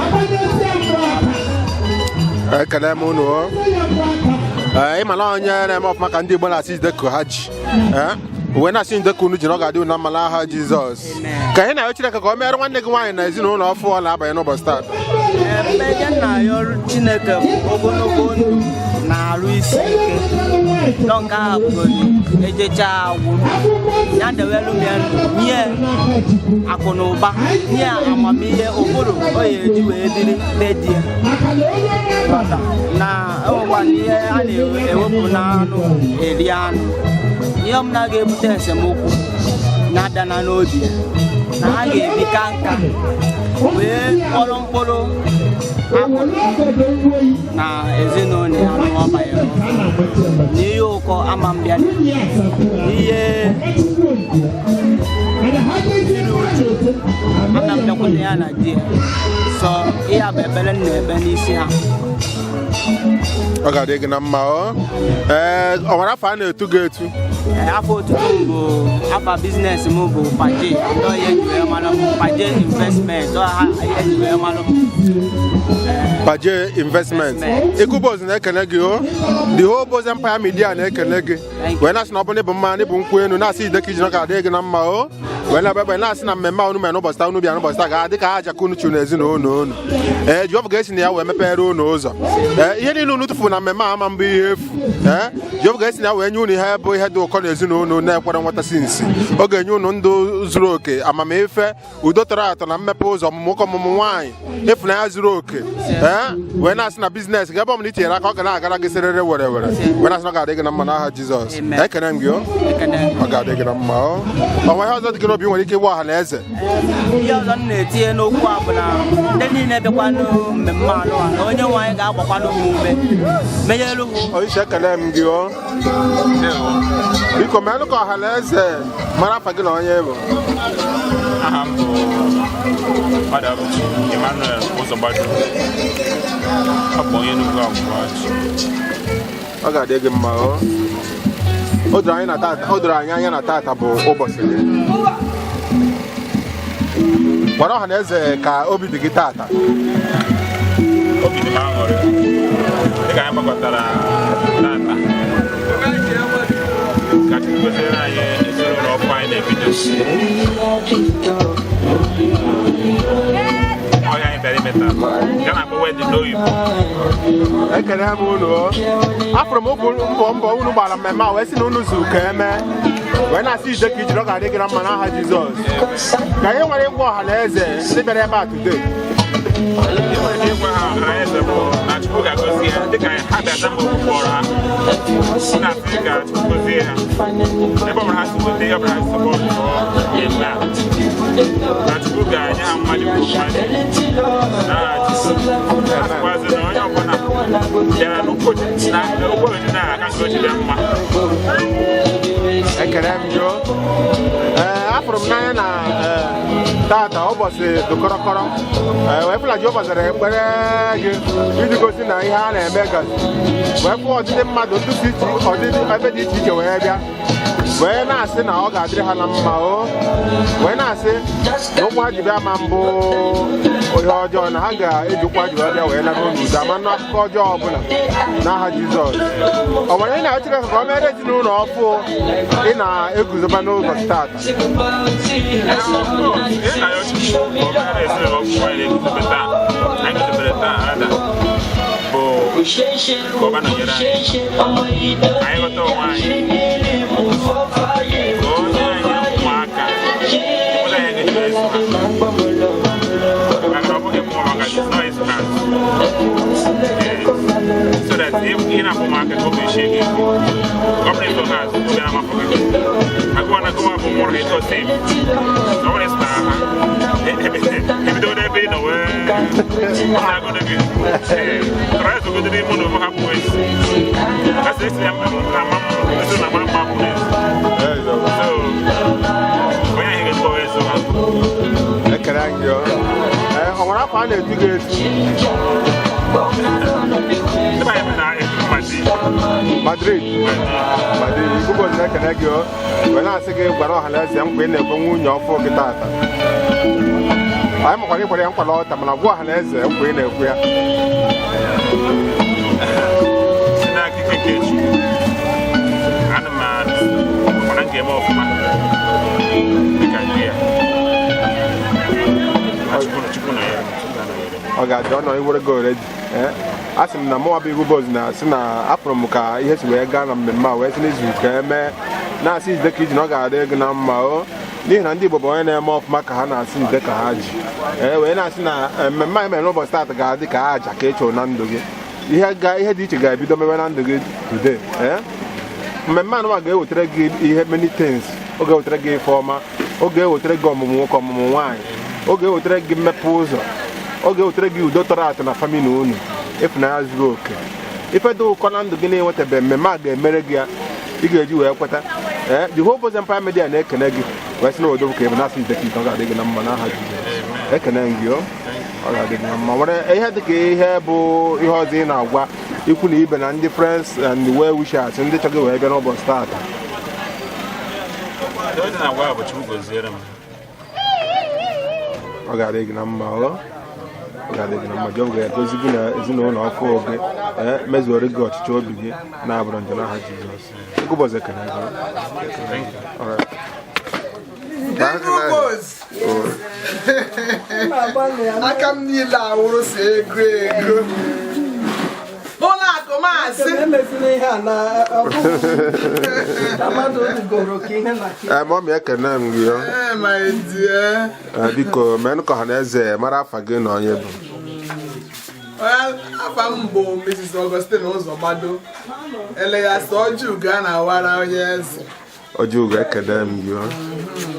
Ekele m unu o. Ee, ịma na onye na-eme ọfụma ka ndị Igbo na-asị jide ka ha ji. Ee, wee na-asị jide ka unu ji, na ọ ga-adị unu na mma n'aha Jizọs. Ka anyị na-arịọ Chineke ka o meere nwanne gị nwaanyị na ezinụlọ ọfụ ọ na-abanye n'ụbọchị taa. Mmejọ nna ya ọrụ Chineke bụ ogologo ndụ na arụ isi ike nọ nke ahụ bụgodi ejecha agwụ ya dewelu m ya ndụ, nye akụ na ụba, nye amamihe ụbụrụ o ya eji wee biri be di ya na enwekwana ihe a na-ewepụ n'anụ eri anụ, ihe ọbụla ga-ebute esemokwu na-abịa n'obi ya, na ha ga-ebi ka nka wee kpọrọ mkpụrụ akụrụ na ezinụlọ ya n'ụwa banyere n'ihe ụkọ ama mbịa n'ihe iru uju. Ana m bịakwute ya na di ya. So ihe a bụ ekpere m na-ekpe n'isi ha. Ọ ga-adị gị na mma ọ. Ee, ọ nwere afọ a na-etu gị etu? Ee, afọ otutu m bụ afa business m bụ Paje. Ndị ihe eji wee mara m Paje Investment. Ọ ha ihe eji wee mara m. Paje Investment. Iguboz na-ekene gị o. The whole Boz Empire Media na-ekene gị. Wee na-asị na ọ bụrụ na ịbụ mma na ịbụ nkwụ enu, na-asị ide ka iji na ọ ga-adị gị na mma o. Wee na-abịa na-asị na mmemme a unu mere n'ụbọchị taa, unu bịa n'ụbọchị taa, ga-adị ka aja ka unu chụrụ n'ezinụlọ unu. Ee, Jehova ga-esi na ya wee mepere unu ụzọ. Ee, ihe niile unu tụfuru na mmemme a ama mbụ ihe efu. Ee, Jehova ga-esi na ya wee nye unu ihe bụ ihe dị ụkọ n'ezinụlọ na-ekwere nweta sinsi. Ọ ga-enye unu ndụ zuru oke, amamife, udo tọrọ atọ na mmepe ụzọ, ọmụmụ nwoke, ọmụmụ nwaanyị, ịfụnanya zuru oke. Ee, wee na-asị na business gị, ebe ọ bụla i tinyere aka, ọ ga na-agara gị sịrịrị were were. Wee na-asị na ọ ga-adị gị na mma n'aha Jizọs. Ekene m gị o. Ọ ga-adị gị na mma o. Ọ nwere ihe ọzọ dị gị n'obi nwere ike ịgwa ọha na eze? Ihe ọzọ m na-etinye n'okwu a bụ na ndị niile bịakwanụ mmemme anụ a, na onye nwe anyị ga-agbakwanụ ha ume, menyelu ha. Onyeisi, ekele m gị o. Biko meenụ ka ọha na eze mara afa gị na onye bụ. Aha m bụ Mmadụabụchi Emmanuel Ụzọgbado. Ọ bụ onye Enugu Agwụgwachi. Ọ ga-adị gị mma o. O doro anyị na tata, o doro anyị anya na tata bụ ụbọchị gị. Gwara ọha na eze ka obi dị gị tata. Obi dị m aṅụrị dịka anyị gbakọtara tata ka Chukwu gosiere anyị ezinụlọ ọkụ anyị na-ebido. Ọhịa anyị bịara ime taa nke a na-akpọ wedding n'oyibo. Ekele m unu o. Afụrụ m ụkwụ mbọ unu gbara mmemme a, wee sị na unu zuru ka eme, wee na-asị ije ka ijiri, ọ ga-adị gị na mma n'aha Jizọs. Ka ihe nwere ịgwa ọha na eze ndị bịara ebe a today? Enwere m ịgwa ha ọha eze bụ na Chukwu ga-agọzi ha dịka ha bịa mgbe okwu kpọrọ ha. M na-asị ka Chukwu gọzie ha ebe ọbụla ha si nweta ihe ọbụla ha si support mmemme a, na Chukwu ga-enye ha mmadụ kwuru mmadụ n'aha Jizọs. Asịkwazị na onye ọbụla bịara n'ụkwụ na ụkwụ oji na aka nke oji bịa mma. Ekele m gị o. Ee, afụrụ m n'anya na tata ụbọchị dị kọrọkọrọ. Ee, wee fụla Jehova zara ekpere gị iji gosi na ihe a na-eme gazi, wee fụ ọdịdị mmadụ ndị si iche ọdịdị ebe dị iche iche wee bịa, wee na-asị na ọ ga-adịrị ha na mma o. Wee na-asị na ụkwụ ha ji bịa ma mbụ ihe ọjọọ, na ha ga-eji ụkwụ ha ji wee bịa wee nara n'udo, ama nụ akụkọ ọjọọ ọbụla n'aha Jizọs. Ọ nwere ị na Chineke ka ọ mere ezinụlọ ọfụ ị na-eguzoba n'ụbọchị tata? Ihe na ya Chukwu ka ọ mere ezinụlọ ọkụ anyị na-eguzobe taa, anyị guzobere taa ada bụ ka ọ ba nọnyere anyị, anyị ghọta onwe anyị, ka onye anyị ụmụaka ụmụaka anyị ga-eji wee zụ ha, maka na ọ bụghị mmụọ maka nọ ịzụ ha azụ. Ee, so that ị na-akpọ ụmụaka ka obi sie gị ike, ọ bụrụ ịzụ ha azụ, obi na-amapụ gị agụwa na agụwa bụ mụrụ ha ịtọ same na ọ bụrụ ịzụtara ha ebido n'ebe ị nọ wee na-agụdị gị. Ee, tọrọ ya zụgodị n'ime ụlọ ha pụọ ezi asị esi ya mma na ama esi na ama mma pụrụ ezi, so onye ahụ ga-ezikọ wee zụ ha. Ekele gị o. Ee, ọ nwere afọ a na-etu gị etu? Ndị be anyị na-etu Madrid. Madrid. Madrid. Iguboz na-ekele gị o. Wee na-asị gị gwara ọha na eze nkwa ị na-ekwe nwunye ọfụ gị tata. Anyị makwara ịkwara ya nkwa n'ọta, mana gwa ọha na eze nkwa ị na-ekwe ya. Si n'aka ike nke Chukwu, ana m mana m ga-eme ọfụma dịka nke ya ma Chukwu nọ ya, Chukwu anọnyere m. Ọ ga-adị ọ nọ iwere gị already. Ee, a sị m na mụnwa bụ Iguboz na-asị na afụrụ m ka ihe si wee gaa na mmemme a, wee sị n'izu ka eme, na-asị jide ka iji na ọ ga-adị gị na mma o, n'ihi na ndị Igbo bụ onye na-eme ọfụma ka ha na-asị jide ka ha ji. Ee, wee na-asị na mmemme anyị mere n'ụbọchị taata ga-adị ka aja ka ị chụrụ na ndụ gị. Ihe dị iche ga-ebido mewe na ndụ gị today. Ee, mmemme anụmanụ ga-ewetara gị ihe many things. Ọ ga-ewetara gị ife ọma, ọ ga-ewetara gị ọmụmụ nwoke, ọmụmụ nwaanyị, ọ ga-ewetara gị mmepe ụzọ, ọ ga-ewetara gị udo tọrọ atọ na family unu, ịfụnanya zuru oke, ife dị ụkọ na ndụ gị na-enwetabe, mmemme a ga-emere gị ya, ị ga-eji wee kweta. Ee, the whole Boz Empire Media na-ekene gị. Wee sị na odo ka ebe na-asị ite ka ọ ga-adị gị na mma n'aha Jizọs. Ekene m gị o, ọ ga-adị gị na mma. Nwere ihe dị ka ihe bụ ihe ọzọ ị na-agwa ikwu na ibe na ndị friends and well wishers, ndị chọrọ gị wee bịa n'ụbọchị taata? Onye na-agwa bụ Chukwu goziere m. Ọ ga-adị gị na mma ọ ga-adị gị na mma. Jehova ga-egozi gị na ezinụlọ ọfụ gị, ee, mezuoro gị ọchịchọ obi gị na-abụrụ njọ n'aha Jizọs. Ụbọchị ekene gị. All right. Igwe. Aka m niile awụrụ si ego ego. Ụlọ akụ maasị. Emezila ihe a na ọ bụghị ka mmadụ goro ka ihe na Ee, mummy, ekene m gị o. Ee, my dear. Ee, biko meenụ ka ọha na eze mara afa gị na onye bụ. Onye afa m bụ Mrs. Augustine Ụzọgbado. Eleghasị ọjị ugo a na-awara onye eze. Ojiugo, ekene m gị o.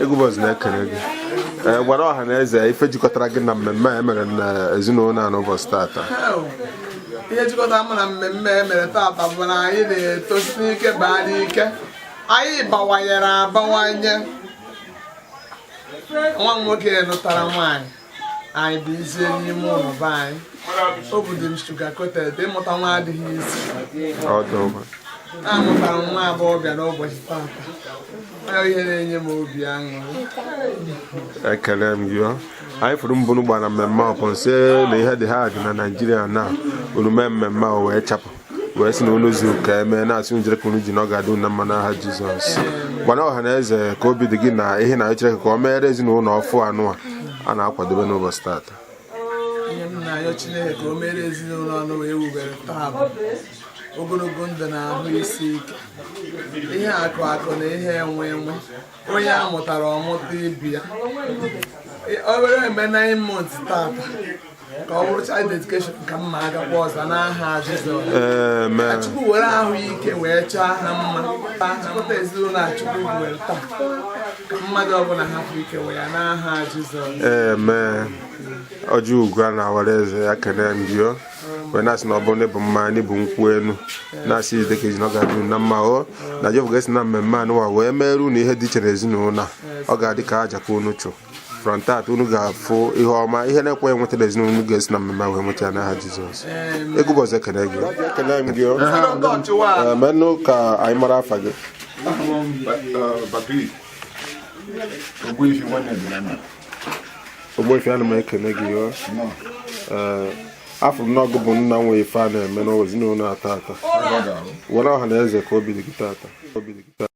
Egwu na-ekene gị. Ee, gwara ọha na eze ife jikọtara gị na mmemme a emere na ezinụlọ a n'ụbọchị taata. Hell, ihe jikọtara mụ na mmemme e mere tata bụ na anyị na-eto site n'ike baa n'ike. Anyị bawanyere abawanye. Nwa m nwoke nụtara nwaanyị, anyị bụ izie n'ime ụlọ be anyị. Obu dị m sugar coated. Ịmụta nwa adịghị isi. Ọ dị ụba. Amụtara m nwa agbọghọbịa n'ụbọchị tata. Ọ ihe na-enye m obi aṅụrị. Ekele m gị o. Anyị fụrụ mbụ gba na mmemme ọpụ nsị na ihe dị ha dị na Naijiria na unu mee mmemme a wee chapụ wee sị na unu zuru ka emee, na-asị unu jere ka unu ji na ọ ga-adị unu na mma n'aha Jizọs. Gwana ọha na eze ka obi dị gị na ihe na Chineke ka o meere ezinụlọ ọfụ anụ a a na-akwadobe n'ụbọchị taata. Ihe m na-ayọ Chineke ka o mere ezinụlọ ọnụ wee wubere taa bụ ogologo ndụ na ahụ isi ike, ihe akụ akụ na ihe enwe enwe. Onye a mụtara ọmụta ibi ya o were eme 9 months tata ka ọ bụrụ child dedication ka mma agakwa ọzọ n'aha Jizọs. Amen. Ka Chukwu were ahụ ike wee chọọ ha mma, chịkọta ezinụlọ a Chukwu were taa, ka mmadụ ọbụla hapụ ike wee ya n'aha Jizọs. Amen. Ọjị ugwu a na-awara eze ya, kene m gị o. Wee na-asị na ọ bụrụ na ịbụ mmanya na ịbụ nkwụ elu, na-asị ide ka ezi na ọ ga-adị unu na mma o, na Jehova ga-esi na mmemme anụwa wee meere unu ihe dị iche n'ezinụlọ a. Ọ ga-adị ka aja ka unu chụ from tata. Unu ga-afụ ihe ọma, ihe na-ekweghị nweta n'ezinụlọ unu ga-esi na mmemme a wee nweta ya n'aha Jizọs. Egwu ụbọchị, ekene gị, ekene m gị o. Ee, menụ ka anyị mara afa gị. Bakri Ogbuefi nwanne dị na nna. Ogbuefi, ana m ekene gị o. Ee, afọ m n'ọgụ bụ nna nwe ife a na-eme n'ezinụlọ a tata. Were ọha na eze ka obi dị gị tata, obi dị gị tata.